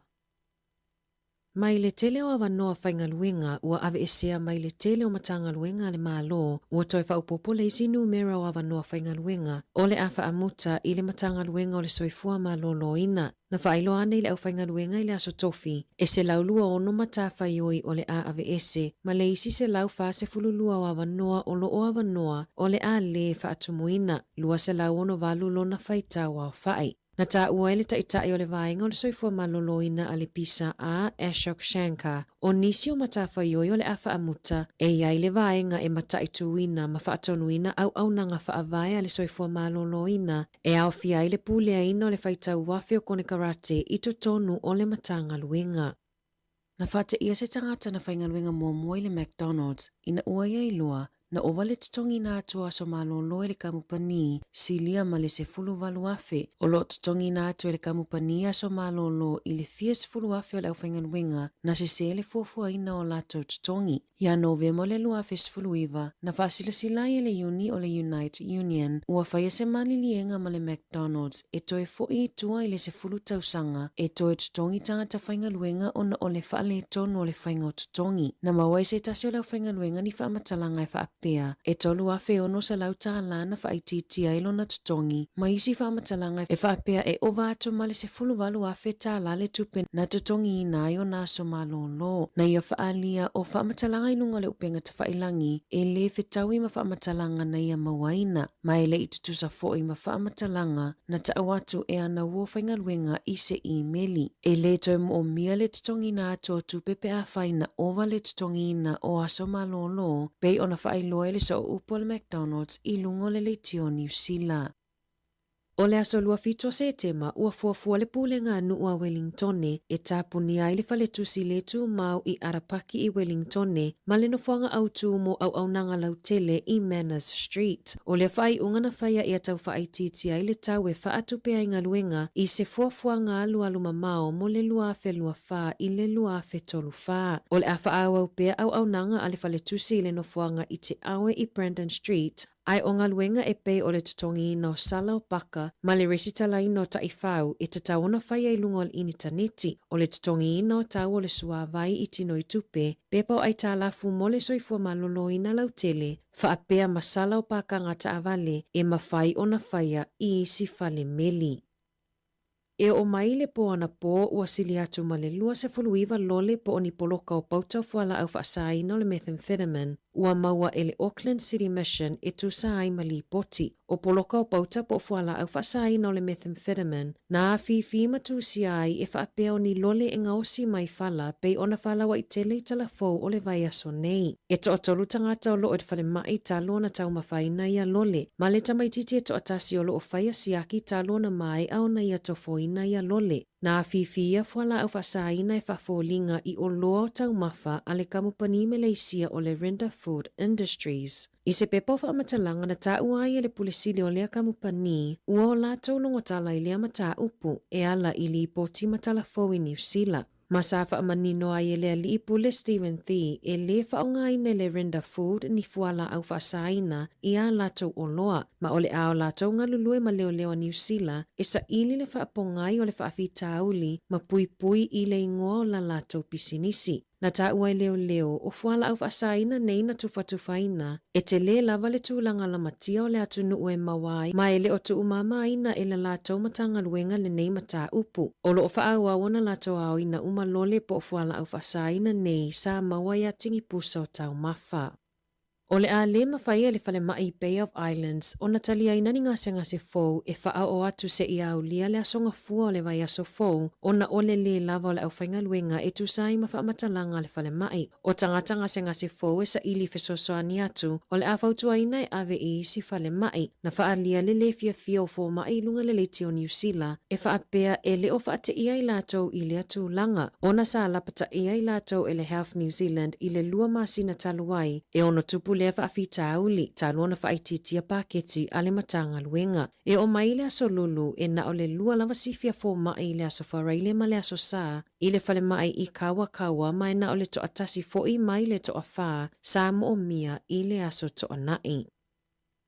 Mai le tele o avanoa faigaluega ua aveesea mai le tele o Matagaluega a le Malo, ua toe faaopoopo le isi numera o avanoa faigaluega o le a faamuta i le Matagaluega o le Soifua Maloloina. Na faailoa ane i le aufaigaluega i le Aso Tofi, e 126 matafaioi o le a aveese, ma le isi 142 o avanoa o lo o avanoa o le a lē faatumuina, 268 lona faitau aofai. Na taua ai le Taitai o le Vaega o le Soifua Maloloina a le PSA, Ashok Shankar, o nisi o matafaioi o le a faamuta, e i ai le vaega e mataituina ma faatonuina auaunaga faavae a le soifua maloloina e aofia ai le puleaina o le faitau afe o konekarate i totonu o le Matagaluega. Na faateia se tagata na faigaluega muamua i le McDonald's ina ua ia iloa na ova le totogiina atu o aso malolo e le kamupani silia ma le 18,000. O lo o totogiina atu e le kamupani aso malolo i le fia 10,000 o le aufaigaluega na sesē le fuafuaina o latou totogi. Ia Novema o le 2019, na faasilasila ai e le iuni o le Unite Union ua faia se maliliega ma le McDonald's e toe fo'i i tua i le 10 tausaga e toe totogi tagata faigaluega ona o le faaletonu o le faiga o totogi. Na maua ai se tasi o le aufaigaluega ni faamatalaga e faapea, e $3,600 tālā na faaitiitia ai lona totogi, ma isi faamatalaga e faapea e ova atu ma le $18,000 tālā le tupe na totogiina ai ona aso malōlō. Na ia faaalia o faamatalaga i luga o le upega tafailagi e lē fetaui ma faamatalaga na ia mauaina, ma e le i tutusa foi ma faamatalaga na tau atu e ana uo faigaluega i se imeli. E lē toe moomia le totogiina atu o tupe pe afai na ova le totogiina o aso malōlō, pei ona faailoa e le sooupu a le McDonald's i luga o le leitio o Niu Sila. O le aso 27 o Setema, ua fuafua le Pulega a Nuu a Welingtone e tapunia ai le faletusi le tumau i Arapaki i Welingtone ma le nofoaga autū mo auaunaga lautele i Manners Street. O lea faaiuga na faia ia tau faaitiitia ai le tau e faatupe ai galuega i se fuafuaga alualu mamao mo le 2024 i le 2034. O le a faaauau pea auaunaga a le faletusi i le nofoaga i Te Awe i Brandon Street, Ae o galuega e pei o le totogiina o sala o paka ma le resitalaina o taifau e tatau ona faia i luga o le initaneti, o le totogiina o tau o le suavai i tinoitupe, pepa o aitalafu mo le soifua maloloina lautele, faapea ma sala o pakaga taavale e mafai ona faia i isi fale meli. E oo mai le pō anapō ua sili atu ma le 29 lole po o ni poloka o pauta o fualaau faasāina o le methamphetamine ua maua e le Auckland City Mission e tusa ai ma lipoti. O poloka o pauta po o fualaau faasāina o le methamphetamine na afifi ma tusia ai e faapea o ni lole e gaosi mai fala pei ona falauaʻi tele i talafou o le vaiaso nei. E toatolu tagata o lo o i le falemai talu ona taumafaina ia lole, ma le tamaitiiti e toatasi o lo o faia siaki talu ona maea ona ia tofoina ia lole. Na afifi ia fualaau faasāina e faafoliga i oloa o taumafa a le kamupani Meleisia o le Rinda Food Industries. I se pepa o faamatalaga na taua ai e le pule sili o lea kamupani, ua o latou logotala i lea mataupu e ala i lipoti ma talafou i Niu Sila. Ma sa faamanino ai e le aliʻi pule Stephen ii e lē faaaogaina e le Rinda Food ni fualaau faasāina i ā latou oloa, ma o le a o latou galulue ma leoleo a Niu Sila e saili le faapogai o le faafitauli ma puipui i le igoa o la latou pisinisi. Na taua e leoleo, o fualaau faasāina nei na tufatufaina, e telē lava le tulaga lamatia o le atunuu e maua ai ma e le o tuumāmāina e la latou Matagaluega lenei mataupu. O lo o faaauau ona latou aoina uma lole po o fualaau faasāina nei sa maua iā Tigipusa o taumafa. O le a lē mafai e le falemai Bay of Islands ona taliaina ni gasegase fou e faaoo atu seia aulia le aso gafua o le vaiaso fou ona o le lē lava o le aufaigaluega e tusa ai ma faamatalaga a le falemai. O tagata gasegase fou e saili fesoasoani atu o le a fautuaina e ave i isi falemai. Na faaalia le lē fiafia o fomai i luga le leitio Niu Sila e faapea e le o faateia i latou i lea tulaga ona sa lapataia i latou e le Health New Zealand i le 2 masina talu ai e ono tupu lea faafitauli talu ona faaitiitia paketi a le Matagaluega. E oo mai i le Aso Lulu e na o le 2 lava sifi a fomai i le Aso Faraile ma le Aso Sa i le falemai i Kawakawa ma e na o le toatasi foi mai le toafa sa moomia i le Aso Toonai.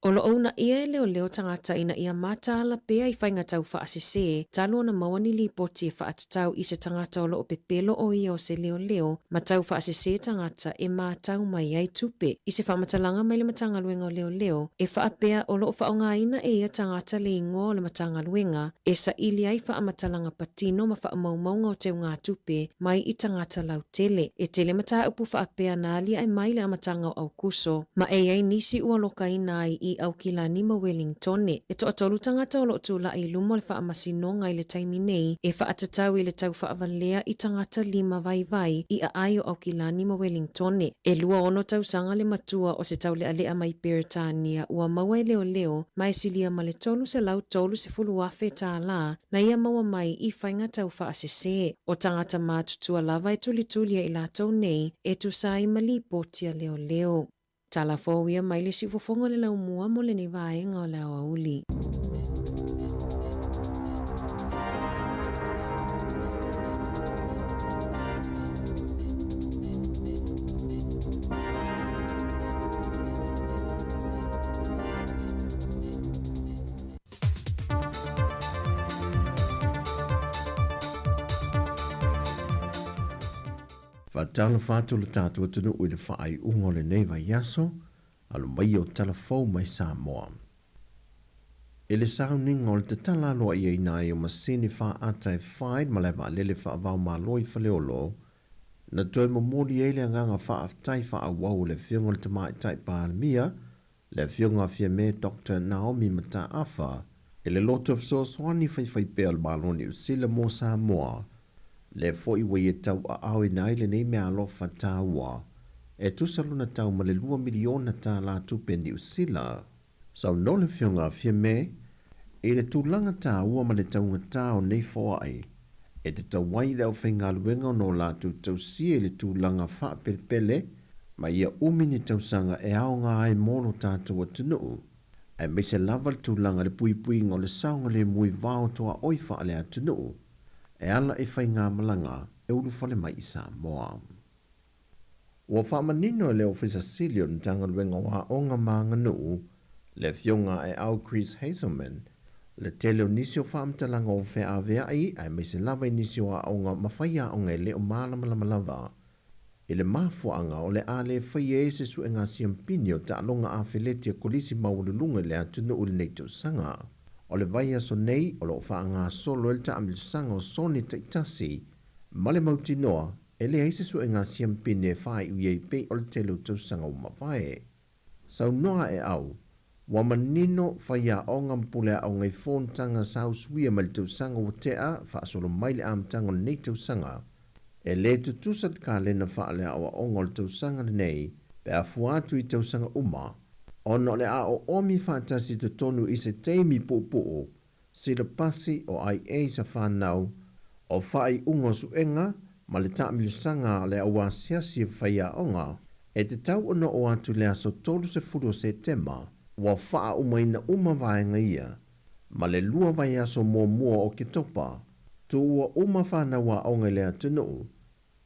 O lo o uunaia e leoleo tagata ina ia mataala pea i faiga taufaasese talu ona maua ni lipoti e faatatau i se tagata o lo o pepelo o ia o se leoleo ma taufaasese tagata e matau mai ai tupe. I se faamatalaga mai le Matagaluega o Leoleo e faapea o lo o faaaogaina e ia tagata le igoa o le Matagaluega e saili ai faamatalaga patino ma faamaumauga o teugatupe mai i tagata lautele. E tele mataupu faapea na aliae mai i le amataga o Aukuso, ma e i ai nisi ua lokaina ai i Aukilani ma Welingtone. E toatolu tagata o lo o tulai i luma o le faamasinoga i le taimi nei e faatatau i le tau faavalea i tagata lima vaivai i aai o Aukilani ma Welingtone. E 26 tausaga le matua o se taulealea mai Peretania ua maua e leoleo ma e silia ma le $330,000 tālā na ia maua mai i faiga tau faasese. O tagata matutua lava e tulituli ai latou nei e tusa ai ma lipoti a leoleo. Tala fou ia mai le siufofoga o le laumua mo lenei vaega o le aoauli. Faatalofa atu lo tatou atunuu i le faaiuga o lenei vaiaso, alo mai o tala fou mai Samoa. I le sauniga o le tatala aloaiaina ai o masini faata e fai ma le vaalele faava-o-Malo i Faleolo, na toe momoli ai le agaga faafetai faaauau o le Afioga i le Tamaitai Palemia, le Afioga a Fiame Doctor Naomi Mataafa, i le loto fesoasoani faifaipea o le Malo o Niu Sila mo Samoa, lea foi ua ia tauaaoina ai lenei meaalofa taua e tusa lona tau ma le $2 miliona tupe Niu Sila. Saunoa le Afioga a Fiame i le tulaga taua ma le taugatā o nei foai e tatau ai i le aufaigaluega ona o latou tausia i le tulaga faapelepele ma ia umi ni tausaga e aoga ai mo lo tatou atunuu, aemaise lava le tulaga i le puipuiga o le saogalemu i vao tuaoi faale-atunuu e ala i faigamalaga e ulufale mai i Samoa. Ua faamanino e le Ofisa Sili o le Matagaluega o Aoga ma Aganuu, le Afioga a Eau Chris Hazelman, le tele o nisi o faamatalaga o feaveai aemaise lava i nisi o aoga ma faiaoga e le o malamalama lava i le mafuaaga o le a le faia ai se suega siampini o taaloga afeleti a Kolisi Maualuluga i le atunuu i lenei tausaga. O le vaiaso nei o lo o faagasolo ai le taamilosaga o soni taitasi ma le mautinoa e leai se suega siampini e faaiu i ai pei o le tele o tausaga ua mavae. Saunoa Eau, ua manino faiaoga ma puleaoga i fonotaga sa usuia mai le tausaga ua tea faasolo mai le amataga o lenei tausaga. E lē tutusa le kalena faaleaoaoga o le tausaga lenei pe a fua atu i tausaga uma, ona o le a oomi faatasi i totonu i se taimi puupuu silapasi o IA sa fanau, o faaiuga o suega ma le taamilosaga a le auasiasi o faiaoga e tatau ona oo atu i le aso 30 o Setema, ua faaumaina uma vaega ia ma le 2 vaiaso muamua o Oketopa, tuua uma fanau aoga i le atunuu,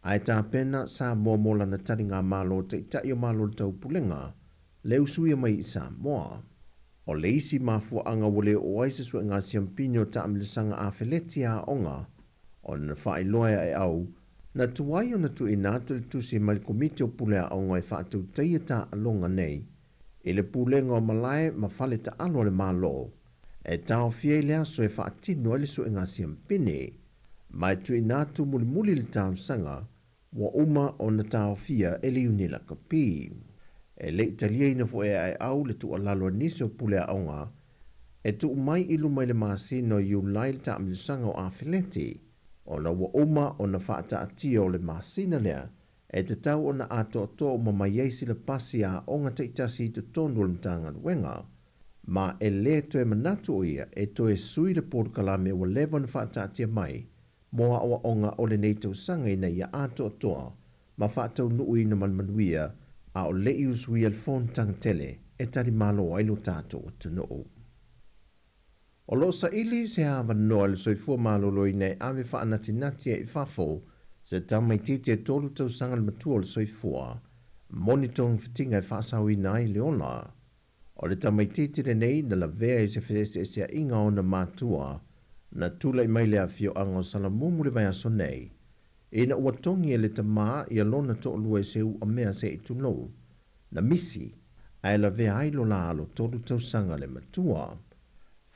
ae tapena Samoa mo lana taligamalo taitai o Malo o le Taupulega le usuia mai i Samoa. O le isi mafuaaga ua le oo ai se suega siampini o taamilosaga afeleti a aoga, ona na faailoa e Aeau, na tuai ona tuuina atu le tusi mai le Komiti o Pule Aoga e faatautaia taaloga nei i le Pulega o Malae ma Fale Taalo a le Malo, e taofia ai le aso e faatino ai le suega siampini, ma e tuuina atu mulimuli le talosaga ua uma ona taofia e le Iuni Lakapi. E le i taliaina foi e aeau le tuualalo a nisi o pule aoga e tuu mai i luma i le masina o Iulai le taamilosaga o Afeleti, ona ua uma ona faataatia o le masina lea e tatau ona atoatoa uma mai ai silapasi a aoga taitasi i totonu o le Matagaluega, ma e lē toe manatu o ia e toe sui le polokalame ua leva ona faataatia mai mo aoaoga o lenei tausaga ina ia atoatoa ma faataunuuina ma le manuia a o le i usuia le fonotaga tele e talimalo ai lo tatou atunuu. O lo o saili se avanoa i le soifua maloloina e ave faanatinati ai i fafo se tamaitiiti e 3 tausaga le matua o le soifua, moni togafitiga e faasaoina ai le ola. O le tamaitiiti lenei na lavea i se feeseeseaiga o ona matua na tulai mai le afioaga o Salamumu le vaiaso nei, ina ua togi e le tamā ia lona toalua i se uamea se i tulou, na misi, ae lavea ai lo la alo 3 tausaga le matua.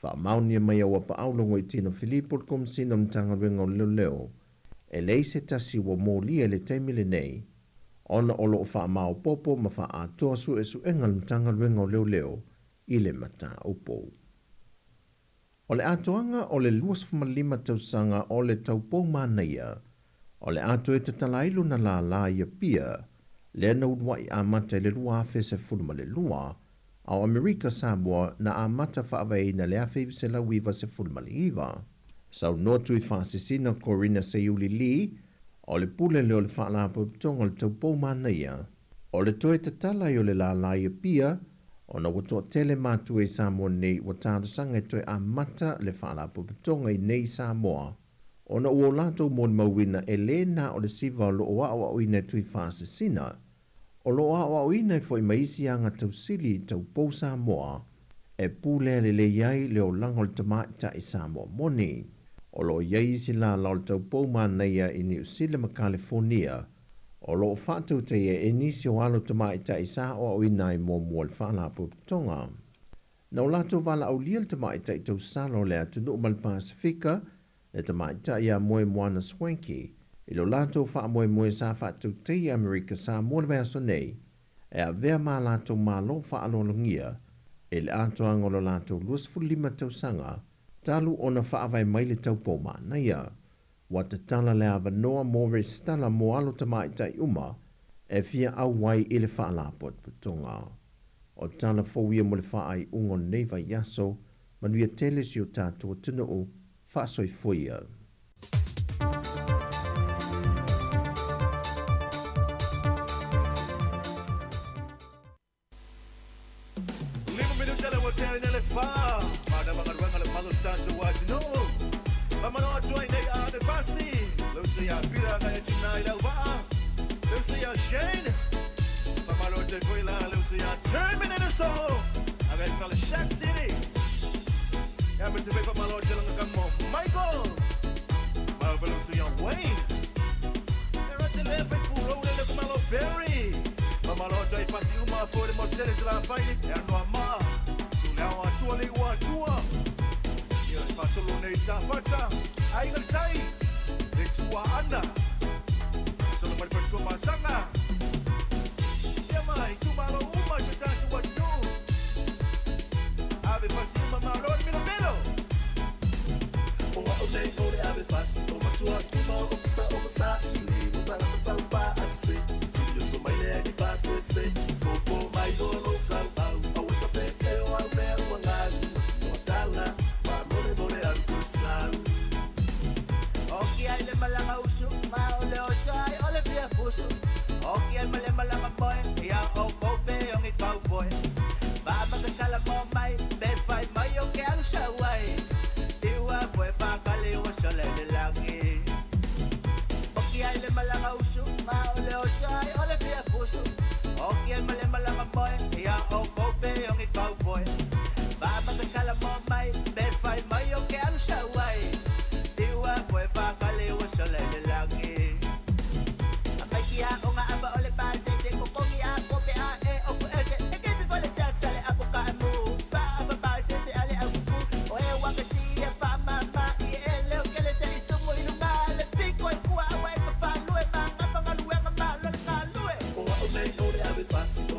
Faamaonia mai a Uapaau Logoitino Filipo le Komesina o le Matagaluega o Leoleo, e leai se tasi ua molia i le taimi lenei, ona o lo o faamaopoopo ma faaatoa suesuega a le Matagaluega o Leoleo i le mataupu. O le atoaga o le 25 tausaga o le taupou manaia, o le a toe tatala ai lona lālā i Apia, lea na ulua'i amata i le 2012, a o Amerika Samoa na amata faavaeina i le 1999. Saunoa Tuifaasisina Corina Seiuli Lee, o le pule lea o le Faalapotopotoga o le Taupou Manaia, o le toe tatala ai o le lālā i Apia, ona ua toatele matua i Samoa nei ua talosaga e toe amata le Faalapotopotoga i nei i Samoa, ona ua o latou molimauina e lē na o le siva o lo o aoaoina e Tuifaasisina, o lo o aoaoina ai foi ma isi aga tausili taupou Samoa e pulea lelei ai le olaga o le tamaitai Samoa moni. O lo o i ai isi lālā o le taupou manaia i Niu Sila ma Kalifonia o lo o faatautaia e nisi o alo tamaitai sa aoaoina ai muamua i le Faalapotopotoga. Na o latou valaaulia le tamaitai tausala o le atunuu ma le Pasefika, le tamaitai ia Moemoana Swankie, i lo latou faamoemoe sa faatautaia i Amerika Samoa le vaiaso nei, e avea ma latou malo faaaloalogia i le atoaga o lo latou 25 tausaga talu ona faavae mai le taupou manaia. Ua tatala le avanoa mo resitala mo alo tamaitai uma e fia auai i le Faalapotopotoga. O tala fou ia mo le faaiuga o lenei vaiaso, manuia tele si o tatou atunuu, faasoifua ia. Lima minuta le ua tea ina le whā. Mānawa galuega le malo tatou atunuu. Mamano atu ai nei a le pasi. Lucy a Pira ngai atu nā i lau vaa. Lucy a Shane. Mamalo te foi la Lucy a Terminator Soul. Agai fale Shack City. Ia me se fai mamalo te langa ka mo Michael. Malo Lucy a Wayne. Era te le fai puro le le malo Perry. Mamalo atu ai pasi uma fo le mo tele se la fai. Ea noa maa. Tu leo atua le ua atua. Ia e fasolo nei sa fata. Ai le tai. Le tua ana. Solo mai pa tua masanga. Ia mai tu malo uma se tatu what you. Ave pasi uma malo ni milo milo. O au nei o le ave pasi o matua uma o kusa o masa ini o tangata tau pa ase. Tui o mai le ni pa se se. Popo mai o lo kau au. Au e ka pe e o au mea ua ngau. Masi o tala. Ma more more au ku sau. Oki ai le malanga usu, ma o le oso ai o le fia fusu. Oki ai male malanga moe, ia o kope ongi cowboy. Ba makasala mo mai, be fai mai o ke alu sa wai. Iwa boy pa kali wa sole le langi. Oki ai le malanga usu, ma o le oso ai o le fia fusu. Oki ai male malanga moe, ia o kope ongi cowboy. Ba makasala mo mai, be fai mai o ke alu sa wai. Iwa boy pa kali wa sole le langi. Amai o nga aba o le pa se te kokongi a kope a e o ku ese. E ke fi fole tsak sale a ko ka mu. Fa aba pa se se ale a kuku. O e waka si e fa ma ma i e leo kele se i sumu i lunga le piko i kua awa e ka fa lue ma nga pa nga lue nga ma lo le ka lue. O au nei o le ave pasi o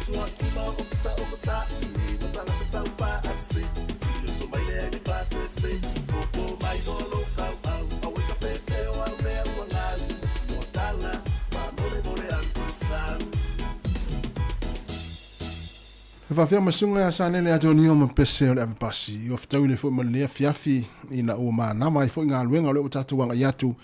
matua tumau o kisa o masaʻi ma tagata taufaase Tioso mai le ai pasese Popo mai o lou kauau Auai ka fefeo au mea ua gau Ma si o tala Faamolemole atu sau. E faafia ma suga ia Sanele Atonio ma pese o le avepasi. Ua fetaui le foi ma lenei afiafi ina ua manava ai foi galuega o lea ua tatou agai atu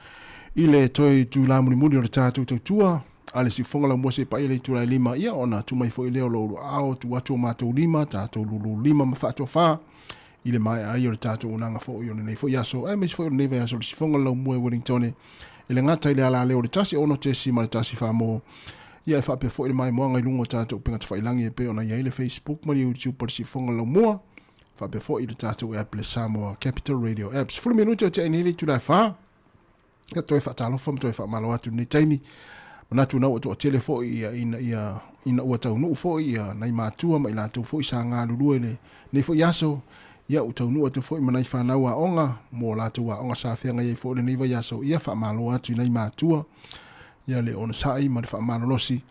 i le toe itula mulimuli o le tatou tautua a le siufofoga laumua se paia le itula e lima ia ona tuu mai foi lea o lo aao tuu atu o matou lima tatou lulu lima ma faatofa i le maea ai o le tatou unaga foi o lenei foi aso aemaise foi o lenei vaiaso o le siufofoga laumua e Wellington e le gata i le alaleo o le 16.1 Samoa ia e faapea foi le maimoaga i luga o tatou upega tafailagi e pei ona i ai le Facebook ma le YouTube o le Siufofoga Laumua faapea foi le tatou app le Samoa Capital Radio App. 10 minute o tea nei le itula e 4. Ia toe faatalofa ma toe faamalo atu lenei taimi. Manatu na ua toatele foi ia ina ia ina ua taunuu foi ia nai matua ma i latou foi sa galulue le nei foi aso. Ia ua taunuu atu foi ma nai fanau aoga mo latou aoga sa feagai ai foi lenei vaiaso. Ia faamalo atu i nai matua ia le onosai ma le faamalolosi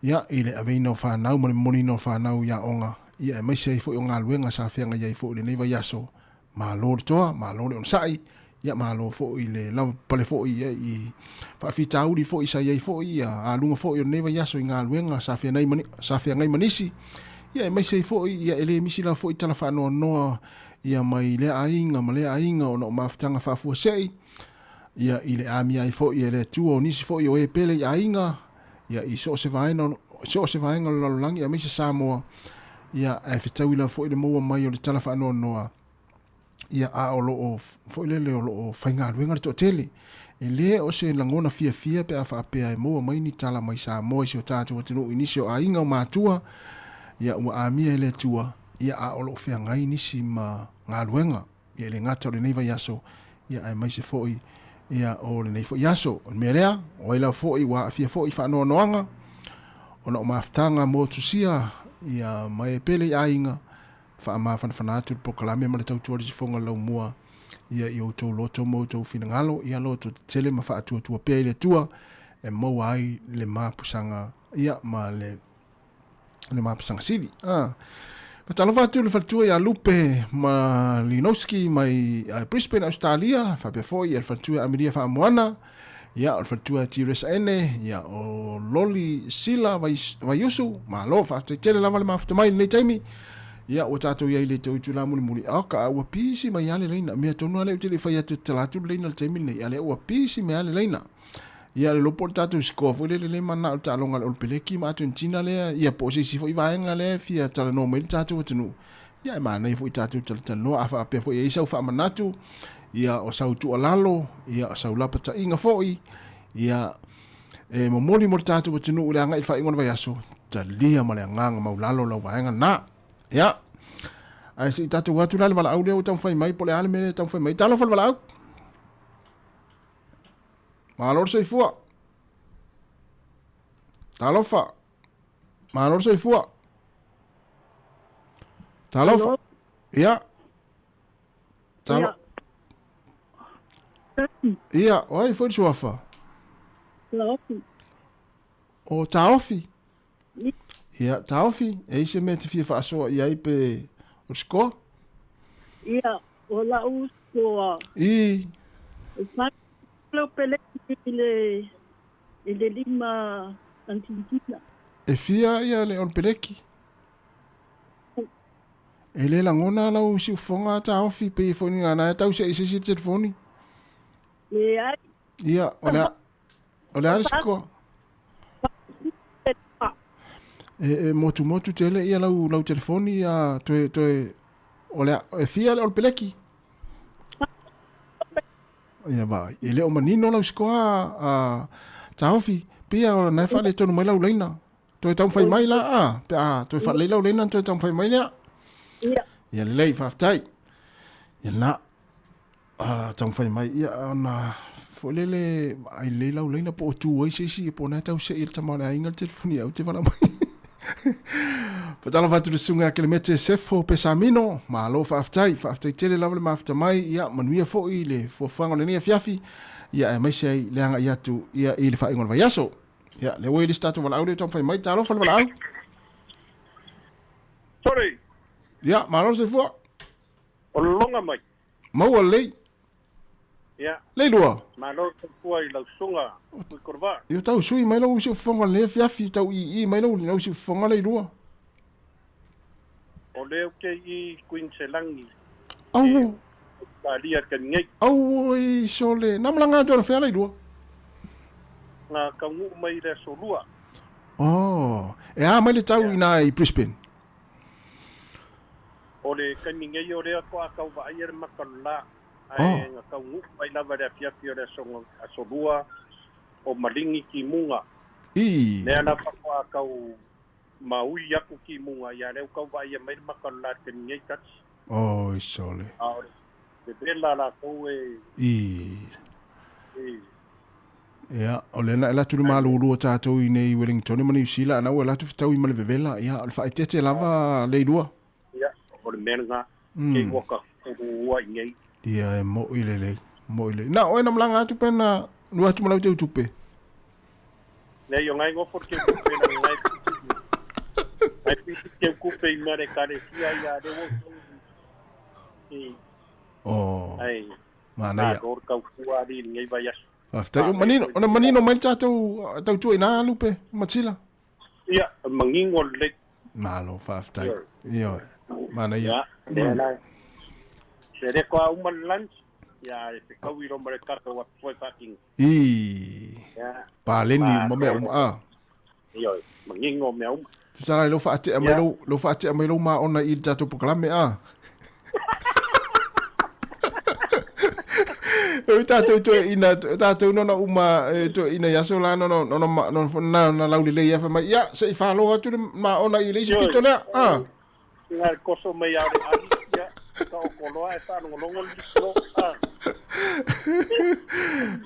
ia i le aveina o fanau ma le momoliina o fanau i aoga ia aemaise ai foi o galuega sa feagai ai foi i lenei vaiaso. Malo le toa, malo le onosai, ia malo foi le lavapapale foi ia i faafitauli foi sa i ai foi ia aluga foi o lenei vaiaso i galuega sa feagai ma, sa feagai ma nisi, ia aemaise ai foi ia e le misi lava foi tala faanoanoa ia mai lea aiga ma lea aiga ona o mafutaga faafuasei, ia i le amia ai foi e le Atua o nisi foi o e pele i aiga, ia i so o se vaega, so o se vaega o le lalolagi aemaise Samoa, ia ae fetaui lava foi le maua mai o le tala faanoanoa, ia a o lo o foi lele o lo o faigaluega le toatele. E le o se lagona fiafia pe a faapea e maua mai ni tala mai Samoa i si o tatou atunuu i nisi o aiga o matua, ia ua amia e le Atua, ia a o lo o feagai nisi ma galuega. Ia e le gata o lenei vaiaso, ia aemaise foi ia o lenei foi aso. O le mea lea, o ai lava foi ua aafia foi i faanoanoaga ona o mafutaga motusia ia ma e pele i aiga, faamafanafana atu le polokalame ma le tautua le sifoga laumua ia i outou loto ma outou finagalo, ia loto tetele ma faatuatua pea i le Atua e maua ai le mapusaga ia ma le le mapusaga sili. Ah. Faatalofa atu le faletua ia Lupe ma Linowski mai Brisbane, Australia, faapea foi le faletua Amelia Faamoana, ia o le faletua Teresa Ene, ia o Loli Sila Vaiusu, malo faafetai tele lava le mafuta mai i lenei taimi. Ia ua tatou i ai le tou itula mulimuli, a ka ua pisi mai lava le laina. Mea tonu lava lea ou te le i fai atu e tatala atu le laina i le taimi lenei, a lea ua pisi mai lava le laina. Ia le lopo o le tatou score foi lele le manao le taaloga a le Olopeleki ma Argentina lea, ia po o se isi foi vaega lea e fia talanoa mai le tatou atunuu. Ia e manaia foi tatou talatalanoa a faapea foi e i ai sau faamanatu, ia o sau tuualalo, ia o sau lapataiga foi, ia e momoli mo le tatou atunuu i le agai i le faaiuga o le vaiaso, talia ma le agaga maulalo lau vaega lena. Ia, ae se i tatou atu la le valaau lea ua taumafai mai, po o le a le mea lea e taumafai mai. Talofa le valaau. Malo le soifua. Talofa. Malo le soifua. Talofa. Ia. Talo. Ia, o ai foi le suafa? Taofi. O Taofi. Ia, Taofi, e i se mea te fia faasoa i ai pe o le score? Ia, o lau score. I. E whai leo pele i le, i le lima Argentina. E fia ia le on peleki? E le lagona lau siufofoga Taofi pe foi ni ngana e tau se i se isi telefoni. Leai. Ia, o le a, o le a le score? E, e motu motu tele ia lau, lau telefoni ia toe, toe, o le a, e fia le o le peleki? Ia vai, e le o manino lau score a, Taofi, pia o na e whale tonu mai lau leina. Toe taumafai mai la, a, pe a, toe whalei lau leina, toe taumafai mai lea. Ia. Ia lelei, whaftai. Ia la, a, taumafai mai, ia, ona, foi lele, ai lelei lau laina po o tu ai se isi, po o na tau sei le tama o le aiga le telefoni au te wala mai. Fatalofa atu le susuga ia Kelemete Sefo Pesamino, malo faafetai, faafetai tele lava le mafuta mai, ia manuia foi le fuafuaga o lenei afiafi, ia aemaise ai le agai atu ia i le faaiuga o le vaiaso. Ia, lea ua i le isi tatou valaau lea ua taumafai mai, talofa le valaau. Sore. Ia, malo le soifua. O le loga mai. Maua lelei. Ia. Leilua. Malo le soifua i lau susuga Tuikorova. Ia tau sui mai lau siufofoga lenei afiafi, tau ii mai lau lau siufofoga Leilua. O lea ou te i Queensland. Au. Australia te nei. Auoi sole. Na malaga atu anafea Leilua? Na taunuu mai i le aso lua. Oh, e a mai le tau ina i Brisbane? O le taimi nei o lea toa tau vaaia le mata o le la, ae na taunuu mai lava i le afiafi o le aso lua o Maligi timuga. Lea lava toa tau maui atu timuga, ia lea ua tau vaaia mai le mata o le la i le taimi nei tasi. Oi sole. A o le vevela latou e. Ia, o lea na e alu atu le malulu o tatou i inei i Wellington ma Niu Sila, ana ua alu atu fetaui ma le vevela, ia, o le faaeteete lava Leilua. Ia, o le mea lena, kei ua ka ua i nei. Ia, e mo'i lelei, mo'i lelei. Na oe na malaga atu pe na lua atu ma lau teutupe? Nei, o ngai nofo le teutupe na ngai ngai piti teutupe i mea le ekalesia ia lea ua ou i. Oh. Ai. Manaia. Malo le tautua alii i lenei vaiaso. Faafetai. O manino, ona manino mai le tatou tautua ina Lupe Matila. Ia, manino lelei. Malo, faafetai. Ioe. Manaia. Ia, lea la. Se le koa uma le lunch, ia e fekau i roma le tatou atu foi faatino. I. Ia. Paleni uma mea uma. Ah. Ioe, manino mea uma. Tusa la i lou faatea mai lou, lou faatea mai lou maona i le tatou polokalame a. E tatou toe ina tatou nona uma e toe ina i aso la nona nona nona nona laulelei ia fai mai ia se i faalogo atu le maona i le isi pito lea a. Nga le koso mai a le ali ia ka o koloa e faalogologo le lo a.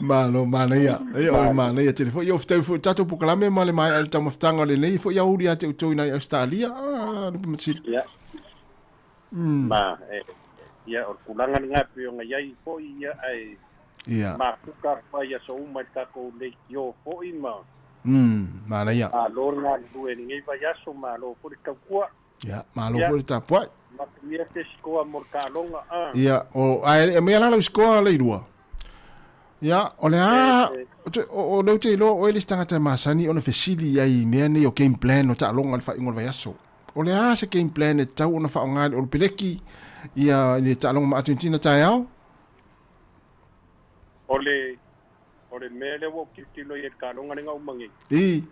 Malo, manaia. E o le manaia tele foi. Ia o fetau foi tatou polokalame ma le maea le taumafataga o lenei foi aoauli ia te outou ina i Australia. Ah, Lupe Matsili. Ia. Ma, e, ia, o le tulaga lena e pei ona i ai foi, ia, ae Ia. mafuta atu ai i aso uma i le tatou leitio foi ma. Manaia. Malo le galulue i lenei vaiaso, malo foi le tautua. Ia, malo foi le tapuai. Manuia te sikoa mo le taaloga, a. Ia, o, ae e aumai la lau sikoa Leilua. Ia, o le a, o lea ou te iloa o oe le isi tagata e masani ona fesili i ai i mea nei o game plan o taaloga i le faaiuga o le vaiaso. O le a se game plan e tatau ona faaaoga e le Olopeleki ia i le taaloga ma Argentina taeao? O le, o le mea lea ua ou tilotilo i ai i le taaloga lea na uma nei. I.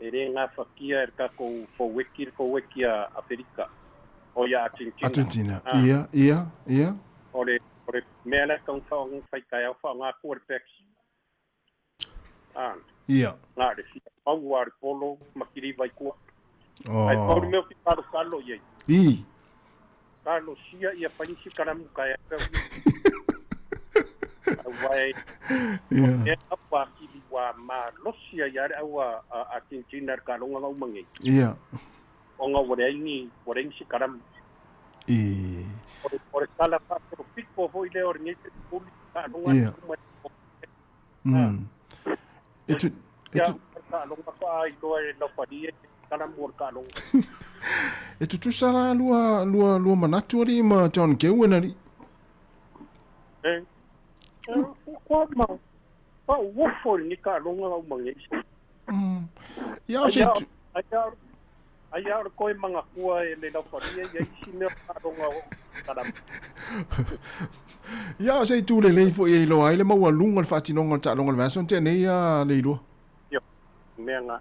E le gafatia e le tatou foueki le foueki a Aferika, o ia Argentina. Argentina, ia, ia, ia. O le, o le mea lea e tatau ona fai taeao faaaoga atu o le backs. A. Ia. Na o le fia mau a le polo ma kiliva i tua. Oh. Ai pau le mea o ki kalo kalo i ai. I. Kalo sia ia painisi kalamu kai ai pau. Au vai. Ia. E au a kili wa ma losia ia le au a Argentina le kalonga nga umangi. Ia. O nga wale ai ni, wale ni si kalamu. I. O le kala pa o piko hoi le o le ngei te puli kalonga. Ia. E tu, e tu, E tutusa la lua, lua, lua manatu alii ma John Gilwin alii. E, kua ma, pa uofo ni ka longa au mange. Ia o se tu... Ai a o koe manga kua e le laufalia ia isi mea o taaloga o kalamu. Ia o se itu lelei foi e iloa ai le maualuga o le faatinoga o le taaloga o le vaiaso na tea nei a Leilua. Ioe, mea nga.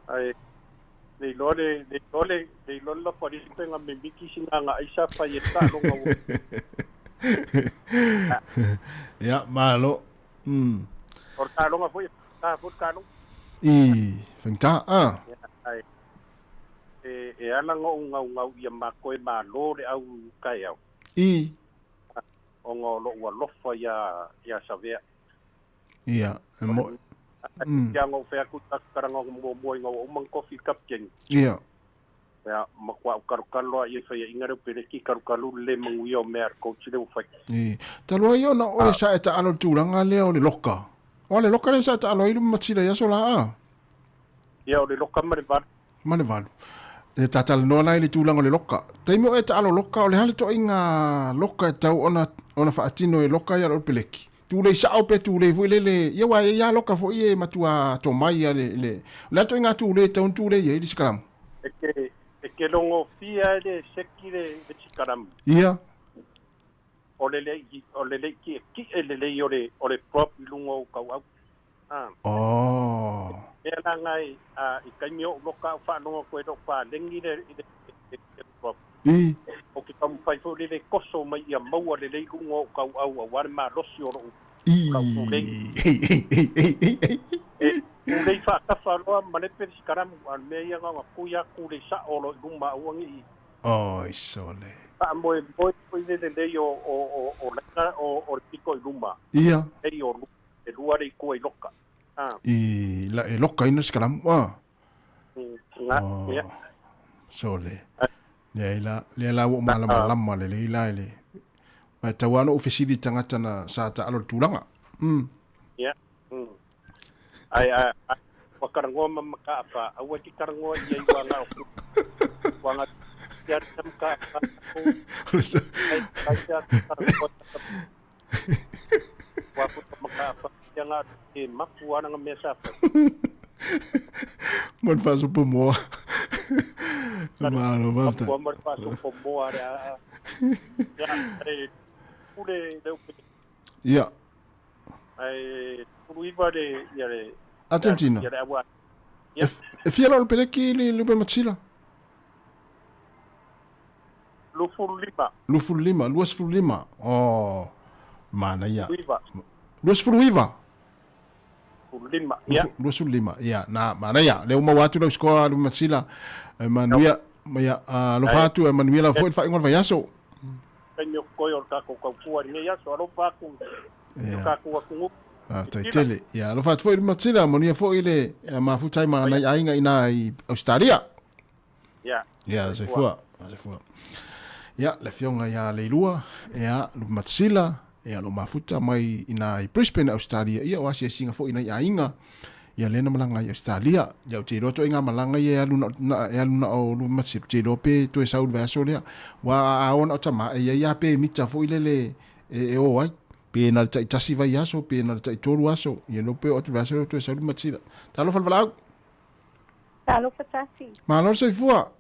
Ae le iloa le, le iloa le, le iloa le laufalia pe nga mimiki sina nga aisa fai e taaloga ua. Ia, malo. O le taaloga foi, e faigata foi le taaloga. I, faigata, a. Ia, ae e, e ala ona ou gaugau ia matou e malo le au taeao. I. Ona o lou alofa ia, ia Savea. Ia, e mo... Ia ona ou fai atu i tatou talaga muamua ina ua uma ona tofi le kapiteni. Ia. Ia, matua ou kalokalo lava i ai faiaina lea o Peleki, kalokalo le le manuia o mea a le coach lea ua fai. I. Talu ai ona oe sa e taalo i le tulaga lea o le loka. O a le loka lea sa e taalo ai le matila i aso la a? Ia, o le loka ma le valu. Ma le valu. E tatalanoa la i le tulaga o le loka. Taimi o e taalo loka, o le a le toaiga loka e tau ona, ona faatino e loka ia le peleki. Tulei sao pe tulei foi lele, ia wa e ia loka foi e matua tomai ia le, le, o le a toaiga tulei e tau ona tulei ai le sikalamu. E ke, e ke logofia e le seki le, le sikalamu. Ia. O le lei, o le lei ki'eki'e lelei o le, o le prop i luga o kau'au. Ah. Oh. Mea la nga i, a, i taimi o loka au whaalogo koe lo pālengi le, le, le, le prop. I. O ke taumafai foi lele koso mai ia maua lelei luga o kau'au auā le malosi o lo'u I. lau pulei. E pulei faatafa loa malepe le sikalamu, a o le mea ia na ona tui lava tulei sa'o loa i luma aua ne i Oi sole. faamoemoe foi le lelei o o o o laina o o le pito i luma. Ia. Lelei o e lua le itu ai loka. A. I la e lokaina le sikalamu a. Nga, ia. Oh. Sole. Leai la, lea la ua ou malamalama lelei la i le Ae tau lava ona ou fesili i tagata na sa taalo i le tulaga. Ia. Ai, ai, ai, ua talanoa ma Mataafa, aua e te talanoa i ai ua na o ku, ua na ia te Mataafa, ai, ai te talanoa ua puta Mataafa, ia na e mapu ana nga mea sa fai. Mo le faasopo moa. Malo, faafetai. Mapua ma le faasopo moa le a. Ia, e pule le upe. Ia. Ai 19 le ia le Argentina. Ia le aua. Ia. E fia la o le peleki le lupe matsila? 25. 25, 25. Oh, manaia. 9. 29. 15, ia. 25, ia, na, manaia. Lea ua maua atu lau score lupe matsila. E manuia, ia, alofa atu, e manuia lava foi le faaiuga o le vaiaso. Taimi o totoe o le tatou tautua i lenei aso, alofa atu i lo tatou atunuu. Faafetai tele. Ia, alofa atu foi le Matsila, manuia foi le mafuta ai ma nai aiga ina i Australia. Ia. Ia, soifua. Soifua. Ia, le afioga ia Leilua, ia, Lupe Matsila, ia, lo mafuta mai ina i Brisbane, Australia. Ia, o asiasiga foi nai aiga. Ia, lea na malaga i Australia. Ia, ou te iloa toaiga malaga ia e alu na, na, e alu na o Lupe Matsila. Ou te iloa pe toe sau i le vaiaso lea. Ua a o na o tama, e iai a pe mita foi lele e, e o ai. Pe na le taitasi vaiaso, pe na le taitolu aso. Ia, iloa pe o atu le vaiaso lea toe sau Lupe Matsila. Talofa le valaau. Talofa tasi. Malo le soifua.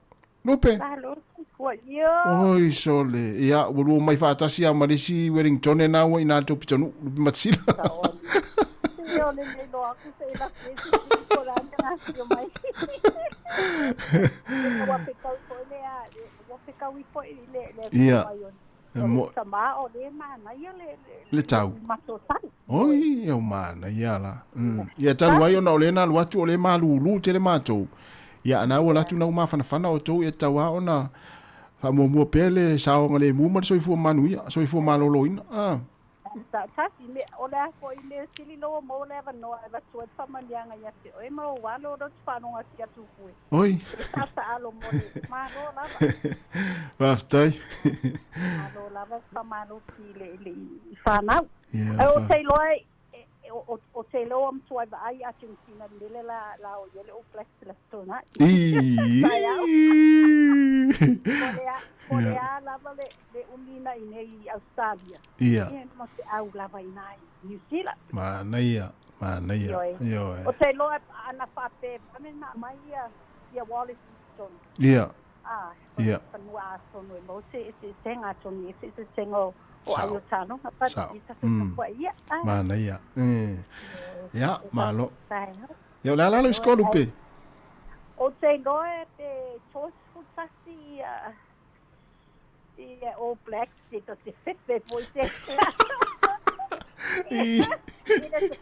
Lupe. Malo le soifua. Io. Oi sole. Ia, ua lua mai faatasi a ma le isi Wellington na ua ina tou pitonuu, Lupe Matsila. Io le nei loa aku se ila se se ko la na sio mai. Ua pekau foi le a, ua pekau i foi le le Ia. E mo... Tama o le manaia le, le, le tau. Mato tau. Oi, e o manaia la. Ia talu ai ona o le na alu atu o le malūlū tele matou. Ia ana ua latu na uma whanawhana o tou e tau a ona whaamuamua pea le saoga lemu ma le soifua manuia, soifua malōlōina. Ah. Sa tasi me o le a foi le sili loa mo le avanoa e avatua ai le faamanuiaga ia te oe ma ou alo o lou te faalogo atu ia Tupue. Oi. E taataalo mo le malo lava. Faafetai. Malo lava le faamalosi i le i i fanau. Ia, Ai o fa. te iloa e o o te iloa matua ai vaai Argentina i le mele la la o i ai le All Blacks i le Aso Toonai. I. Taeao. Po o le a po o le Ia. a lava le le umi na i nei i Australia. Ia. Ia ma te au lava i na i New Zealand. Manaia, manaia. Ioe. Ioe. O te iloa ana faapea vane na aumai ia ia Wallace i totonu. Ia. Ah, o Ia. fanua atonu e mau se eseesega atonu e se eseesega o o Sao. ai o taloga but Sao. i tatou tapuai ia. Ah. Manaia. Ia, malo. Taeao. Ia, o le a la lau score Lupe? O te iloa pe 31 ia ia All Blacks te to te fefe foi te. I. I le 12.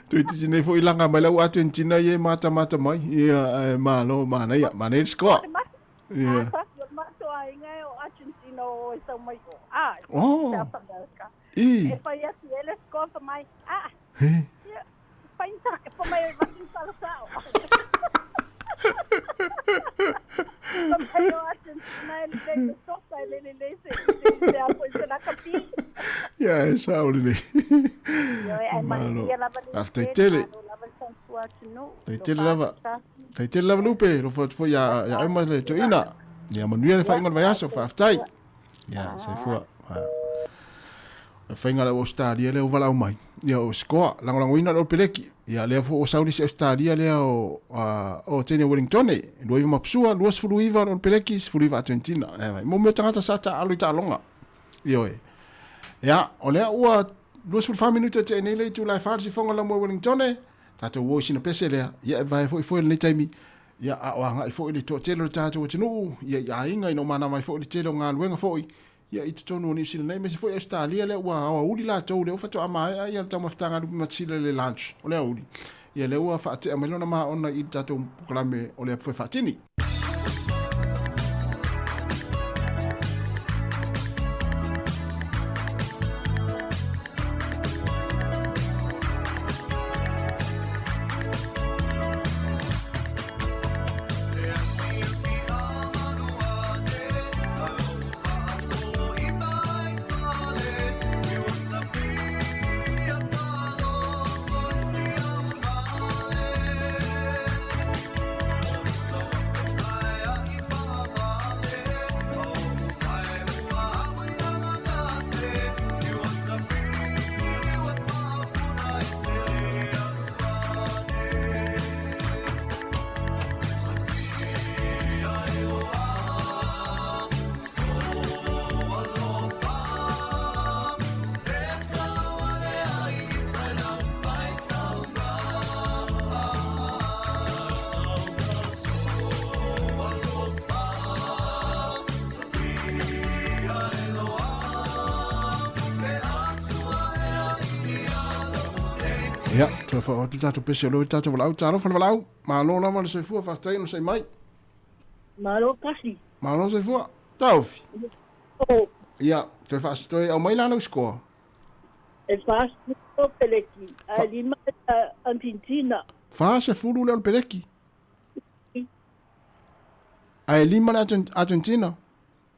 Toeitiiti nei foi laga mai lau Argentina ia e matamata mai. Ia, ae malo, manaia, manaia le score. Ia. Tasi o le matou aiga e o Argentina o e sau mai o. Ah, Oh. South America. I. E fai atu e le score fa mai. Ah. He. Ia, fai sa, fa mai e vaki sala sao. Fa mai o Argentina e le le soka e le le le se se se a foi se la kapi. Ia, e sao lelei. Ioe, ai Malo. manuia lava le Faafetai tele. Malo lava le tautua atu. atunuu. Tai tele lava. Tai tele lava Lupe, alofa atu foi ia ia oe ma le toeaina. Ia manuia le faaiuga o le vaiaso, faafetai. Ia, soifua. O le faiga le Australia lea ua valaau mai. Ia o scoa, lagolagoina le Peleki. Ia lea foi ua sau le isi Australia lea o o Tene Wellington e 29 mapusua, 29 o le Peleki, 19 Argentina. E vai. Mo mea tagata sa taalo i taaloga. Ioe. Ia, o lea ua 24 minute te nei le itula e 4 sifonga la mo Wellington e. Tatou o i sina pese lea. Ia e vae foi foi lenei taimi. Ia a o agai foi le toatele o le tatou atunuu, ia i aiga ina o manava ai foi le tele o galuega foi. Ia i totonu o Niu Sila nei, aemaise foi Ausetalia lea ua aoauli latou, lea ua faatoa maea ia le taumafataga a lupe matasila i le lunch o le aoauli. Ia lea ua faatea mai lona maona i le tatou polokalame o le Apu Fai Faatini. Ia, toe whao atu tātou pese o leo i tātou walau. Tālofa le walau, malo lava le soifua, whafetai ona sai mai. Malo kasi. Malo soifua. Taufi. Oh. Ia, toe whaas, toe au mai la lau score. E 40 peleki, ae 5 Argentina. 40 leo le peleki. Ae 5 le Argentina.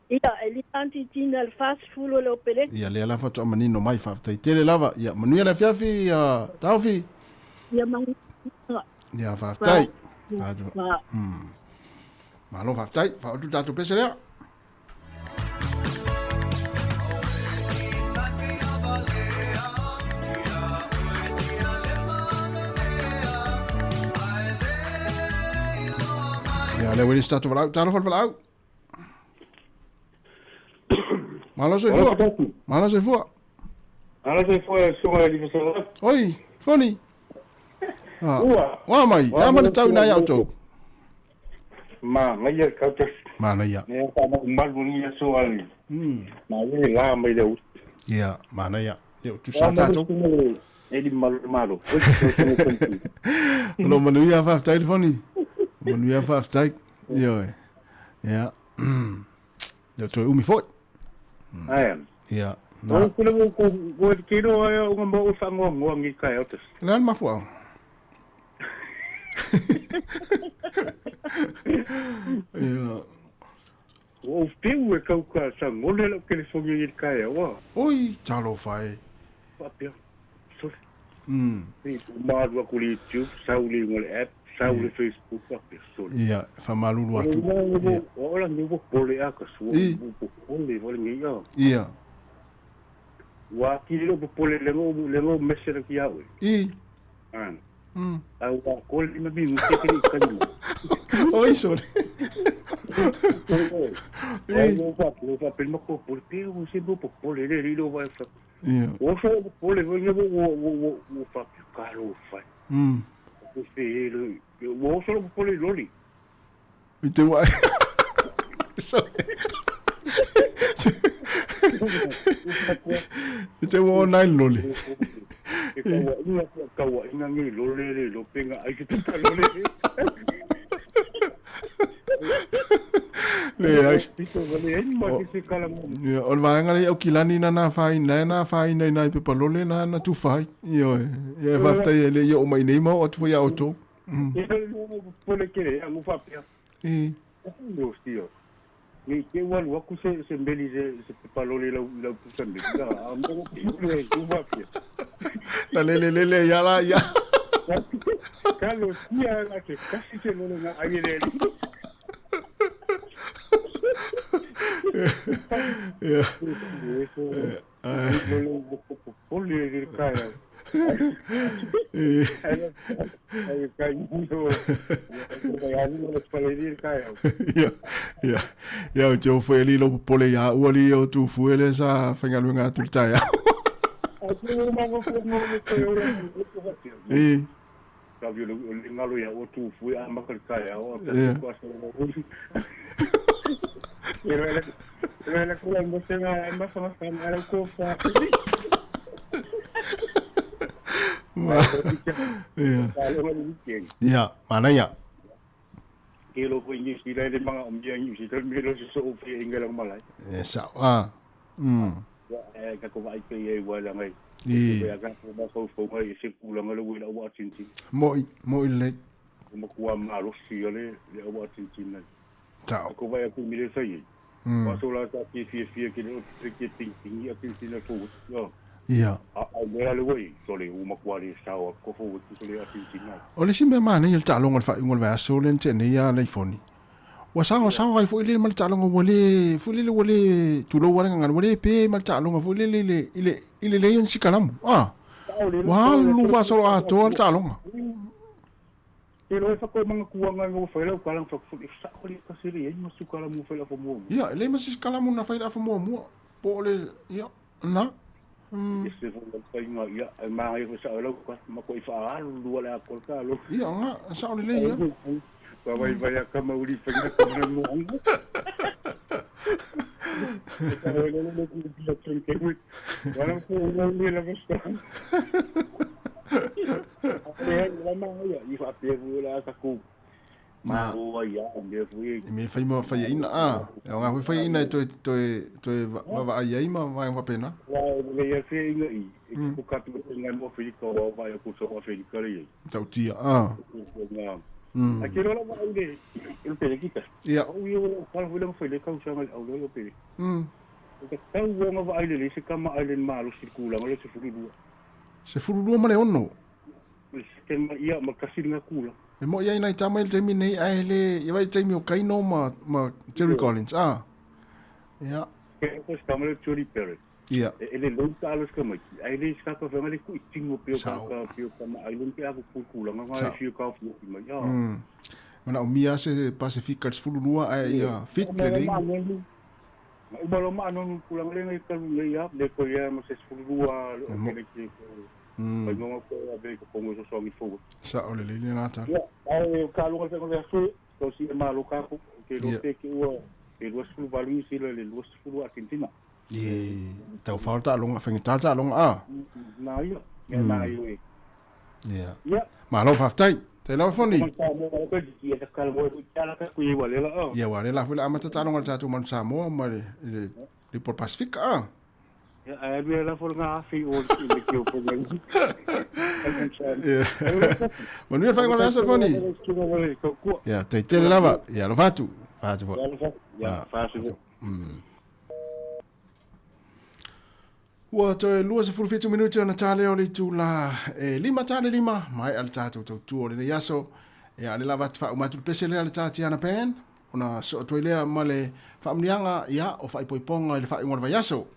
Ia, e 5 Argentina le 40 leo peleki. Ia, lea la faatoa manino mai, faafetai tele lava. Ia, manuia le afiafi, Taufi. Ia, manuia. Ia, faafetai. Malo faafetai, faaotu tatou pese lea. Ia, lea ua i le tatou valaau. Talofa le valaau. Malo soifua. Malo soifua. Malo soifua e suga e lifa sala. Oi, foni. Ah. Ua. Ua mai, a ma le tau ina ia outou. Ma ngaia kau te. Ma ngaia. Ne ka ma malu ni aso ali. Ma le la mai le ut. Ia, ma ngaia. Ia tu sa tatou. E li malu malu. Lo manuia faafetai le foni. Manuia faafetai. Ioe. Ia. Ia toe umi foi. Ae. Ia. Na. O kule mo ko ko te kiro ai o ngā o whangoa ngi kai o te. Le al mafuau. Ia. O peu e kau ka sa ngole lau telefongi i kai awa. Oi, talofa e. Papia. Sorry. I malu aku le YouTube, sau le ngole app, sau le Facebook, papia. Sorry. Ia, whamalulu atu. Ia. Ola ngi wo pole a ka suo, wo pole wale ngi ia. Ia. Wa ki lo pole le ngo le ngo message ki au. I. Ah. Au wa ko le ma mi te te ka ni. Oi, sorry. Ai wo pa lo pa pe mo ko pole pe wo se mo pole le le lo wa fa. Ia. Wo fa pole wo wo wo wo wo fa ka lo fa. Wo se le wo so lo pole loli. I te wai. Sorry. I te wā nai loli. E kaua inga kaua inga ngi lole le lo penga ai ke tupa lole. Le ai. Pito wale ai ma ke se kala mo. Ia, o le vaega lea i Aukilani na na whaina, na whaina i nai pepa lole na na tuwhai. Ia, ia, e whafetai e le ia o mai nei mau atu foi a outou. Ia lo pole kere a ngufa pia. I. Lo stio. Ni te walu aku se se meli se se pepa lole lau lau pusa meli. A mo le ngufa pia. Na le le le le ia la ia. Kalo sia la te kasi se lolo nga ai le. Ia. Lolo pole le kaya. Ai kai no. Ai no pole le kaya. Ia, ia. Ia, o te ofo e lilo pole ia ua li o tu fuele sa whaingaluenga atu le tae. Ai te ma ko no le ko ora. E. Ka vi le ngalo ia o tu fue a maka le kaya o ka ko sa o. Era era ko la mo se na ma sa ma ala ko fa. Ma. Ia. Ia, mana ia. Ke lo ko ingi si le manga o mia ingi si le mi lo so o fi inga la malai. E sa. Ah. Ya e ka ko vai ke e wa la ngai. I. Ya ka ko ba ko fo ngai se kula ngalo wela o atinti. Moi, moi le. Ma kua malo si le le o atinti nai. Tau. Ko vai ku mi le sai. Wa so la ta fi fi fi ke le ke ting ting ya ting ting na ko. Yo. Ia. A a le le wei so le u ma kua le sa o ko fo ku le atinti nai. O le si mea mana i le taaloga o le faaiuga o le vaiaso lea na tea nei a laifoni. Ua saosaoa ai foi le ma le taaloga ua le foi lele ua le tulou a le gagana ua le pe ma le taaloga foi lele i le i le i le leai o ni sikalamu. Ah. Ua alu faasolo atoa le taaloga. Te loe whakau manga kuanga ngō whaila o kalang whakafuli sa o le kasere ai ma sukala mu whaila whamua. Ia, e leai ma se sikalamu na whaila whamuamua. Po o le, ia, na. E se whaila whainga, ia, e maa e sa o lau ka, ma ko i whaalu lua le akol ka alo. Ia, nga, sa o le lei, ia. Wa wai vai a kama uri whainga kama mo anga. Ka wai le le ku ki la tren ke ui. Wala ko o le la vesta. Le la ma ia i wha pe fu la ka ku. Ma o ia me fu e. I me whai ma whai ina, a. E o ngā hui whai ina e toe, toe, toe va ai ai ma vai wapena. La le ia fe inga i. E ku ka tu ngai mo Afrika o vai ku so Afrika le. Tautia, a. A ke rola wa le le pele kita. Ia. O ia o ka hu le mo le ka usanga au le pele. Ka tau o nga vai le se kama ai le malo si kula ngalo se furu. Se furu lua ma le ono. Le se ma ia ma kasi nga kula. E mo ia ina i tama i le taimi nei ai le i vai taimi o Kaino ma ma Jerry Collins. Ah. Ia. Ke ko sta ma le Jerry Perry. Ia. E le lo ta alo ska mai. Ai le ska ka fa le ku tingo pe ka ka pe ka ma ai le pe a ku kula nga nga fi ka fi mai. Ya. Mana o mia se Pacific se furu lua ai ia fit le le. Ma u malo ma no kula le ngai ka le ia le ko ia ma se furu lua le le ke. Ai no ko a be ko kongo so so ngi fo. Sa o le le le nata. Ya, ai ka lo ka ko so ko si ma lo ka ko ke lo te ke ua e lo sulu valu si le lo sulu Argentina. E tau falta longa whangitata ta longa a. Na ia, na ia. Ia. Ia. Ma lo faftai. Te lau foni. Ia Ia wa le la fula amata ta longa tatu manu Samoa ma le le Port Pacific a. Ia ai me la for nga afi o le ke o ko ngai. Ia. Manu ia whai ngā foni. Ia, te tele lava. Ia, lo fatu. Fatu fo. Ia, fatu. Ua toe 27 minuti ona tale o le itula e 5 tale 5 mai ale tatou tautua o lenei aso. Ia ale lava atu faauma atu le pese lea le Tatiana Pan ona soo atu ai lea ma le faamuniaga ia o faaipoipoga i le faaiuga o le vaiaso.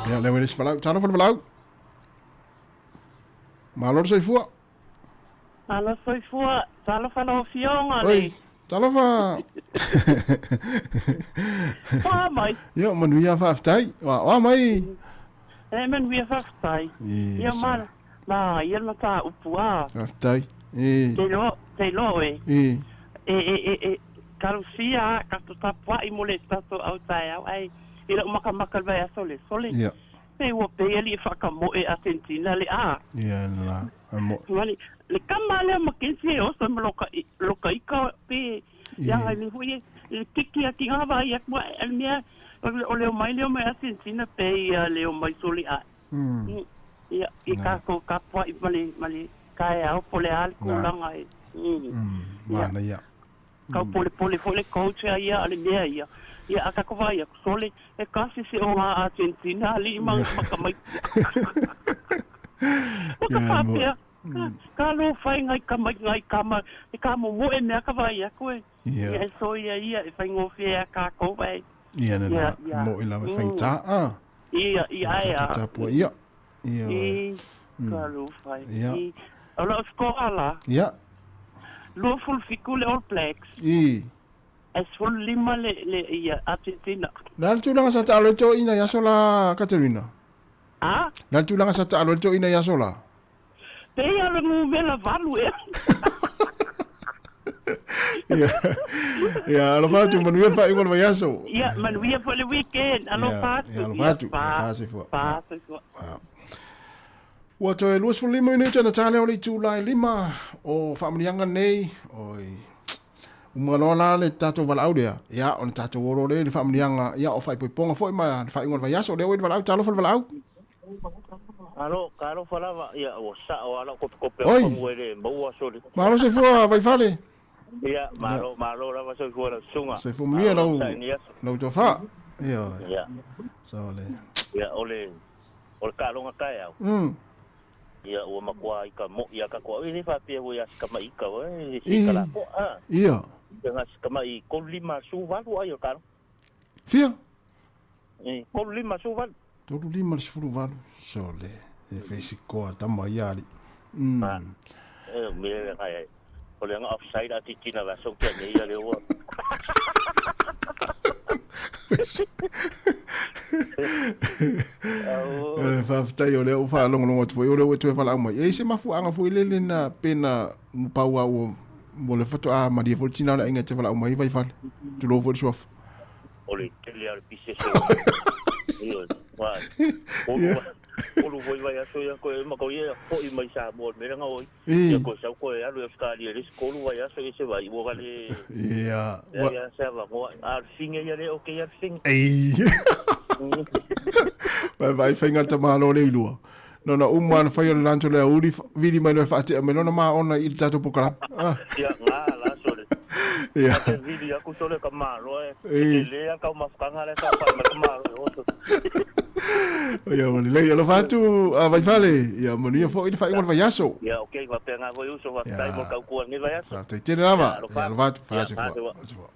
Ia, leo e le isi falau. Talofa le falau. Malo le soifua. Malo soifua. Talofa lau afioga Oi, le. talofa. Oa mai. Ia, manuia faafetai. Oa, oa mai. E manuia faafetai. Ia ma ma ia le mataupu a. Faafetai. E. Te iloa, te iloa oe. E. E e e e talosia a tatou tapuai mo le tatou au taeao ae i lau makamaka le vaiaso le sole. Ia. Pe ua pei alii e whakamoe Argentina le a. Ia, la, a mo. Mani, le kama lea Mackenzie e oso ma loka, loka ika pe, ia ngai le hui e, le kiki a ki ngā vai a kua, e mea, o leo mai leo mai Argentina pe ia leo mai sole a. Ia, i tatou tapuai ma le, ma le taeao po o le a le tulaga e. Ia. Manaia. Tau polepole foi le coach a ia, a le mea ia. Ia, a tatou vaai atu, sole, e tasi se oga a Argentina, alii ma, ma tamaiti. Ua ka faapea, ka, ka lofa e nai tama, nai tama, e kamomoe mea ka vaai atu e. Ia, e soia ia, e faigofie ia tatou vae. Ia, nena, mo'i lava e faigata, a. Ia, ia, ae a. Tatou tapuai, ia. Ia. I, ka lofa e. Ia. I, o lau score la. Ia. 27 le All Blacks. I. Ae 15 le, le, ia, Argentina. Le a le tulaga sa taalo ai toeaiina i aso la, Katerina? A? Le a le tulaga sa taalo ai toeaiina i aso la? Pei a le numera valu ea. Ia, ia, alofa atu, manuia le faaiuga o le vaiaso. Ia, manuia foi le weekend. Alofa atu. Ia, alofa atu. Ia, fa soifua. Fa soifua. Ua toe 25 minute ona ta lea o le itula e 5 o faamanuiaga nei. Oi. Uma loa la le tatou valaau lea, ia, ona tatou o loa lea i le faamanuiaga, ia, o faaipoipoga foi ma le faaiuga o le vaiaso. O lea ua i le valaau, talofa le valaau. Alo, talofa lava, ia, ua sao lava lau kopekope o Oi! fagu e le maua soli. Malo soifua Vaifale. Ia, malo, malo lava soifua lau susuga. Soifua manuia Malo lau, saini aso. lau tofa. Ioe. Ia, So le. ia, o le, o le taaloga taeao. Ia, ua matua i ka mo'i a tatou, e le faapea ua ia si tama'i ika, e si I. kalapo'a, a. Ia. Ia, na si tama'i 3 5 18 ai o le taaloga. Fia? E, 3 5 18. 3 5 18. So le. E feisikoa tama ia ali. E, mea le ngai ai. O le anga offside a titina la so kia nei ia le ua. E, faafetai o lea ua faalogologo atu foi o lea ua toe valaau mai. E i ai se mafuaaga foi lele na pe na pau a ua mo le faatoa malie foi le tina o le aiga e te valaau mai ai Vaifale. Tulou foi le suafa. O le tele a le pisese. Ioe, wa. Olu olu foi vai aso ia koe ma koe ia foi mai Samoa le mea nga oi. Ia koe sau koe alu i Australia le isi 3 vaiaso i se vai ua vale. Ia. Ia ia se avanoa. A o le finge ia le okay ia le finge. Ei. Vai vai faiga le tamalo le ilua. Nona uma na fai o le lancho le auli vili mai loa e faatea mai lona maona i le tatou pokalape. Ah. Ia nga la sole. Ia. Te vili aku sole ka malo e. Ei. Te le ka mafukanga le sa pa mai ka malo e oto. Ia ma lelei alofa atu a Vaifale. Ia manuia foi le faaiuga o le vaiaso. Ia okay faapea foi uso faafetai mo tautua i lenei vaiaso. Faafetai tele lava. Ia, alofa Ia alofa atu. Ia, Faasefua. faasefua. Faasefua.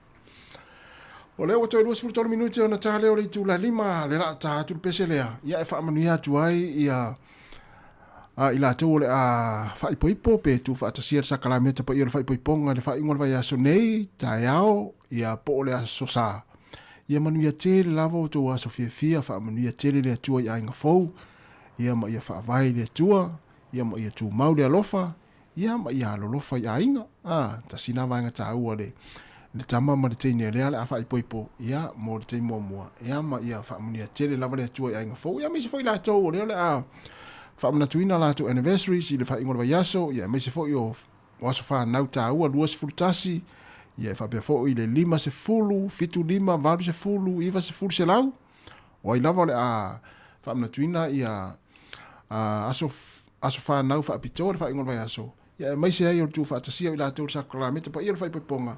O lea ua toe 23 minute ona ta lea o le itula 5 le laa ta atu le pese lea. Ia e faamanuia atu ai ia a i latou o le a faaipoipo pe tuufaatasia le sakalameta paia o le faaipoipoga i le faaiuga o le vaiaso nei, taeao, ia po o le aso sa. Ia manuia tele lava o outou aso fiafia, faamanuia tele le Atua i aiga fou, ia ma ia faavae i le Atua, ia ma ia tumau le alofa, ia ma ia alolofa i aiga. A, tasi na vaega taua le le tama ma le teine lea le a faaipoipo, ia mo le taimi muamua, ia ma ia faamanuia tele lava le Atua i aiga fou, ia aemaise foi latou o lea o le a faamanatuina latou anniversaries i le faaiuga o le vaiaso, ia aemaise foi o o aso fanau taua 21, ia e faapea foi le 50, 75, 80, 90, 100, o ai lava o le a faamanatuina ia aso aso fanau faapitoa le faaiuga o le vaiaso, ia aemaise ai o le tuufaatasia o i latou i le sakalameta paia o le faaipoipoga,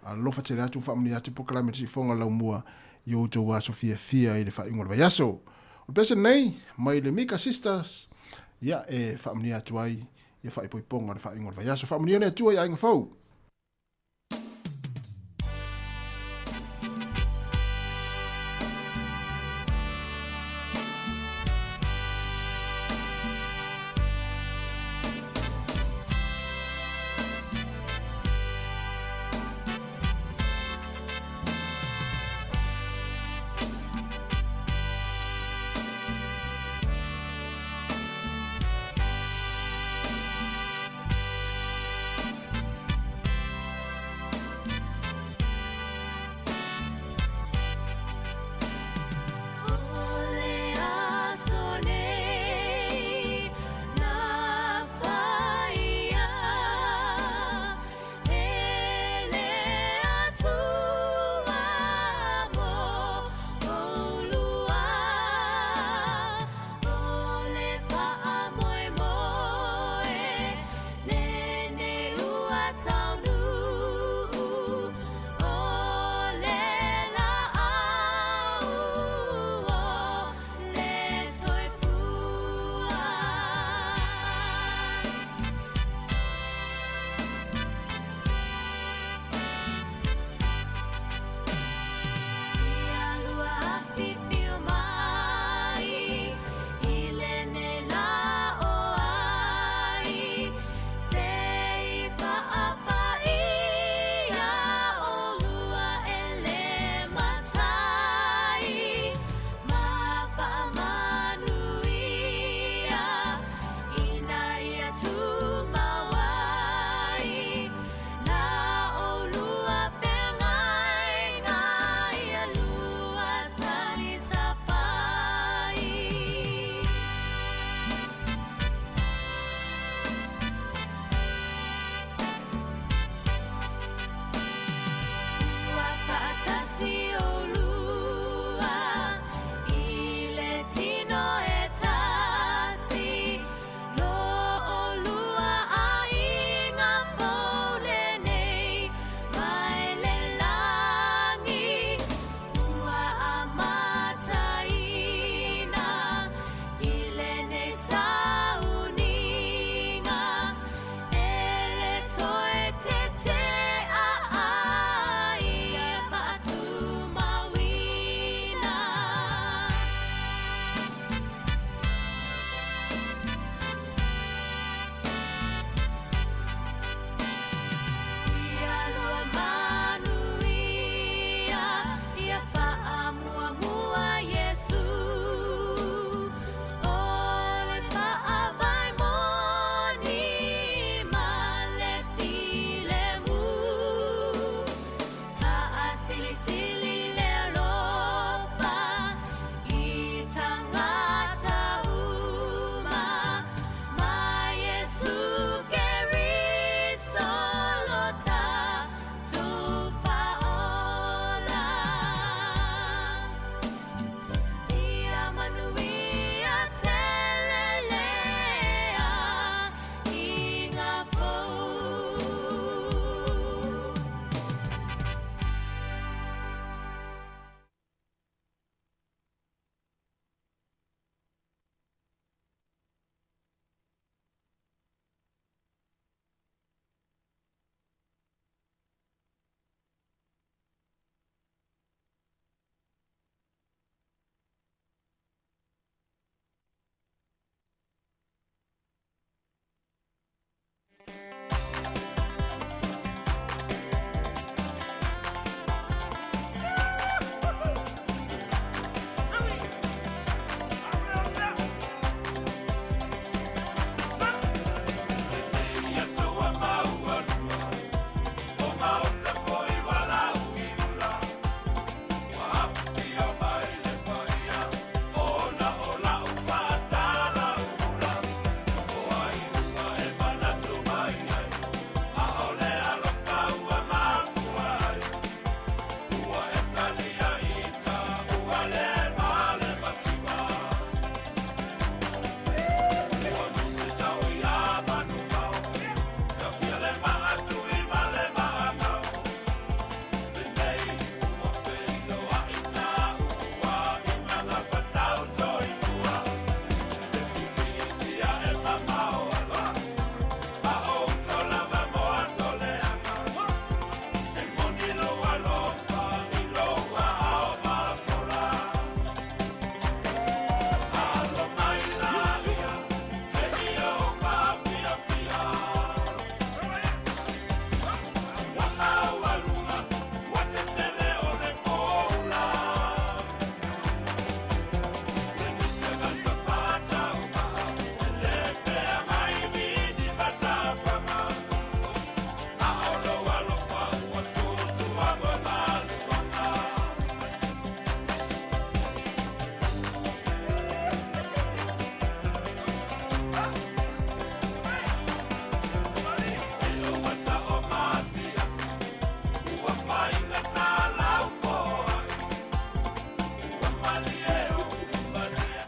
alofa tele atu ma faamanuia atu polokalame le siufofoga o le laumua i o outou aso fiafia i le faaiuga o le vaiaso. O le pese lenei mai le Mika Sisters, ia e faamanuia atu ai ia faaipoipoga o le faaiuga o le vaiaso. Faamanuia le Atua i aiga fou.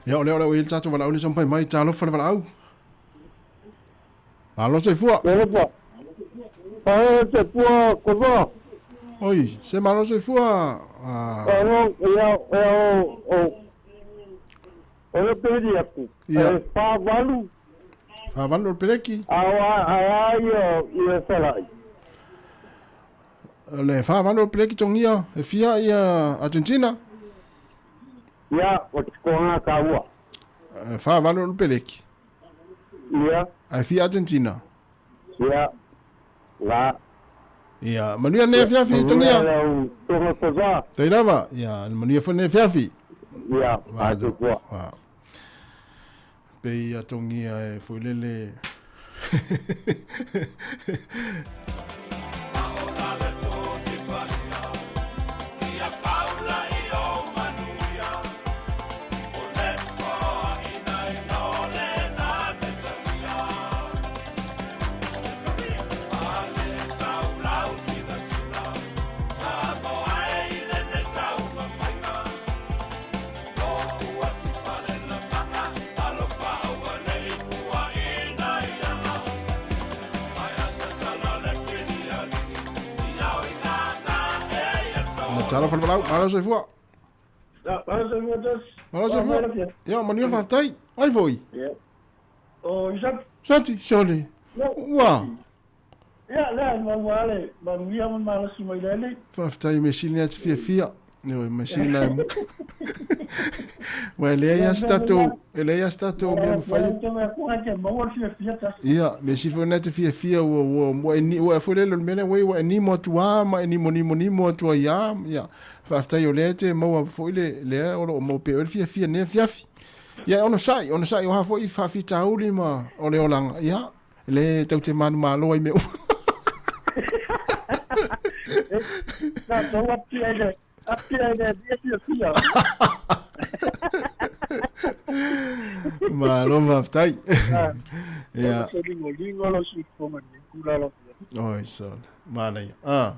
Ia, o lea o lea ua i ai le tatou valaau lea taumafai mai, talofa le valaau. Malo soifua. Talofa. Malo soifua, Kova. Oi, se malo soifua. Malo, ia, ia, o, o, o le peli aku. Ia. E 48. 48 o le peleki. A o a, a a ia, ia salai. Le 48 o le peleki tongia, e fia ia Argentina. Ia, o te koanga ka ua. E 48 o le peleki. Ia. Ae fia Argentina. Ia. La. Ia, manuia nei afiafi, Togia. Manuia lau tonga kova. Tai lava. Ia, manuia foi nei afiafi. Ia, atu kua. Pe ia Togia e foi lele. Talofa le valaau, malo soifua. Malo soifua Tasi. Malo soifua. Ia, manuia faafetai. Ai foi. Ia. O Isaki. Sati, sole. Ua. Ia, lea, maua le manuia ma malosi mai le alii. Faafetai mea sili na te fiafia. Ioe, mea sili na Ua e leai lava se tatou, e leai lava se tatou mea mafai. Ia, mea sili foi na te fiafia ua ua ua e ni ua e foi lele o le mea lea ua ua e nimo atu lava ma e nimonimo atu ai lava. Ia, faafetai o lea e te maua foi le lea o lo o maua pea e oe le fiafia i lenei afiafi. Ia, e onosai, onosai o a foi faafitauli ma o le olaga, ia, E le tau te manumalo ai mea uma. Na tou apia i le apia i le fia fia fia. Malo faafetai. Ia. Se lingo lingo lo si fonga ni kula lo. Oi so. Manaia. Ah.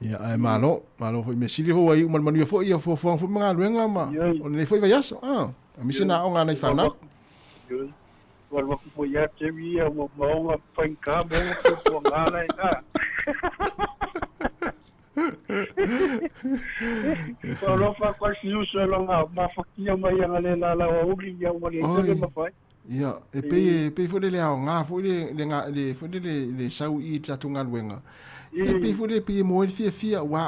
Ia, ae malo, malo foi mea sili foi ua iu ma le manuia foi ia fuafuaga foi ma galuega ma o lenei foi vaiaso. Ah. Aemaise na aoga a nai fanau. Ua alu atu foi ia te au ia ua maoga faigata maoga fuafuaga la e na. Ua alofa atu ai si uso e longa mafatia mai ana le lalau auli ia ua le tele mafai. Ia, e pei e pei foi le aoga foi le le le foi le le sau i tatou galuega. Ia, e pei foi le pei e maua ai le fiafia aua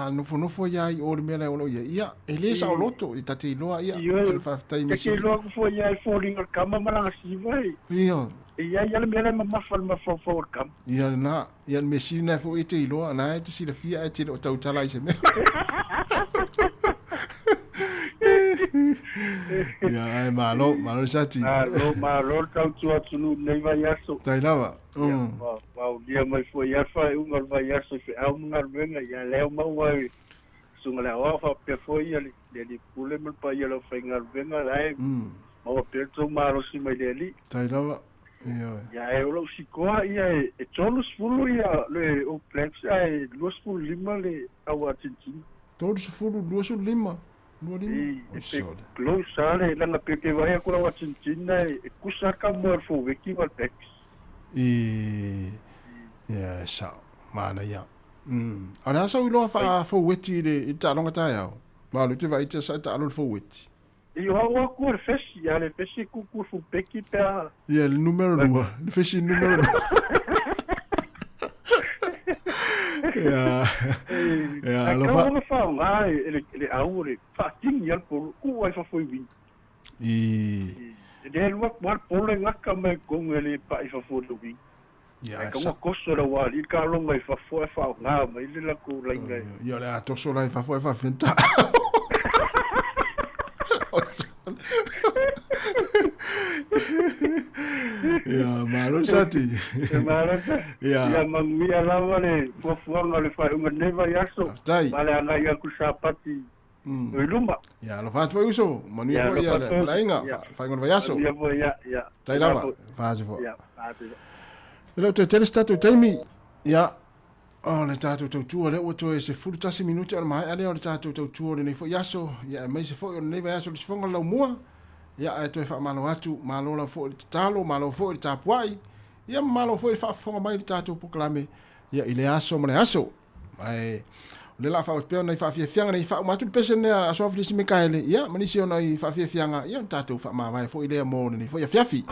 a nofonofo ai lava i o i le mea la e o lo o i ai, ia, e le saoloto, e ta te iloa, ia, o le faafetai mea sili. E te iloa atu foi ia e foliga le tama ma lana siva e. Ia. E i ai lava le mea la e mamafa i le mafaufau o le tama. Ia lena, ia le mea sili lena foi e te iloa, o lena e te silafia ae te le o tautala i se mea. Ia, ae malo, malo le sati. Malo, malo le tautua atunuu i lenei vaiaso. Tai lava. Ia, vaolia mai foi ia le faaiuga o le vaiaso i feau ma galuega, ia lea maua e Susuga le Aoao faapea foi ia le Alii Pule ma le paia o le aufaigaluega la e maua pea le tou malosi mai le Alii. Tai lava. Ioe. Ia ae o lou sikoa ia e 30 ia le All Blacks ae 25 le au Argentina. 30, 25? 25? E pe close lava le leaga pe te vaai atu lau Argentina e kusa lava ka moe o le forweki ma le backs. I, ia e sao, manaia. A o le a sau iloa faa-forweti i le i le taaloga taeao? Aua o lea ou te vaai te sa e taalo le forweti. I o au atu le fesi, a le fesi e kuku le fullbacki pe a. Ia, le numero 2, le fesi numero 2. Ia, ia, Ae tau ona faaaoga e le au o le faatini a le polo, tuu ai fafo i wing. I. E le alu atu lava le polo e gata mai i totonu e le pai i fafo o le wing. Ia, Ae tau ona toso e le aualii le taaloga i fafo ae faaaoga mai le latou laina e. Ia, o le a toso la i fafo ae faafefea Ia, malo Sati. E malo Sati. Ia. Ia manuia lava le fuafuaga o le faaiuga o lenei vaiaso. Faafetai. Ma le agai atu i Sapati i luma. Ia, alofa atu foi uso. Manuia foi ia le aiga, faaiuga o le vaiaso. Manuia foi, ia, ia. Tai lava. Faasi foi. Ia, faasi foi. E le o toe tele se tatou taimi. Ia, o le tatou tautua lea ua toe 11 minute ona maea lea o le tatou tautua o lenei foi aso. Ia, aemaise foi o lenei vaiaso o le sifoga o le laumua. Ia, ae toe faamalo atu, malo lava foi i le tatalo, malo foi i le tapuai, ia ma malo foi i le faafofoga mai i le tatou polokalame, ia, i le aso ma le aso. Ae, o lea o le a faaauau atu pea nai faafiafiaga ne i faauma atu le pese lenei a Asoa Filisi Mikaele, ia, ma nisi o nai faafiafiaga, ia, ona tatou faamavae foi lea mo lenei foi afiafi.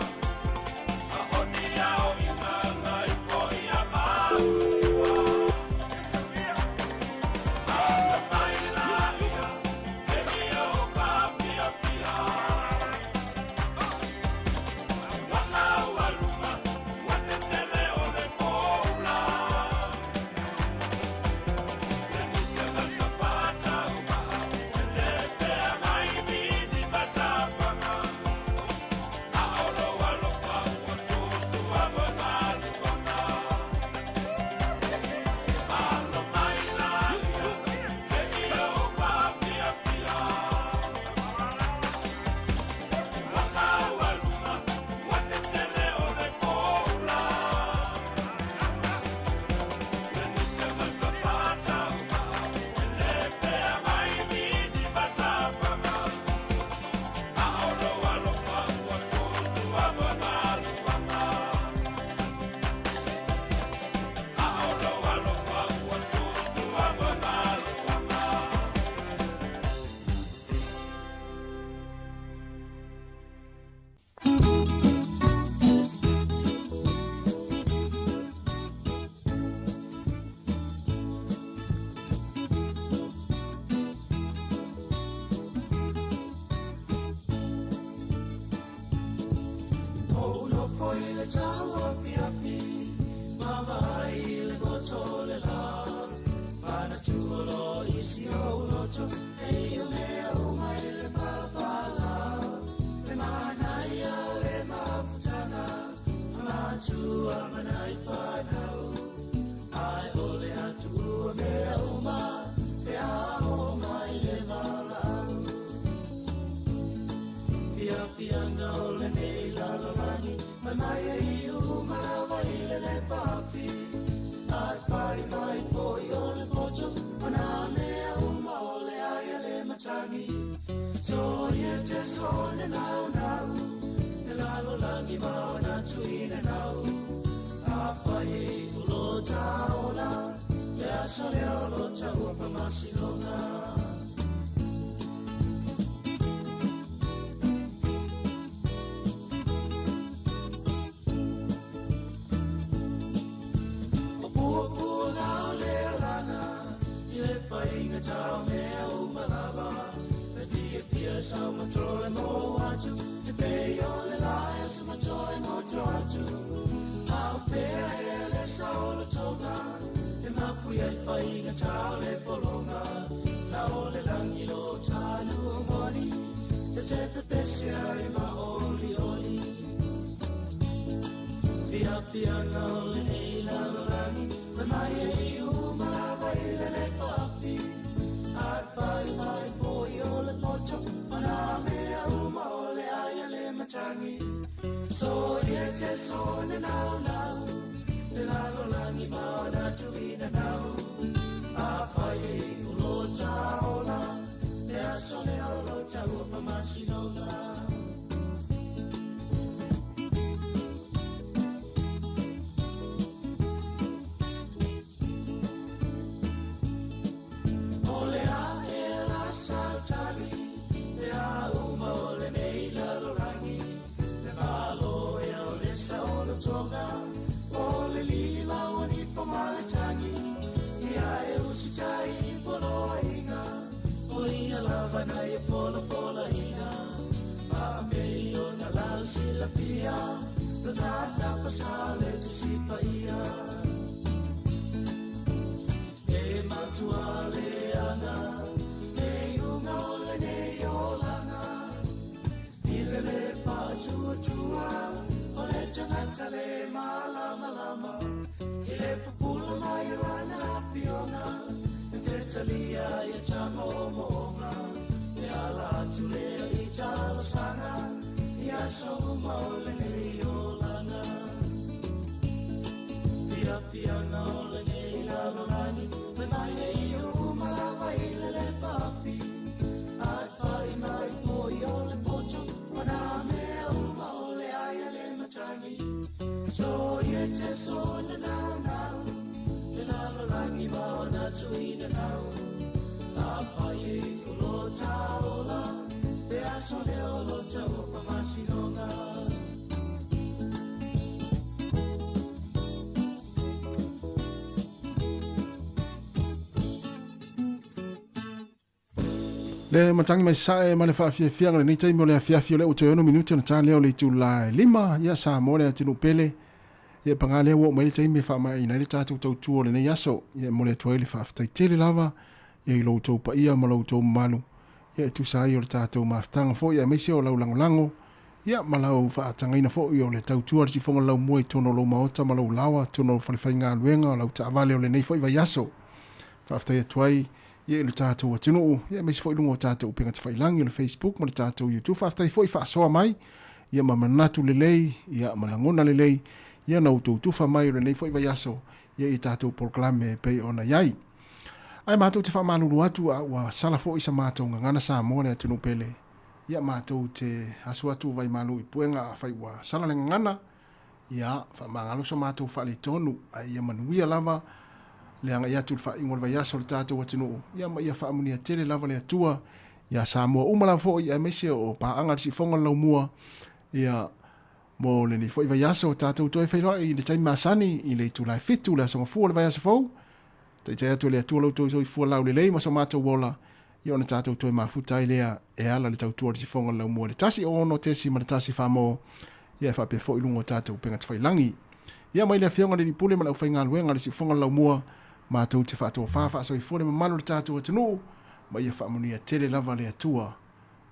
Le matagi mai sae ma le faafiafiaga lenei taimi o le afiafi o lea ua toe ono minute ona ta lea o le itula e lima ia Samoa le atunuu pele. Ia paga lea ua oo mai le taimi e faamaeaina ai le tatou tautua o lenei aso. Ia e momoli atu ai le faafetai tele lava ia i lo outou paia ma lo outou mamalu ia e tusa ai o le tatou mafutaga foi aemaise o lau lagolago ia ma lau faatagaina foi o le tautua a le Siufofoga o le Laumua i totonu o lou maota ma lou laoa, totonu o falefaigaluega o lau taavale o lenei foi vaiaso. Faafetai atu ai ia i lo tatou atunuu, ia aemaise foi luga o tatou upega tafailagi o le Facebook ma le tatou YouTube. Faafetai foi faasoa mai ia ma manatu lelei ia ma lagona lelei ia na outou tufa mai o lenei foi vaiaso ia i tatou polokalame e pei ona i ai. Ae matou te faamalulu atu a ua sala foi sa matou gagana Samoa le atunuu pele. Ia matou te asu atu vaimalu i puega afai ua sala le gagana, ia faamagalo so matou faaletonu, ae ia manuia lava le agai atu i le faaiuga o le vaiaso o le tatou atunuu, ia ma ia faamanuia tele lava le Atua ia Samoa uma lava foi, aemaise o paaga a le Siufofoga o le Laumua, ia mo lenei foi vaiaso tatou toe feiloai i le taimi masani i le itula e 7 le aso gafua o le vaiaso fou. Taitai atu e le Atua lo outou soifua laulelei ma so matou ola, ia ona tatou toe mafuta ai lea e ala le tautua o le sifoga o le laumua i le 106.1 Famo, ia e faapea foi i luga o tatou upega tafailagi. Ia mai le Afioga i le Alii Pule ma le aufaigaluega a le Siufoga o le Laumua, matou te faatofa faasoifua le mamalu o le tatou atunuu, ma ia faamanuia tele lava le Atua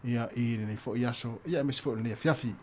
ia i lenei foi aso, ia aemaise foi o lenei afiafi.